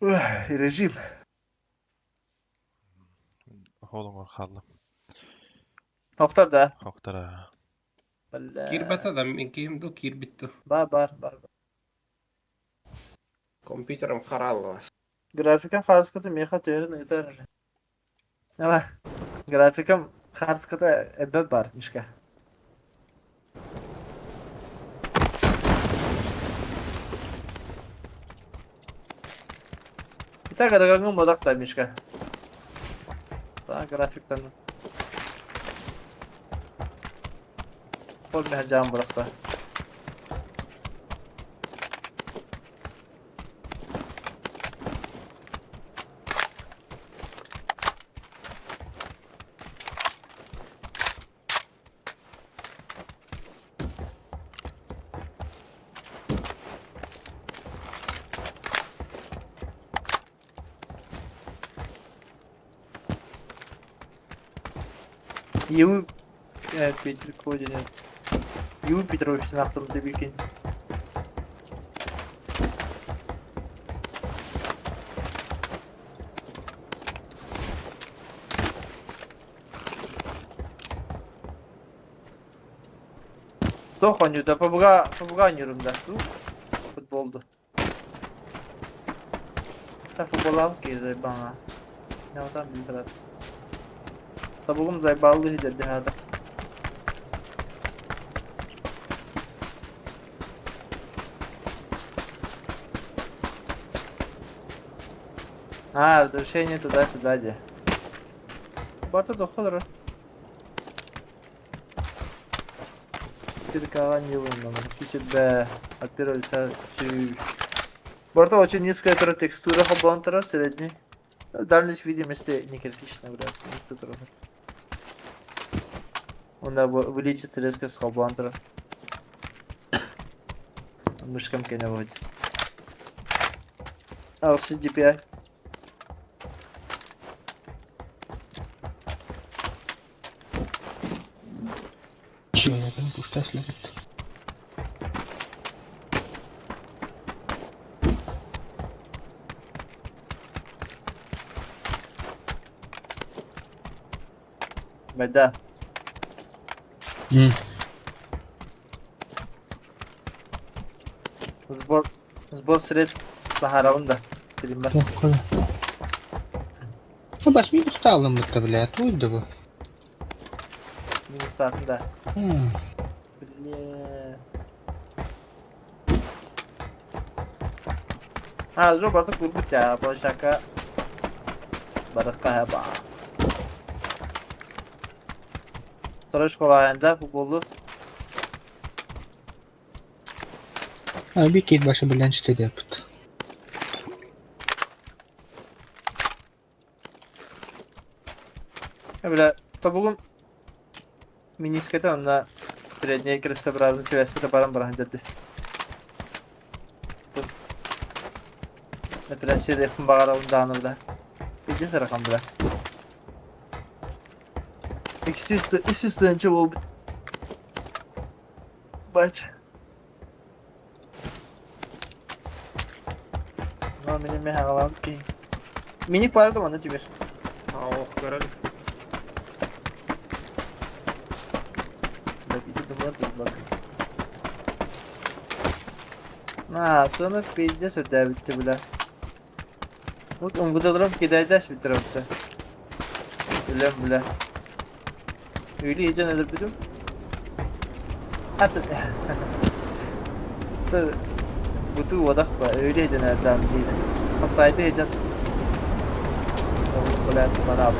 Режим. Холоңор хааллым. Тоқтар да. Хоктара. Бля. Киирбэтэ да мин киһим ду киирбит ду. Бар, бар, бар. Компьютерым хараллас. Графика харыската меха төһөрүн ыытар. Ама графикам харыската эбэ бар, Мишка. Итак, арагаңын бодақта, Мишка. Та графиктан. Кол меха жаан бодақта. Ю Петр Кодин. Ю Петрович нахтым дебикин. Тоқ ойнуда, ПБГ, ПБГ ойнуурум да. Футболду. Та футболам ки заебана. Я там без рад. Табугум заебалды хидерди хада. А, разрешение туда-сюда где. Барта доходра. Б. От первого лица. Барта очень низкая текстура хабонтера, средний. Дальность видимости не критична, блядь. Он увеличится резко с хабонтера. Мышкам киновать. А, CDPI. Человек, пушта следит. Байда. Сбор средств таһаарабын да стриммэр. Туох Ну, бас минус таалламмытта, бля, туй да бу. Минустаатын да. Бля. А, жо барда курбут я, площадка. Барыкка хаба. Второй школа айында футболду. А, бикет баша билэн четырепт. Бля, тобугум минискете онна передняя крестообразный связката баран баран деді. Операция дехпин баҕарабын даҕаны бля. Иди сарахан бля. 200 300 буолбут. Бач. Но мини мен хагалам ки. Миник барды манна теперь. А, ох, король. Да, иди думаю, тут На, соны пиздец үрдээбитти бля. Вот умгудаларым кидайдаш бүтүрөптө. Үлэм бля. Үли иһдьэн өлөрбүтүм. Аты. Буту уодах ба, үли иһдьэн өлөрдөм диир. Хапсайды иһдьэн. Бля, бара Бу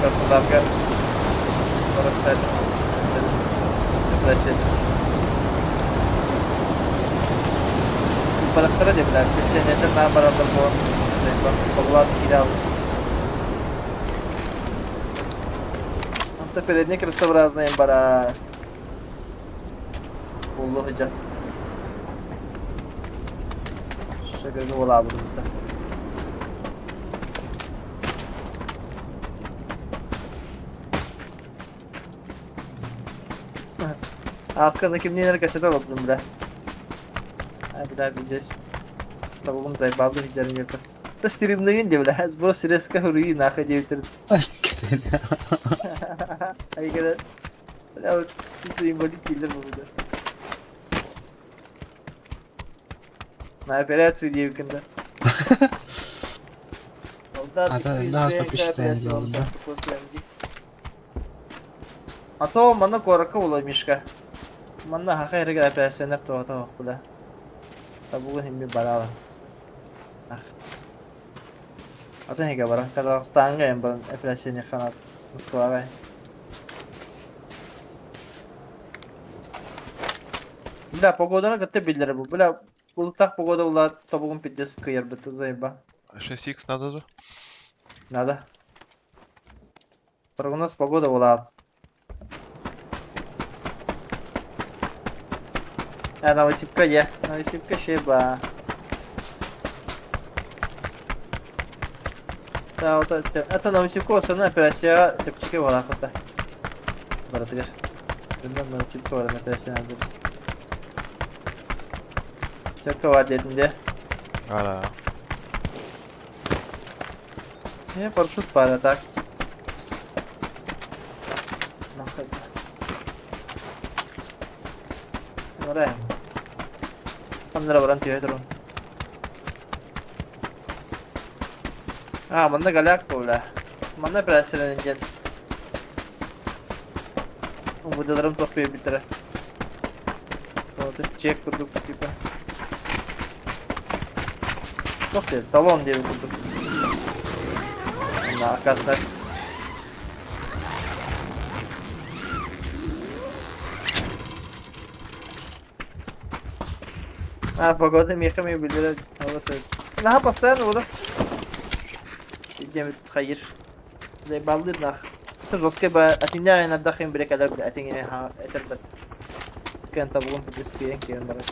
Краснодарга барыттар депрессия. Барахтара деп бля, пенсионердер наа бараллар буолан Павлат киирэ Онто передний крестообразный бара Буллу сыдьан. Шагыргы буолаабытым да. Аасканы кимниин эрэ кэпсэтэ олордум бля. А бля пиздец. Тобугум зайбаабы сылдьарын диэбитэ. Да стримныгын дии бля, сброс резко хуруи нахуй диэбитин. Айгара. Бля вот инвалид киллер буолбута. На операцию диэбиккин да. А, да, подписчик сделал, да? А то манна куоракка буолар Мишка. Манна хаха эригэр операциянар тоҕото бля. Табугун химми барала. Ах. Атын эгэ баран Казахстаҥҥа эн баран операцияны ханат Москваҕа. Бля, погоданы кытта биллэрэ бу. Бля, бултах погода була тобугун пиздец кыйарбыт заеба. 6х надо же? Надо. Прогноз погода була. Э, Новосибка е. Новосибка шеба. Да, вот это, это Новосибка основная операция чэпчэки буолаахыта. Барытыгар. Дьоннор Новосибка баран операция надо. Чөккө бар диэтин дии. Ара. Не, парашют баар так. Нахуй. Барайм. Ханнара баран түһэ турун. А, манна голяк бля. Манна операцияланан диэн. Умудаларым туох биэрбиттэрэ. Вот чек курдук типа. Туох диэн, талон диэбит курдук. Манна оказывается. А, погода миэхэ эмиэ биллэрэ Наһаа постоянно буолар. Диэмит хайыр. Заебалдыр нах. Жесткий ба атиня иногда хим брекалер атиңине ха этер бат. Кен табугун дискиен киен барар.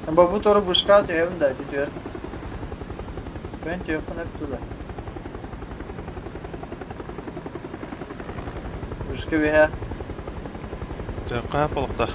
Бу тору бушка түһэбин да түһэр. Мен түһүөхпүн эп туда. Бушка биһэ. Каа полукта.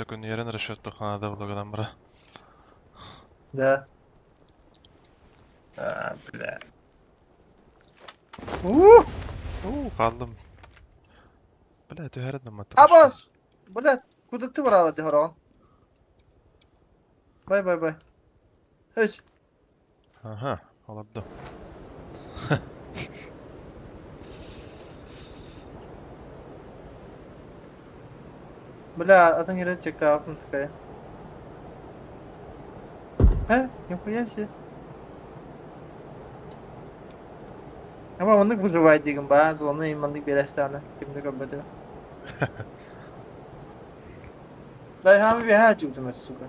Төкүнүйэрин расчеттуххана да булагынан бара. Да. А, бля. Ух! Уу, хааллым. Бля, түһэрин да матта. Абас! Бля, куда ты брала ты хорон? Бай бай бай. Өч. Аха, олордум. Бля, атын хирен чекаапын такая. Э, нихуя себе. Ama маннык выживает деген ба, зоны маннык берестаны. Кимде көбөтө. Дай хам би чугтум, сука.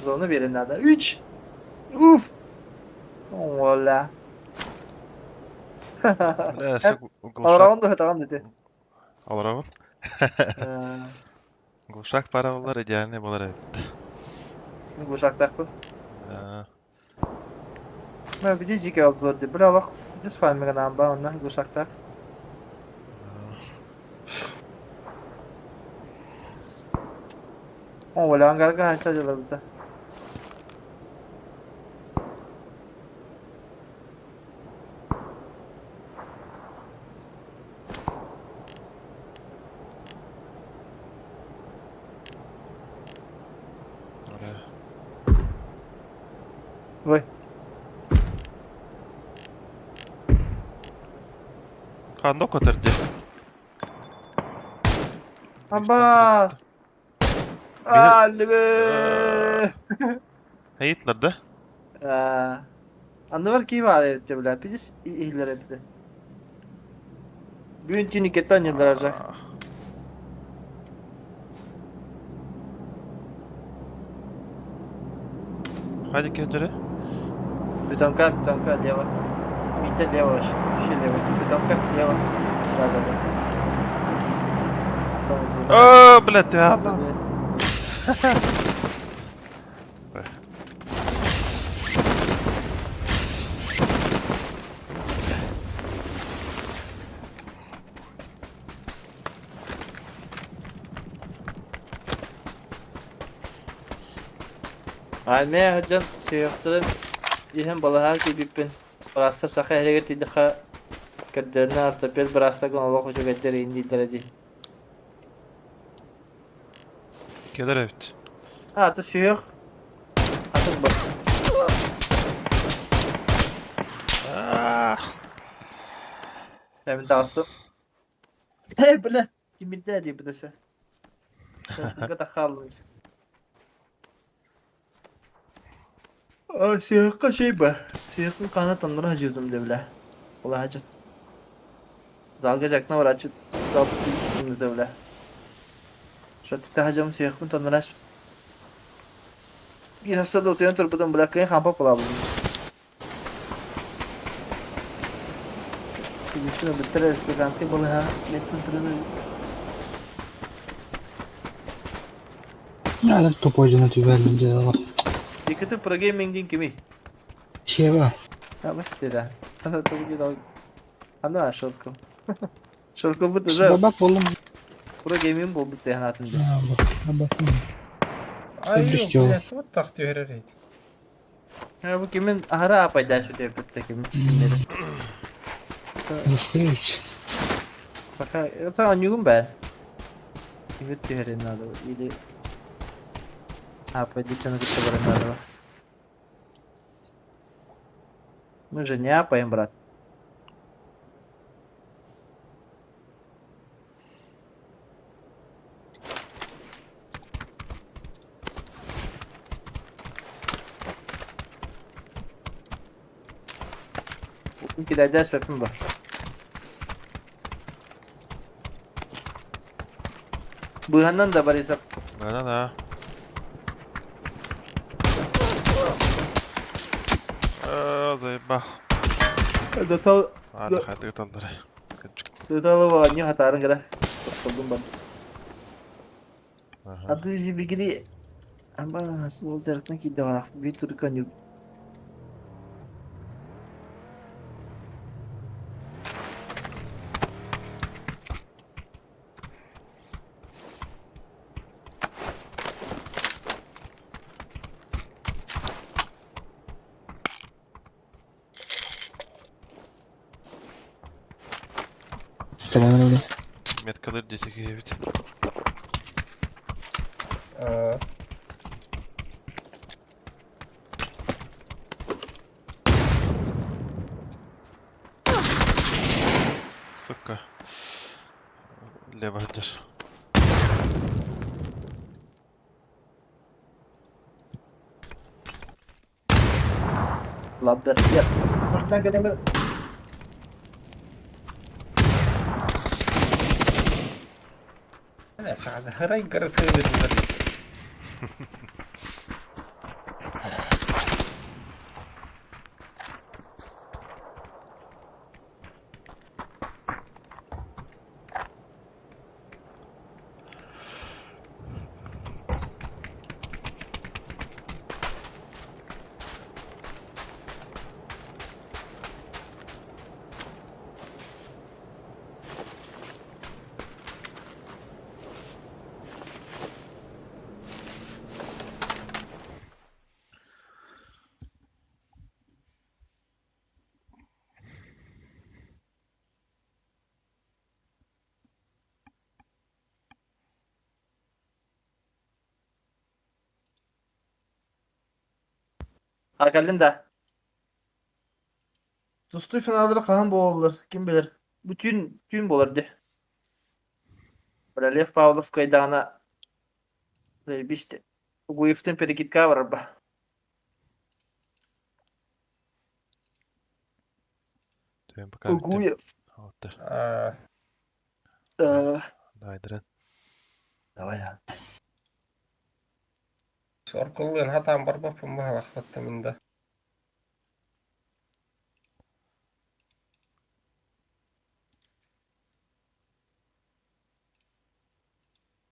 Зону берин надо. Үч! Уф! Ола. Бля, сөк глушак. Аларагын да хатаган дети. Аларагын? Глушак пара болар, идеальный болар эбит. Глушактакпын. Да. Мен види жеке обзор деп. Бир алак жүз фармиган амба оннан глушактак. О, ангарга хаша жылабыта. Ой. Ханно көтөрдү. Аббас! Алле! Хейтлер да? Аннывар ки бар эбитте бля, пидис иһиллер эбитте. Бүгүн түүнү кетен йылдар ажа. Hadi кетери. Бетонка, бетонка, лево. Митя лево вообще, вообще лево. Бетонка, лево. Да, да, да. О, блядь, я. Аймea хаджан сүйөктөрүм иһэн балаһаа киирбиппин быраастар саха эһэригэр тиийдэххэ көрдөрүнэ ортопед быраастаргын олох үчүгэйдэр иһин дииллэрэ дии. Келер эбит. А, то сүһүөх атын бар. Эмин таҕыстым. Эй, бля, кимирдээ дии быдасы. Кыга тахааллым. Сүһүөххэ шей ба. Сүһүөхпүн хаана таннара сылдьыбытым дии бля. Улаһачыт. Залга жакна барааччы зал да бля. Шоттикта хажам сүһүөхпүн таннара Биир хасса да утуйан турбутум бля кыайан хампа буолаабытым. Единственное быттар республиканский балыһа медцентрын Я тупой жена тебя не делала. Екіті прогеймингден кими? Сева. А, мастера. Ана тугу Ана шорком. Шорком бут уже Баба полом. прогейминг болбут деханатын. Баба. Ай, Сөбүстү. блядь, вот так түһэрэр Бу кимин ахара апайдаш бут бут ким. Успеешь. Пока это анюгум бә. Кимит түһәрен надо или апайды чаны кытта баран надо. Мы же не апаем, брат. Килээдээс бэппин бар. Быыһаннан да Борисов. Да-да-да. Заебал. Датал Ладно, хатык талдары. Даталова не хатарын гара. Толдум бар. Аты жибигири Ама ол жарытын кийде барақ. Bir туркан юк. Tamam öyle. Меткалыр десек эбит. Сука. Лево держ. Лаббер. Мартан кэлэмэ. Аркаллым да. Тустуу финалдары хаһан буолаллар, ким билэр. Бу түүн, түүн буолар дии. Бля, Лев Павлов кыайдаҕына заебись Угуевтын перекидка барарба. Түөн пока бүттүм. Угуев. Оттар. Э, Дайдырын. Давай. Соркуллуун хатаан барбаппын баһалахпаттым да.